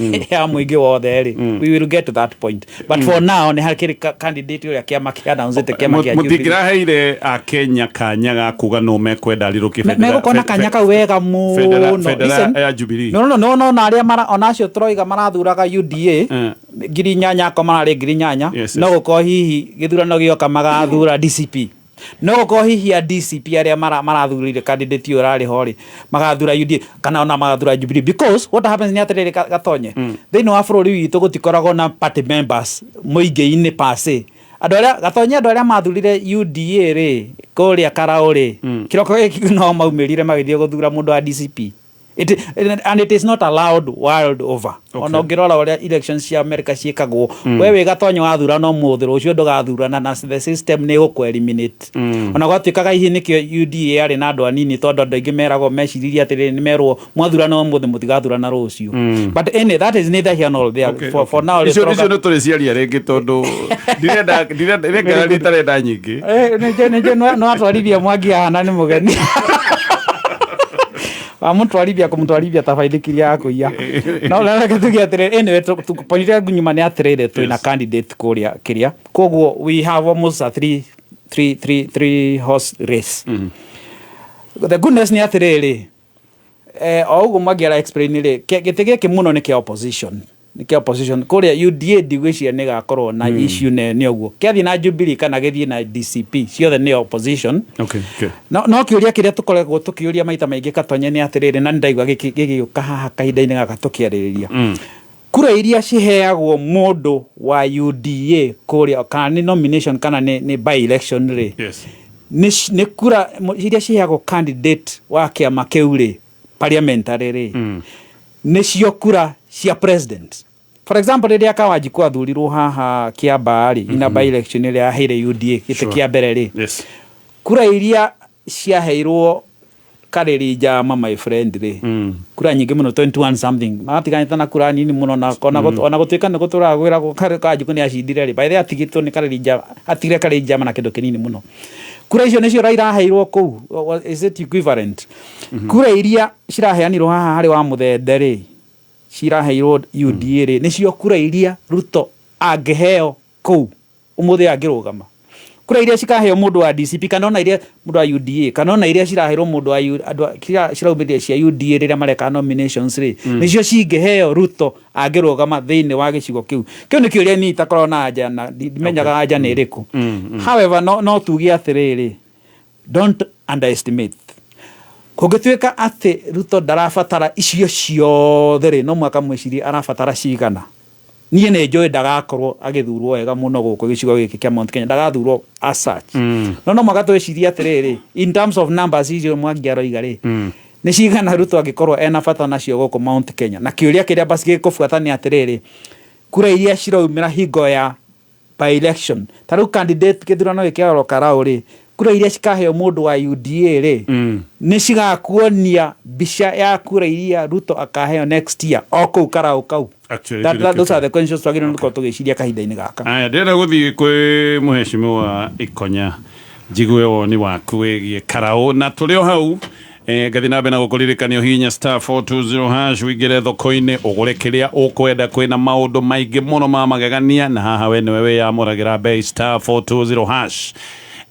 mũingĩ wothe rĩ, we will get to that point, but for now nĩ hakĩrĩ candidate ũrĩa kĩama kĩa announce kĩama kĩa Jubilee. Mũtingĩraheire akenya kanya ga kuga nũ mekwenda rirũkie? Megũkorwo na kanya kau wega mũno. Bendera Listen. ya Jubilee. No, na arĩa mara ona acio tũroiga marathuraga UDA 8,000, ako mararĩ 8,000. No gũkorwo hihi gĩthurano gĩoka magathura DCP, no gũkorwo hihi a DCP arĩa marathurire candidate ũyũ ũrarĩ ho rĩ, magathura UDA kana ona magathura Jubilee, because what happens nĩ atĩrĩrĩ, Gatonye, thĩinĩ wa bũrũri witũ gũtikoragwo na party members mũingĩ-inĩ per se. Andũ arĩa, Gatonye, andũ arĩa mathurire UDA rĩ kũrĩa Karau rĩ, kĩroko gĩkĩ no maumĩrire magĩthiĩ gũthura mũndũ wa DCP. And it is not allowed world over. Ona ũngĩrora ũrĩa elections cia America ciĩkagwo, we wĩ Gatonye wathurana ũmũthĩ, rũciũ ndũgathurana na the system nĩ ĩgũkũ eliminate. Ona gwatuĩkaga hihi nĩkĩo UDA yarĩ na andũ anini, tondũ andũ aingĩ meragwo meciririe atĩrĩrĩ, nĩ merwo mwathurana ũmũthĩ mũtigathurana rũciũ. But anyway, that is neither here nor there. For now rĩ, Icio nĩ tũrĩciaria rĩngĩ, tondũ ndirenda ndirenda itarenda nyingĩ. Nĩnjũ no atwarithia Mwangi haha na nĩ mũgeni wamũtwarithia kũmũtwarithia ta baithikiri ya kũiya. No reke tuge atĩrĩrĩ, anyway, point ĩrĩa nyuma nĩ atĩrĩrĩ, twĩna candidate kũrĩa kĩrĩa, koguo we have almost a three horse race. The goodness nĩ atĩrĩrĩ, o ũguo Mwangi ara explain rĩ, gĩtĩ gĩkĩ mũno nĩ kĩa opposition, nĩ kĩa opposition kũrĩa UDA. Ndigwĩciria nĩ gakorwo na issue nene ũguo kĩathiĩ na Jubilee kana gĩthiĩ na DCP, ciothe nĩ opposition. No kĩũria kĩrĩa tũkoragwo tũkĩũria maita maingĩ, Katonye, nĩ atĩrĩrĩ, na nĩ ndaigua gĩgĩũka haha kahinda-inĩ gaka tũkĩarĩrĩria, kura iria ciheagwo mũndũ wa UDA kũrĩa, kana nĩ nomination kana nĩ by election rĩ, nĩ kura iria ciheagwo candidate wa kĩama kĩu rĩ, parliamentary rĩ, nĩcio kura cia president? For example, rĩrĩa Kawanjikũ athurirwo haha Kĩambaa rĩ, ina by election ĩrĩa yaheire UDA gĩtĩ kĩa mbere rĩ, Kura iria ciaheirwo Karĩri Njama, my friend rĩ, kura nyingĩ mũno, 21 something, matiganĩte na kura nini mũno na ona ona gũtuĩka nĩ gũtũraga gwĩragwo Kanjũkũ nĩ acindire rĩ, by the way atigĩtwo nĩ Karĩri Njama, atigire Karĩri Njama na kĩndũ kĩnini mũno. Kura icio nĩcio iraheirwo kũu, is it equivalent? Kura iria ciraheanirwo haha harĩ wa Mũthende rĩ, ciraheirwo UDA rĩ, nĩcio kura iria Ruto angĩheo kũu ũmũthĩ angĩrũgama? Kura iria cikaheo mũndũ wa DCP kana ona iria mũndũ wa UDA kana ona iria ciraheirwo mũndũ wa andũ ciraumĩrire cia UDA rĩrĩa mareka nominations rĩ, nĩcio cingĩheo Ruto angĩrũgama thĩinĩ wa gĩcigo kĩu? Kĩu nĩ kĩũria niĩ itakoragwo na anja na ndimenyaga anja nĩ ĩrĩkũ. However, no tuge atĩrĩrĩ, don't underestimate. Kũngĩtuĩka atĩ Ruto ndarabatara icio ciothe rĩ, no mũhaka mwĩcirie arabatara cigana. Niĩ nĩ njũĩ ndagakorwo agĩthurwo wega mũno gũkũ gĩcigo gĩkĩ kĩa Mount Kenya, ndagathurwo as such, no mũhaka twĩcirie atĩrĩrĩ, in terms of numbers icio Mwangi aroiga rĩ, nĩ cigana Ruto angĩkorwo ena bata nacio gũkũ Mount Kenya? Na kĩũria kĩrĩa basi gĩkũbuata nĩ atĩrĩrĩ, kura iria ciraumĩra hingo ya by election, ta rĩu candidate gĩthurano gĩkĩarorwo Karau rĩ, kura iria cikaheo mũndũ wa UDA rĩ, nĩ cigakuonia mbica ya kura iria Ruto akaheo next year o kũu Karau kau? Actually, Those are the questions twagĩrĩirwo nĩ gũkorwo tũgĩciria kahinda-inĩ gaka. Aya, ndĩrenda gũthiĩ kwĩ mũhecimiwa Ikonya, njigue woni waku wĩgiĩ Karaũ, na tũrĩ o hau ngathiĩ na mbere na gũkũririkania ũhihinye *420# ũingĩre thoko-inĩ ũgũre kĩrĩa ũkwenda. Kwĩna maũndũ maingĩ mũno ma magegania, na haha we nĩwe wĩyamũragĩra bei, *420#.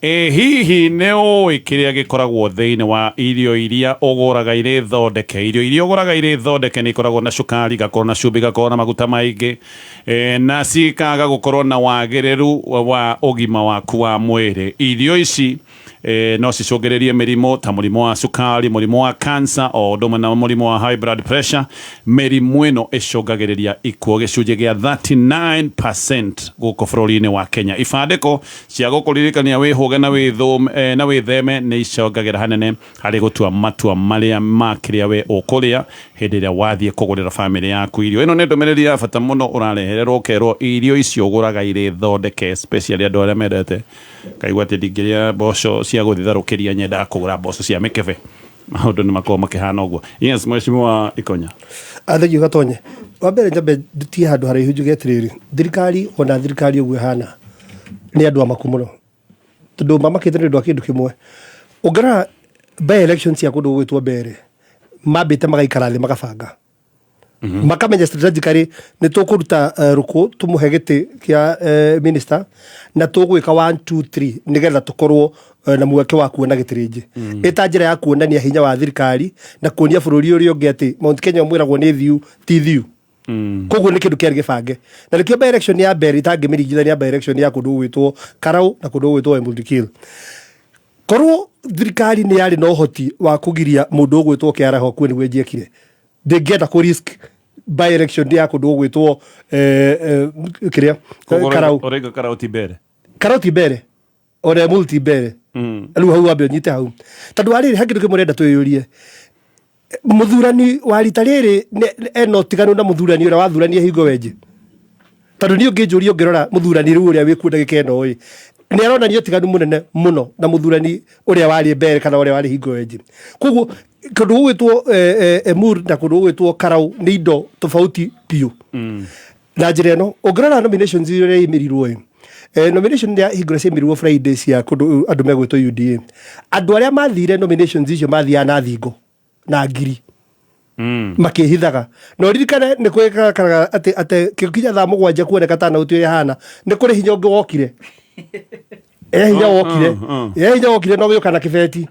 Ĩ hihi nĩ ũĩ kĩrĩa gĩkoragwo thĩinĩ wa irio iria ũgũraga irĩ thondeke? Irio iria ũgũraga irĩ thondeke nĩ ikoragwo na cukari, igakorwo na cumbĩ, igakorwo na maguta maingĩ, na cikaga gũkorwo na wagĩrĩru wa ũgima waku wa mwĩrĩ. Irio ici no cicũngĩrĩrie mĩrimũ ta mũrimũ wa cukari, mũrimũ wa cancer, o ũndũ ũmwe na mũrimũ wa high blood pressure. Mĩrimũ ĩno ĩcũngagĩrĩria ikuũ gĩcunjĩ gĩa 39% gũkũ bũrũri-inĩ wa Kenya. Ibandĩko cia gũkũririkania wĩhũge na wĩtheme nĩ icongagĩra hanene harĩ gũtua matua marĩa ma kĩrĩa we ũkũrĩa hĩndĩ ĩrĩa wathiĩ kũgũrĩra bamĩrĩ yaku irio. Ĩno nĩ ndũmĩrĩri ya bata mũno ũrarehererwo ũkerwo irio icio ũgũraga irĩ thondeke, especially andũ arĩa mendete kaigua atĩ ndingĩrĩa mboco cia gũthitharũkĩria, nyendaga kũgũra mboco cia mĩkebe. Maũndũ nĩ makoragwo makĩhana ũguo. Yes, mheshimiwa Ikonya. Thengiũ Gatonye. Wa mbere nyambe ndutie handũ haraihu njuge atĩrĩrĩ, thirikari, ona thirikari ũguo ĩhana, nĩ andũ amaku mũno, tondũ mamakĩte nĩ ũndũ wa kĩndũ kĩmwe. Ũngĩrora by election cia kũndũ gũgwĩtwo mbere, mambĩte magaikara thĩ, magabanga, makamenya strategically nĩ tũkũruta rũkũ tũmũhe gĩtĩ kĩa minister na tũgwĩka 1 2 3 nĩgetha tũkorwo na mweke wa kuona gĩtĩ rĩngĩ, ĩta njĩra ya kuonania hinya wa thirikari na kuonia bũrũri ũrĩa ũngĩ atĩ Mount Kenya mwĩragwo nĩ thiu ti thiu. Koguo nĩ kĩndũ kĩarĩ gĩbange, na nĩkĩo by election ya mbere itangĩmĩringithania by election ya kũndũ gũgwĩtwo Karau na kũndũ gũgwĩtwo Emurua. Korwo thirikari nĩ yarĩ na ũhoti wa kũgiria mũndũ ũgwĩtwo Kĩaraho akue nĩguo ĩnjiekire, ndĩngĩenda kũ risk by election ya kũndũ gũgwĩtwo kĩrĩa Karau. Ũraiga Karau ti mbere? Karau ti mbere, ona Emuru ti mbere. Rĩu hau wambe ũnyite hau, tondũ wa rĩrĩ, he kĩndũ kĩmwe ndĩrenda twĩyũrie. Mũthurani wa rita rĩrĩ ena ũtiganu na mũthurani ũrĩa wathuranie hingo wenji? Tondũ niĩ ũngĩnjũria, ũngĩrora mũthurani rĩu ũrĩa wĩkuo ndagĩka ĩno ĩ, nĩ aronania ũtiganu mũnene mũno na mũthurani ũrĩa warĩ mbere kana ũrĩa warĩ hingo wenji. Koguo kũndũ gũgwĩtwo Emur na kũndũ gũgwĩtwo Karau nĩ indo tofauti biũ. Na njĩra ĩno, ũngĩrora nominations iria imĩrirwo ĩ, nomination ya hingũra ciaimĩrirwo Friday cia kũndũ andũ megwĩtwo UDA, andũ arĩa mathire nominations icio mathiaga na thingo na ngiri makĩhithaga. Na ũririkane nĩ kwĩkaraga atĩ kĩkinya thaa 7 kuoneka tana ũtu ũrĩa hana, nĩ kũrĩ hinya ũngĩ wokire, e hinya wokire, e hinya wokire na ũgĩũka na kĩbeti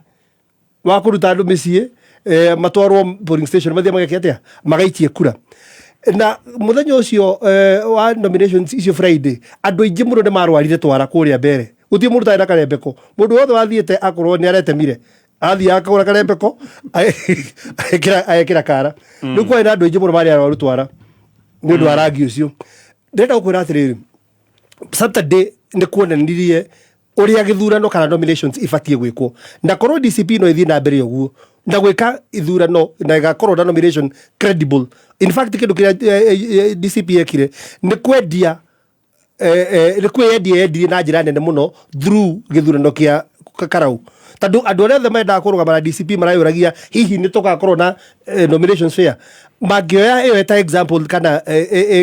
wa kũruta andũ mĩciĩ, matwarwo polling station, mathiĩ mageke atĩa, magaikie kura. Na mũthenya ũcio wa nominations icio Friday, andũ aingĩ mũno nĩ marwarire twara kũrĩa mbere. Gũtirĩ mũndũ ũtarĩ na karembeko. Mũndũ wothe wathiĩte akorwo nĩ aretemire, athiĩ akagũra karembeko, agekĩra kara. Rĩu kwarĩ na andũ aingĩ mũno marĩ arwaru twara nĩ ũndũ wa rangi ũcio. Ndĩrenda gũkwĩra atĩrĩrĩ, Saturday nĩ kuonanirie ũrĩa gĩthurano kana nominations ibatiĩ gwĩkwo, na korwo DCP no ĩthiĩ na mbere ũguo na gwĩka ithurano na ĩgakorwo na nomination credible. In fact, kĩndũ kĩrĩa DCP yekire nĩ kwendia, nĩ kwĩyendia yendirie na njĩra nene mũno through gĩthurano kĩa Karau tondũ andũ arĩa othe mendaga kũrũgama na DCP marayũragia hihi nĩ tũgakorwo na nominations fair mangĩoya ĩyo ta example kana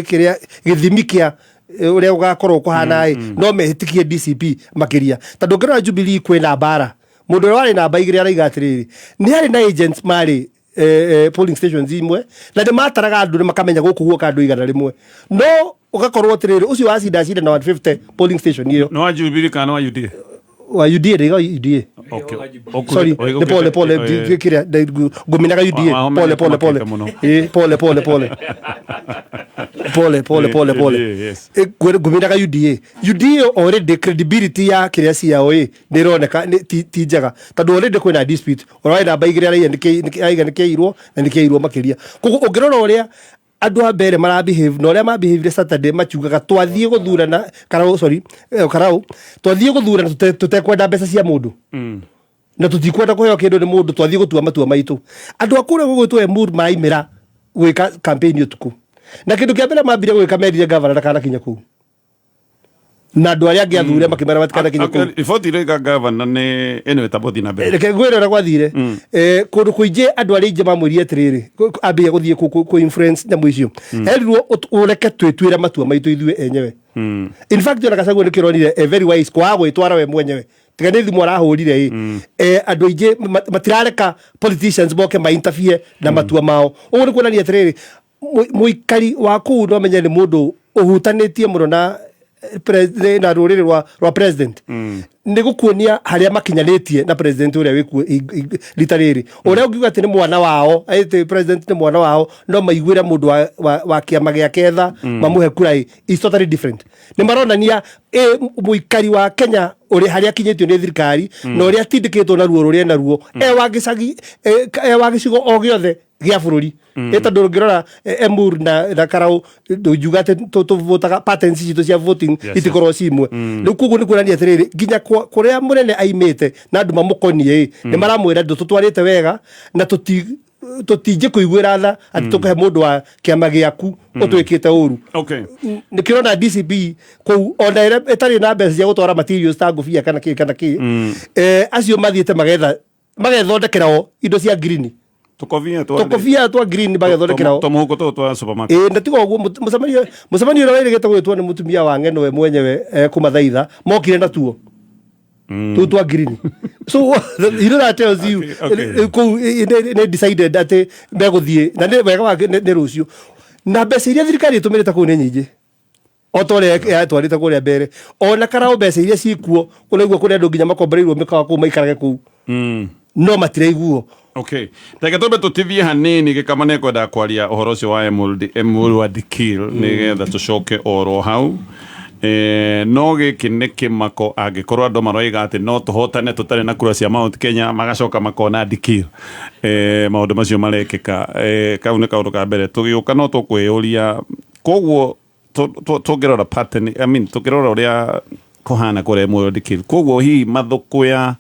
kĩrĩa gĩthimi kĩa ũrĩa gũgakorwo kũhana ĩ no mehĩtĩkie DCP makĩria tondũ ũngĩrora Jubilee kwĩna mbara mũndũ ũrĩa warĩ namba 2 araiga atĩrĩrĩ nĩ harĩ na agents marĩ polling stations imwe na nĩ mataraga andũ nĩ makamenya gũkũ guoka andũ 100 no ũgakorwo atĩrĩrĩ ũcio wacinda cinda na 150 polling station ĩyo nĩ wa Jubilee kana wa UDA wa UDA ndĩga UDA. Okay. Sorry, nĩ pole pole kĩrĩa ngũminaga UDA pole pole pole. Ĩ pole pole pole pole pole pole pole. Ngũminaga UDA. UDA already credibility ya kĩrĩa ciao ĩ nĩ ĩroneka ti njega tondũ already kwĩna dispute ũrĩa namba 2 araiga nĩ kĩirwo na nĩ kĩirwo makĩria. Koguo ũngĩrora ũrĩa andũ a mbere mara behave na ũrĩa ma behave Saturday makiugaga twathiĩ gũthurana Karau sorry Karau twathiĩ gũthurana tũtekwenda mbeca cia mũndũ na tũtikwenda kũheo kĩndũ nĩ mũndũ twathiĩ gũtua matua maitũ. Andũ a kũrĩa gũgwĩtwo Emuru maraimĩra gwĩka campaign ũtukũ na kĩndũ kĩa mbere mambire gwĩka merire gavana ndakanakinya kũu na andũ arĩa angĩ athure makĩmera matikanakinya kũu. Riboti ĩrauga gavana nĩ ĩno ĩtagwo thiĩ na mbere. Reke ngwĩre ũrĩa gwathire. Kũndũ kũingĩ andũ arĩa aingĩ mamwĩrire atĩrĩrĩ ambia gũthiĩ kũ influence nyamũ icio erirwo ũreke twĩtuĩre matua maitũ ithuĩ enyewe. In fact ona Gachagua nĩkĩo ũronire very wise kwaga gwĩtwara we mwenyewe tiga nĩ thimũ arahũrire ĩ andũ aingĩ matirareka politicians moke ma interfere na matua mao. Ũguo nĩ kuonania atĩrĩrĩ mũikari wa kũu no amenye nĩ mũndũ ũhutanĩtie mũno na na rũrĩrĩ rwa president nĩ gũkuonia harĩa makinyanĩtie na president ũrĩa wĩkuo rita rĩrĩ ũrĩa ũngiuga atĩ nĩ mwana wao atĩ president nĩ mwana wao no maiguĩre mũndũ wa kĩama gĩake tha mamũhe kura ĩ is totally different. Nĩ maronania mũikari wa Kenya ũrĩa harĩa akinyĩtio nĩ thirikari na ũrĩa atindĩkĩtwo na ruo rũrĩa naruo e wa gĩcagi e wa gĩcigo o gĩothe gĩa bũrũri. Tondũ ũngĩrora Emuru na Karau ndũngiuga atĩ tũvotaga patterns citũ cia voting itikorwo ci imwe. Rĩu koguo nĩ kuonania atĩrĩrĩ nginya kũrĩa mũnene aimĩte na andũ mamũkoniĩ nĩ maramwĩra ndũtũtwarĩte wega na tũtingĩ kũiguĩra tha atĩ tũkũhe mũndũ wa kĩama gĩaku ũtwĩkĩte ũru. Nĩkĩo ũrona DCP kũu ona ĩrĩa ĩtarĩ na mbeca cia gũtwara materials ta ngũbia kana kĩ kana kĩ acio mathiĩte magetha magethondekera o indo cia green tũkobia twa green magethondekera o tũmũhuko tũtũ twa supermarket. Na tiga ũguo mũcemanio ũrĩa werĩgĩte gwĩtwo nĩ mũtumia wa ng'eno we mwenyewe kũmathaitha mokire na tuo tũu twa green. So you know that tells you kũu nĩ decided atĩ megũthiĩ na nĩ wega wake nĩ rũciũ na mbeca iria thirikari ĩtũmĩrĩte kũu nĩ nyingĩ o ta ũrĩa yatwarĩte kũrĩa mbere ona Karau mbeca iria cikuo kũraigua kũrĩ andũ nginya makomboreirwo mĩkawa kũu maikarage kũu no matiraiguo. Okay. Reke twambe tũtithie hanini gĩkama nĩ kwenda kwaria ũhoro ũcio wa Emurua Dikirr nĩgetha tũcoke oro hau. No gĩkĩ nĩ kĩmako angĩkorwo andũ maroiga atĩ no tũhotane tũtarĩ na kura cia Mount Kenya magacoka makona Dikirr. Maũndũ macio marekĩka. Kau nĩ kaũndũ ka mbere tũgĩũka no tũkwĩyũria koguo tũngĩrora pattern, I mean tũngĩrora ũrĩa kũhana kũrĩa Emurua Dikirr koguo hihi mathũkũya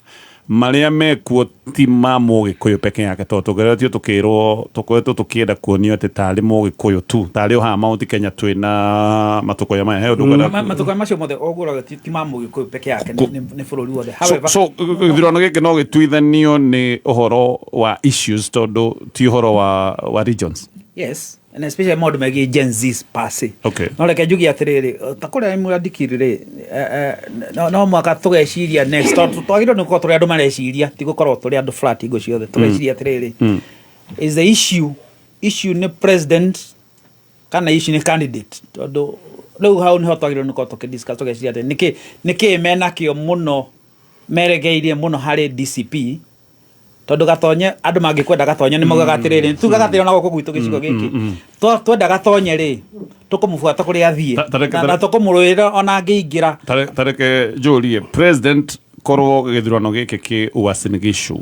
marĩa mekuo ti ma mũgĩkũyũ peke yake tondũ tũgeretio tũkĩrwo tũkoretwo tũkĩenda kuonio atĩ tarĩ mũgĩkũyũ tu tarĩ o haha Mount Kenya twĩna matũkũya maya he ũndũ ũkwenda Matũkũya macio mothe ũgũraga ti ma mũgĩkũyũ peke yake nĩ bũrũri wothe. So gĩthurano gĩkĩ no gĩtuithanio nĩ ũhoro wa issues tondũ ti ũhoro wa regions. Yes. And especially maũndũ megiĩ Gen Z per se. No reke njuge atĩrĩrĩ ta kũrĩa Emurua Dikirr rĩ no mwaka tũgeciria next tondũ twagĩrĩirwo nĩ gũkorwo tũrĩ andũ mareciria ti gũkorwo tũrĩ andũ flat hingo ciothe tũgeciria atĩrĩrĩ is the issue nĩ president kana issue nĩ candidate tondũ rĩu hau nĩho twagĩrĩirwo nĩ gũkorwo tũkĩdiscuss tũgeciria atĩ nĩkĩ menakĩo mũno meregeirie mũno harĩ DCP tondũ Gatonye andũ mangĩkwenda Gatonye nĩ maugaga atĩrĩrĩ tugaga atĩrĩ ona gũkũ gwitũ gĩcigo gĩkĩ twenda Gatonye rĩ tũkũmũbuata kũrĩa athiĩ na tũkũmũrũĩrĩra ona angĩingĩra. Tareke njũrie president korwo gĩthurano gĩkĩ kĩ Uasin Gishu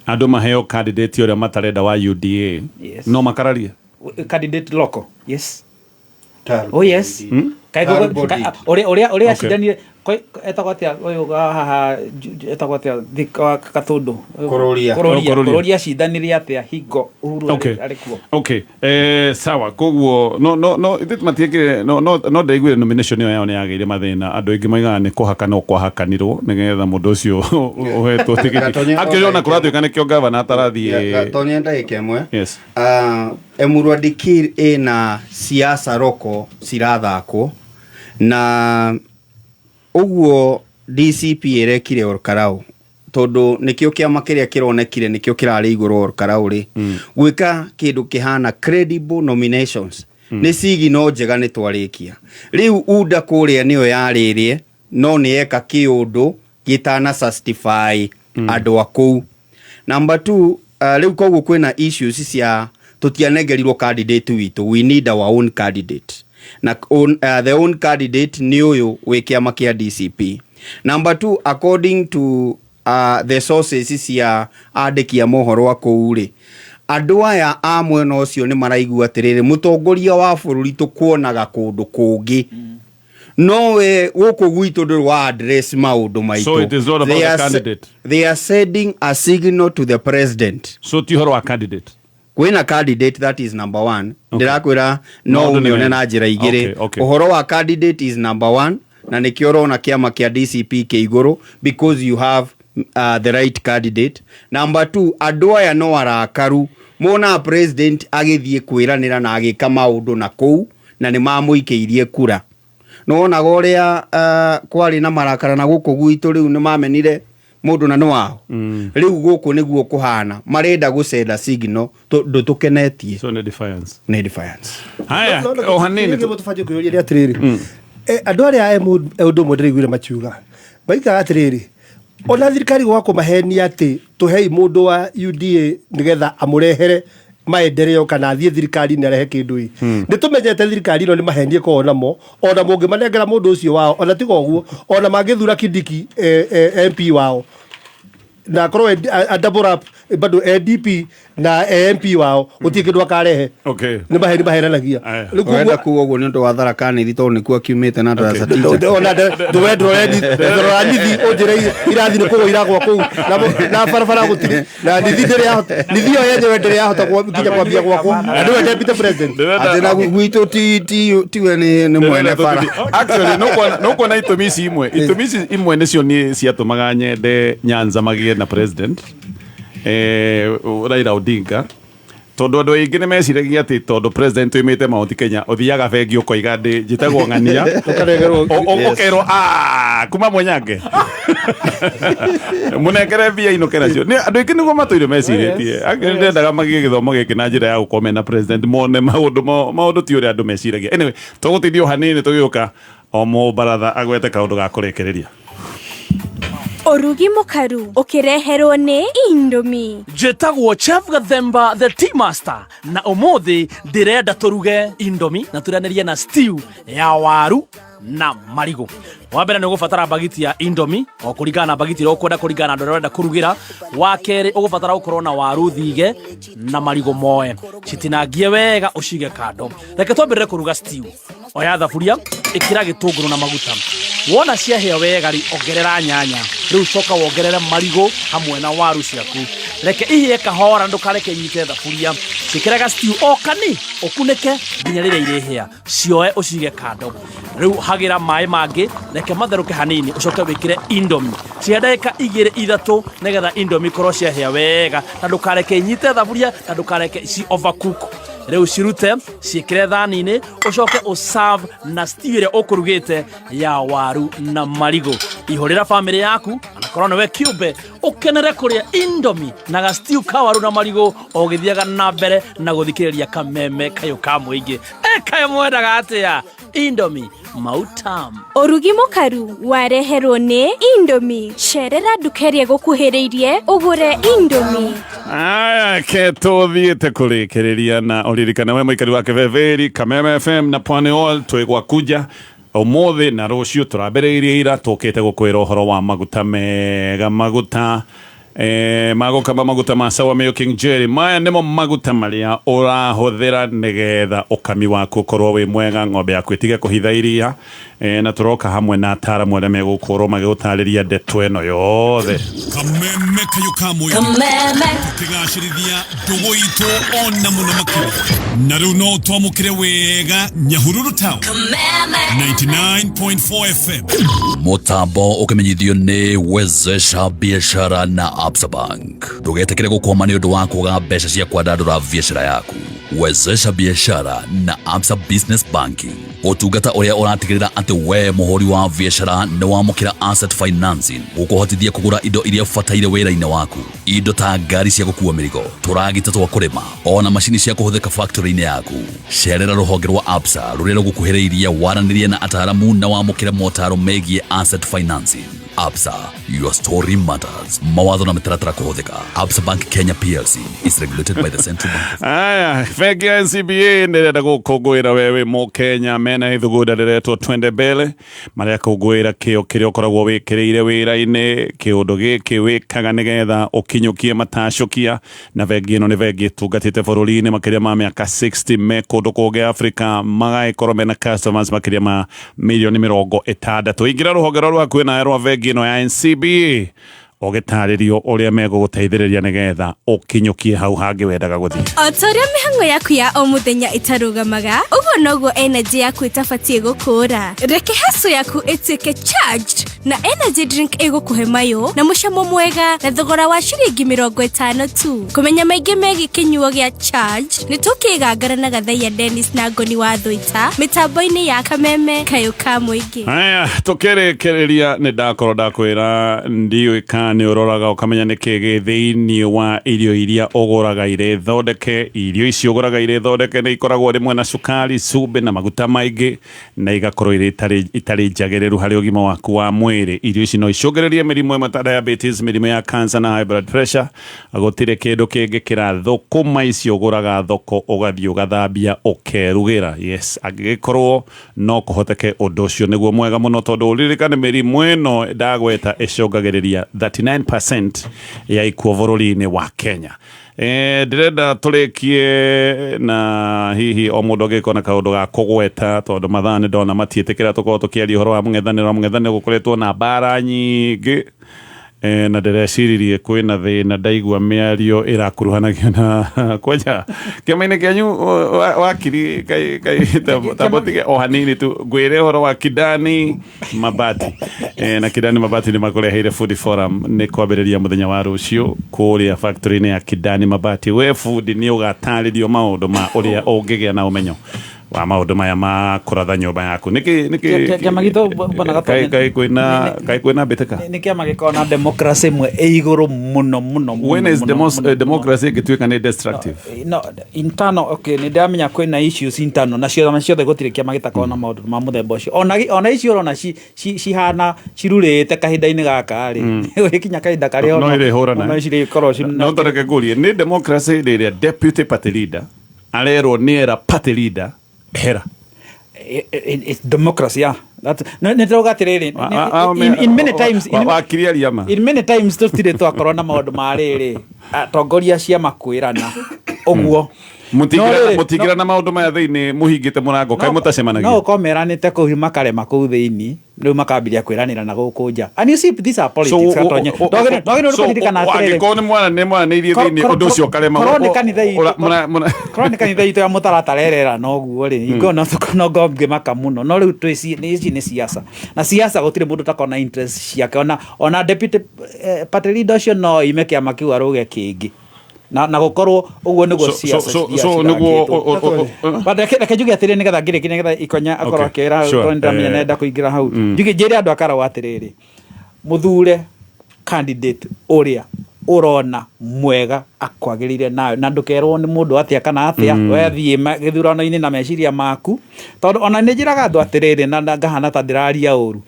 andũ maheo candidate ũrĩa matarenda wa UDA no makararie candidate local. Yes. Oh yes. Ũrĩa acindanire Etagwo atia ũyũ wa haha etagwo atia Thika wa Gatũndũ? Kũrũria. Kũrũria. Oh, Kũrũria. Kũrũria acindanire atĩa hingo Uhuru arĩ kuo? Okay, sawa. Koguo no ithuĩ matiekire, no ndaiguire nomination ĩyo yao nĩ yagĩire mathĩna. Andũ aingĩ maigaga nĩ kũhakana kwahakanirwo nĩgetha mũndũ ũcio ũhetwo tigiti. Gatonye Actually ona kũratuĩka nĩkĩo gavana atarathiĩ. Gatonye ndagĩka ĩmwe. Yes. Emurua Dikirr ĩna siasa roko cirathakwo na ũguo DCP ĩrekire Olkarau, tondũ nĩkĩo kĩama kĩrĩa kĩronekire nĩkĩo kĩrarĩ igũrũ Olkarau rĩ, gwĩka kĩndũ kĩhana credible nominations nĩ sigino njega. Nĩ twarĩkia rĩu UDA kũrĩa nĩyo yarĩrĩe, no nĩ eka kĩũndũ gĩtana justify andũ a kũu. Number two, rĩu koguo kwĩna issues cia tũtianengerirwo candidate witũ. We need our own candidate na the own candidate nĩ ũyũ wĩ kĩama kĩa DCP. Number two, according to the sources cia andĩki a mohoro a kũu rĩ, andũ aya a mwena ũcio nĩ maraigua atĩrĩrĩ, mũtongoria wa bũrũri tũkuonaga kũndũ kũngĩ, no we gũkũ gwitũ ndũrĩ wa address maũndũ maitũ. So it is not about They the candidate. They are sending a signal to the president. So ti ũhoro wa candidate. Kwĩna candidate, that is number one. Ndĩrakwĩra no Maũndũ nĩ ũmĩone mega. na njĩra igĩrĩ. Ũhoro wa candidate is number one, na nĩkĩo ũrona kĩama kĩa DCP kĩ igũrũ, because you have the right candidate. Number two, andũ aya no arakaru mona president agĩthiĩ kwĩranĩra na agĩka maũndũ na kũu na nĩ mamũikĩirie kura. Nĩwonaga ũrĩa kwarĩ na marakara na gũkũ gwitũ, rĩu nĩ mamenire mũndũ na nĩ wao. Rĩu gũkũ nĩguo kũhana, marenda gũcenda signal ndũtũkenetie. So nĩ defiance. Nĩ defiance. Haya, o hanini. Kĩrĩa tũbatiĩ kwĩyũria nĩ atĩrĩrĩ, andũ arĩa ũndũ ũmwe ndĩraiguire makiuga maikaga atĩrĩrĩ, ona thirikari gwa kũmahenia atĩ tũhei mũndũ wa UDA nĩgetha amũrehere maendeleo kana athiĩ thirikari-inĩ arehe kĩndũ ĩ, nĩ tũmenyete thirikari ĩno nĩ mahenie koragwo namo. Ona mũngĩmanengera mũndũ ũcio wao, ona tiga ũguo, ona mangĩthura Kindiki MP wao na akorwo a double up bado DP na MP wao, gũtirĩ kĩndũ akarehe. Nĩ maheni mahenanagia. Rĩu Ũrenda kuga ũguo nĩ ũndũ wa Tharaka Nithi, tondũ nĩkuo akiumĩte na darasa teacher. Ona ndũwe ndũrora nithi ũnjĩre irathi nĩ kũgwa iragwa kũu na barabara gũtirĩ na nithi ndĩrĩ yahota, nithi ĩyo yenyewe ndĩrĩ yahota nginya kwambia gwakwo na nĩwe deputy president. Atĩ na gwitũ ti tiwe nĩ mwene bara. Actually no kuona itũmi ici imwe nĩcio niĩ ciatũmaga nyende Nyanza magĩe na president, Raila Odinga, tondũ andũ aingĩ nĩ meciragia atĩ tondũ president oimĩte Mount Kenya, ũthiaga bengi ũkoiga ndĩ njĩtagwo ng'ania. Ũkarengerwo. Ũkerwo, "Ah, kuma mwenyange mũnengere mbia inũke nacio." Andũ aingĩ nĩguo matũire mecirĩtie. Angĩ ndendaga magĩe gĩthomo gĩkĩ na njĩra ya gũkorwo mena president, mone maũndũ maũndũ ti ũrĩa andũ meciragia. Anyway, tũgũteithio hanini, tũgĩũka o mũbaratha agwete kaũndũ ga kũrĩkĩrĩria. Ũrugi mũkaru ũkĩreherwo nĩ Indomie. Njĩtagwo Chef Gathemba the Tea Master, na ũmũthĩ ndĩrenda tũruge Indomie na tũrĩanĩrie na stew ya waru na marigũ. Wa mbere nĩ ũgũbatara bagiti ya Indomie, o kũringana na bagiti ĩrĩa ũkwenda, kũringana na andũ arĩa ũrenda kũrugĩra. Wa kerĩ ũgũbatara gũkorwo na waru thige na marigũ moe, citinangie wega ũcige kando. Reke twambĩrĩre kũruga stew. Oya thaburia, ĩkĩra gĩtũngũrũ na maguta. Wona ciahĩa wega rĩ, ongerera nyanya. Rĩu coka wongerere marigũ hamwe na waru ciaku, reke ihĩe kahora, ndũkareke inyite thaburia. Ciĩkĩre ga stew o kani, ũkunĩke nginya rĩrĩa irĩhĩa. Cioe ũcige kando. Rĩu hagĩra maĩ mangĩ, reke matherũke hanini, ũcoke wĩkĩre Indomie. Cihe ndagĩka 2 3 nĩgetha Indomie ikorwo ciahĩa wega, na ndũkareke inyite thaburia na ndũkareke ci overcook. Rĩu cirute, ciĩkĩre thani-inĩ, ũcoke ũserve na stew ĩrĩa ũkũrugĩte ya waru na marigũ. Ihũrĩra bamĩrĩ yaku anakorwo nĩwe kĩũmbe, ũkenere kũrĩa Indomie na ga stew ka waru na marigũ o ũgĩthiaga na mbere na gũthikĩrĩria Kameme kayũ ka mũingĩ. Kaĩ mwendaga atĩa? Indomie mautam. Ũrugi mũkaru wareherwo nĩ Indomie. Cerera nduka ĩrĩa ĩgũkuhĩrĩirie ũgũre Indomie. Aya, ke tũthiĩte kũrĩkĩrĩria na ũririkane we mũikari wa Kĩbeberi, Kameme FM na Pwani Oil twĩ gwakuja ũmũthĩ na rũciũ. Tũrambĩrĩirie ira, tũkĩte gũkwĩra ũhoro wa maguta mega, maguta Magũkama maguta ma Sawa Milking Jelly. Maya nĩmo maguta marĩa ũrahũthĩra nĩgetha ũkami waku ũkorwo wĩ mwega, ng'ombe yaku ĩtige kũhitha iria. Na tũroka hamwe na ataaramu arĩa megũkorwo magĩgũtarĩria ndeto ĩno yothe. Kameme kayũ ka mũingĩ. Kameme. Tũkĩgacĩrithia ndũgũ itũ ona mũno makĩria. Na rĩu no twamũkĩre wega Nyahururu Town. Kameme. 99.4 FM. Mũtambo ũkĩmenyithio nĩ Wezesha Biashara na Absa Bank. Ndũgetĩkĩre gũkwama nĩ ũndũ wa kwaga mbeca cia kwandandũra biacara yaku. Wezesha Biashara na Absa Business Banking. Ũtungata ũrĩa ũratigĩrĩra atĩ we mũhũri wa biacara nĩ wamũkĩra asset financing gũkũhotithia kũgũra indo iria ũbataire wĩra-inĩ waku, indo ta ngari cia gũkua mĩrigo, tũragita twa kũrĩma, ona macini cia kũhũthĩka factory-inĩ yaku. Cerera rũhonge rwa Absa rũrĩa rũgũkuhĩrĩirie waranĩrie na ataaramu na wamũkĩre motaro megiĩ asset financing. Absa, your story matters. Mawatho na mĩtaratara kũhũthĩka. Absa Bank Kenya PLC is regulated by the Central Bank. Aya, bengi ya NCBA nĩrenda gũkũngũĩra we wĩ mũkenya mena ithugunda rĩretwo Twende Mbele, marĩa kũngũĩra kĩo kĩrĩa ũkoragwo wĩkĩrĩire wĩra-inĩ, kĩũndũ gĩkĩ wĩkaga nĩgetha ũkinyũkie matacũkia. Na bengi ĩno nĩ bengi ĩtungatĩte bũrũri-inĩ makĩria ma mĩaka 60, me kũndũ kũngĩ Afrika, magagĩkorwo mena customers makĩria ma mirioni 60. Ingĩra rũhonge rwa hakuhĩ nawe rwa bengi ĩno ya NCBA ũgĩtarĩrio ũrĩa megũgũteithĩrĩria nĩgetha ũkinyũkie hau hangĩ wendaga gũthiĩ. O ta ũrĩa mĩhang'o yaku ya o mũthenya ĩtarũgamaga, ũguo noguo energy yaku ĩtabatiĩ gũkũra. Reke hustle yaku ĩtuĩke charged na energy drink ĩgũkũhe mayũ na mũcamo mwega na thogora wa ciringi 50 tu. Kũmenya maingĩ megiĩ kĩnyuo gĩa charged nĩ tũkĩgangara na Gathaiya Dennis na Ngoni wa Thũita mĩtambo-inĩ ya Kameme Kayũ ka Mũingĩ. Aya, tũkĩrĩkĩrĩria nĩ ndakorwo ndakwĩra ndiũĩ kana nĩ ũroraga ũkamenya nĩ kĩ gĩ thĩinĩ wa irio iria ũgũraga irĩ thondeke. Irio icio ũgũraga irĩ thondeke nĩ ikoragwo rĩmwe na cukari, cumbĩ na maguta maingĩ, na igakorwo irĩ itarĩ njagĩrĩru harĩ ũgima waku wa mwĩrĩ. Irio ici no icũngĩrĩrie mĩrimũ ĩmwe ta diabetes, mĩrimũ ya cancer na high blood pressure. Gũtirĩ kĩndũ kĩngĩkĩra thũkũma icio ũgũraga thoko ũgathiĩ ũgathambia ũkerugĩra. Yes, angĩgĩkorwo no kũhoteke ũndũ ũcio nĩguo mwega mũno, tondũ ũririkane mĩrimũ ĩno ndagweta ĩcũngagĩrĩria 39% ya ikuũ bũrũri-inĩ wa Kenya. Ndĩrenda tũrĩkie na hihi o mũndũ angĩkorwo na kaũndũ ga kũgweta, tondũ mathaa nĩ ndona matiĩtĩkĩra tũkorwo tũkĩaria ũhoro wa mũng'ethanĩro. Mũng'ethanĩro gũkoretwo na mbara nyingĩ. Na ndĩreciririe kwĩna thĩna ndaigua mĩario ĩrakuruhanagio na kwanja kĩama-inĩ kĩanyu wakiri tambotige o hanini tu ngwĩre ũhoro wa Kidani Mabati. Na Kidani Mabati nĩ makũreheire Food Forum nĩ kwambĩrĩria mũthenya wa rũciũ kũrĩa factory-inĩ ya Kidani Mabati. We fundi nĩ ũgatarĩrio maũndũ ma ũrĩa ũngĩgĩa na ũmenyo wa maũndũ maya ma kũratha nyũmba yaku. Nĩkĩ nĩkĩ Kĩama gitũ bwana Gatonye, kaĩ kwĩna mbĩtĩka? Nĩ kĩama gĩkoragwo na democracy ĩmwe ĩ igũrũ mũno mũno mũno. When is mũno, mũno, democracy ĩngĩtuĩka nĩ destructive? No, internal, okay, nĩ ndĩramenya kwĩna issues internal, na ciothe ciothe gũtirĩ kĩama gĩtakoragwo na maũndũ ma mũthemba ũcio. Ona icio ũrona cihana cirurĩte kahinda-inĩ gaka rĩ, gũgĩkinya kahinda karĩa No irĩhũrana. ona cirĩkorwo No tareke ngũrie, nĩ democracy hĩndĩ ĩrĩa deputy party leader arerwo nĩ era party leader hera? It's democracy, yeah. That's, no, nĩ ndĩrauga atĩrĩrĩ, in many times, wakiri aria ma. In many times tũtirĩ twakorwo na maũndũ ma rĩrĩ, atongoria a ciama kwĩrana ũguo. Mũtingĩra na maũndũ maya thĩinĩ mũhingĩte mũrango, kaĩ mũtacemanagia? No ũkorwo meranĩte kũu makarema kũu thĩinĩ, rĩu makambĩrĩria kwĩranĩra na gũkũ nja. And you see, these are politics, Gatonye. Twagĩrĩirwo nĩ kũririkana atĩrĩrĩ. Angĩkorwo nĩ mwaranĩirie thĩinĩ, ũndũ ũcio ũkarema, Korwo nĩ kanitha itũ, korwo nĩ kanitha itũ ya mũtaratara ĩrera na ũguo rĩ, ingĩkorwo no tũkorwo no ngĩmaka mũno. No rĩu ici nĩ siasa. Na siasa gũtirĩ mũndũ ũtakorwo na interest ciake. Ona deputy party leader ũcio no ime kĩama kĩu arũge kĩngĩ. Na gũkorwo ũguo nĩguo siasa cithiaga cithakĩtwo. But reke njuge atĩrĩrĩ nĩgetha ngĩrĩkie, nĩgetha Ikonya akorwo akĩra, tondũ nĩndamenya nĩarenda kũingĩra hau. Njuge njĩre andũ a Karau atĩrĩrĩ, mũthure candidate ũrĩa ũrona mwega akwagĩrĩire nawe, na ndũkerwo nĩ mũndũ atĩa kana atĩa. We thiĩ gĩthurano-inĩ na meciria maku, tondũ ona nĩ njĩraga andũ atĩrĩrĩ, na ngahana ta ndĩraria ũru.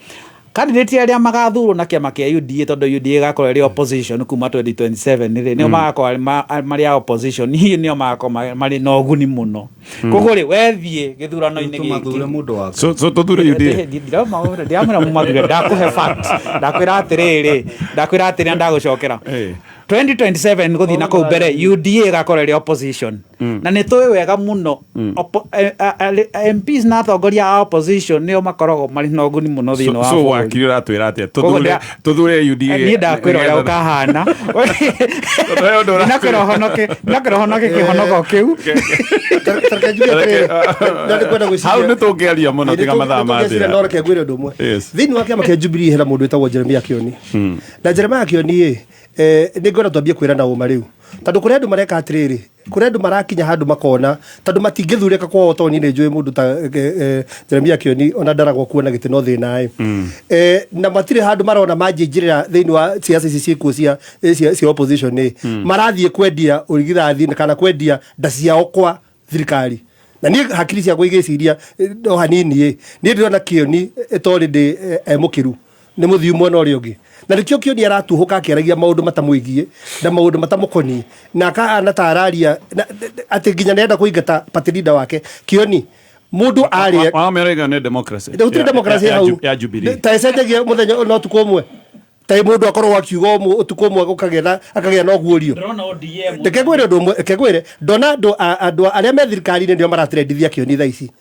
Candidate arĩa magathurwo na kĩama kĩa UDA, tondũ UDA ĩgakorwo ĩrĩ opposition kuma 2027 rĩ, nĩo magakorwo marĩ a opposition, hihi nĩo magakorwo marĩ na ũguni mũno. Koguo rĩ, we thiĩ gĩthurano-inĩ gĩkĩ. Tũmathure mũndũ waku. So tũthure UDA? Ndiramwĩra mũmathure, ndakũhe fact. Ndakwĩra atĩrĩrĩ, ndakwĩra atĩrĩrĩ na ndagũcokera. 2027 gũthiĩ na kũu mbere UDA ĩgakorwo ĩrĩ opposition na nĩ tũĩ wega mũno MPs na atongoria a opposition nĩo makoragwo marĩ na ũguni mũno thĩinĩ wa so bũrũri. wakiri ũratwĩra atĩa Koguo Tũthure UDA niĩ ndakwĩra ũrĩa ũkahana. Ndakwĩra ũhonoke, ndakwĩra ũhonoke kĩhonoko kĩu. Hau nĩ tũngĩaria mũno tiga mathaa mathira. No reke ngwĩre ũndũ ũmwe. Yes. Thĩinĩ wa kĩama kĩa Jubilee hena mũndũ wĩtagwo Jeremiah Kĩoni. Na Jeremiah Kĩoni ĩ, nĩ ngwenda twambie kwĩrana ũma rĩu, tondũ kũrĩ andũ mareka atĩrĩrĩ, kũrĩ andũ marakinya handũ makona tondũ matingĩthurĩka kwao, tondũ niĩ nĩ njũĩ mũndũ ta Jeremiah Kĩoni ona ndaragwo kuona gĩtĩ no thĩna ĩ. Na matirĩ handũ marona manjingĩrĩra thĩinĩ wa ciaca ici ciĩkuo cia opposition ĩ, marathiĩ kwendia ũrigithathi kana kwendia nda ciao kwa thirikari. Na niĩ hakiri ciakwa igĩciria no hanini ĩ, niĩ ndĩrona Kĩoni torĩ ndĩ e mũkĩru nĩ mũthiu mwena ũrĩa ũngĩ, na nĩkĩo Kĩoni aratuhũka akĩaragia maũndũ matamwĩgiĩ na maũndũ matamũkoniĩ, na akahana ta araria atĩ nginya nĩarenda kũingata party leader wake. Kĩoni mũndũ arĩa Wamera nĩ democracy. Gũtirĩ democracy hau. Ya Jubilee. Ta ĩcenjagia mũthenya na ũtukũ ũmwe, ta mũndũ akorwo akiuga ũtukũ ũmwe gũkagĩa na akagĩa na ũguũrio. Ndĩrona ODM. Reke ngwĩre ũndũ ũmwe, reke ngwĩre, ndona andũ arĩa me thirikari-inĩ nĩo maratrendithia Kĩoni thaa ici.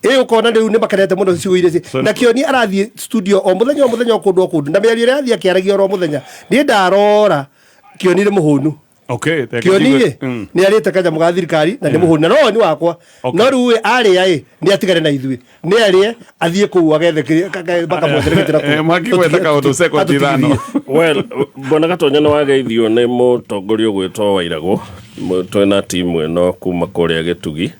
Ĩ ũkona rĩu nĩ makenete mũno cigo-inĩ ici, na Kĩoni arathiĩ studio o mũthenya o mũthenya, o kũndũ o kũndũ, na mĩario ĩrĩa athiĩ akĩaragia oro mũthenya, niĩ ndarora Kĩoni nĩ mũhũnu. Okay, reke Kĩoni njigue. ĩ nĩ arĩte kanyamũ ga thirikari na nĩ mũhũnu, na no woni wakwa. No rĩu ĩ arĩa ĩ nĩ atigane na ithuĩ, nĩ arĩe athiĩ kũu agethe makamwethere gĩtĩ na kũu. Mwakigweta kaũndũ sekondi 5. Well, bwana Gatonya, nĩ wageithio nĩ mũtongoria ũgwĩtwo Wairagũ. Twĩna timu ĩno kuma kũrĩa Gĩtugi.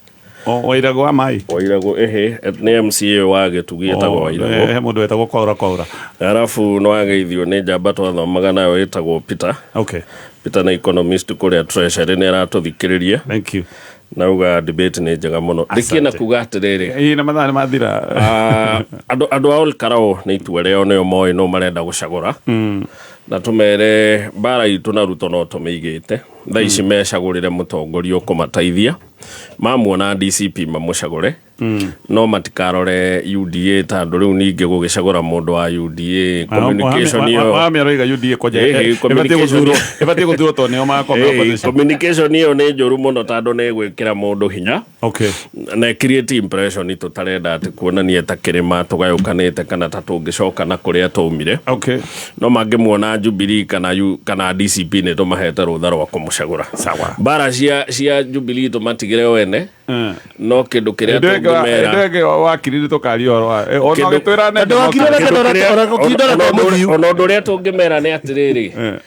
Wairagũ wa mai? Wairagũ ĩhĩ nĩ MCA wa Gĩtugi ĩtagwo Wairagũ. He mũndũ wetagwo Kwaura Kwaura. Arabu nĩ wageithio nĩ njamba twathomaga nayo ĩtagwo Peter. Okay. Peter nĩ economist kũrĩa Treasury, nĩ aratũthikĩrĩria. Thank you. Nauga debate nĩ njega mũno. Ndĩkiĩ na kuga atĩrĩrĩ. Ĩ na mathaa nĩ mathira. Andũ a Ol Kalou nĩ itua rĩao, nĩo moĩ no marenda gũcagũra, na tũmere mbara itũ na Ruto no tũmĩigĩte thaa ici, mecagũrĩre mũtongoria ũkũmateithia. Mamuona DCP mamũcagũre, no matikarore UDA, tondũ rĩu ningĩ gũgĩcagũra mũndũ wa UDA, communication ĩyo Wamĩaroiga UDA kwanja Ĩhĩ, ĩbatiĩ communication gũthurwo, ĩbatiĩ gũthurwo tondũ nĩo magakorwo Ĩhĩ, opposition. communication ĩyo nĩ njũru mũno tondũ nĩ ĩgwĩkĩra mũndũ hinya na create impression tũtarenda, atĩ kuonania ta kĩrĩma tũgayũkanĩte kana ta tũngĩcoka na kũrĩa twaumire. No mangĩmuona Jubilee kana DCP, nĩ tũmahete rũtha rwa kũmũcagũra. Sawa. Mbara cia Jubilee tũmatigĩre wene, no kĩndũ kĩrĩa tũngĩmera Ndege wakiri nĩ tũkaria ũhoro wa ona ũgĩtwĩra nĩ Ona ũndũ ũrĩa tũngĩmera nĩ atĩrĩrĩ,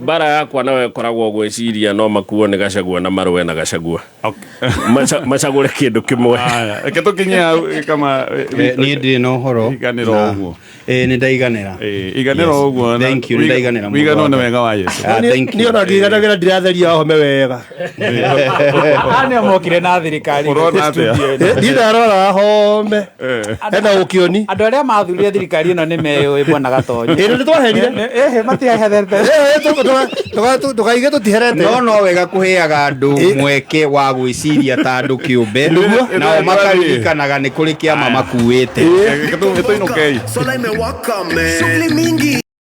mbara yakwa nawe ĩkoragwo gwĩciria no makuo nĩ Gacagua na marũe na Gacagua. Macagũre kĩndũ kĩmwe. Reke tũkinye hau kama Niĩ ndirĩ na ũhoro. Iganĩra ũguo. Nĩ ndaiganĩra. Iganĩra ũguo. Thank you, nĩ ndaiganĩra mũno. Wiganwo nĩ wega wa Yesu. Ah, thank you. Niĩ ona ngĩiganagĩra ndiratheria home wega. Aya nĩo mokire na thirikari. Ũrona atĩa? Niĩ ndarora home hena ũkĩoni. Andũ arĩa mathurire thirikari ĩno nĩ meyũĩ, bwana Gatonyo. Ĩ, nĩ twaherire. Ĩhĩ, matiaherete. Ndũkaige tũtiherete. No wega kũheaga andũ mweke wa gwĩciria ta andũ kĩũmbe, nao makaririkanaga nĩ kũrĩ kĩama makuĩte. Tũinũkei. Sola imewaka man. Shughuli mingi.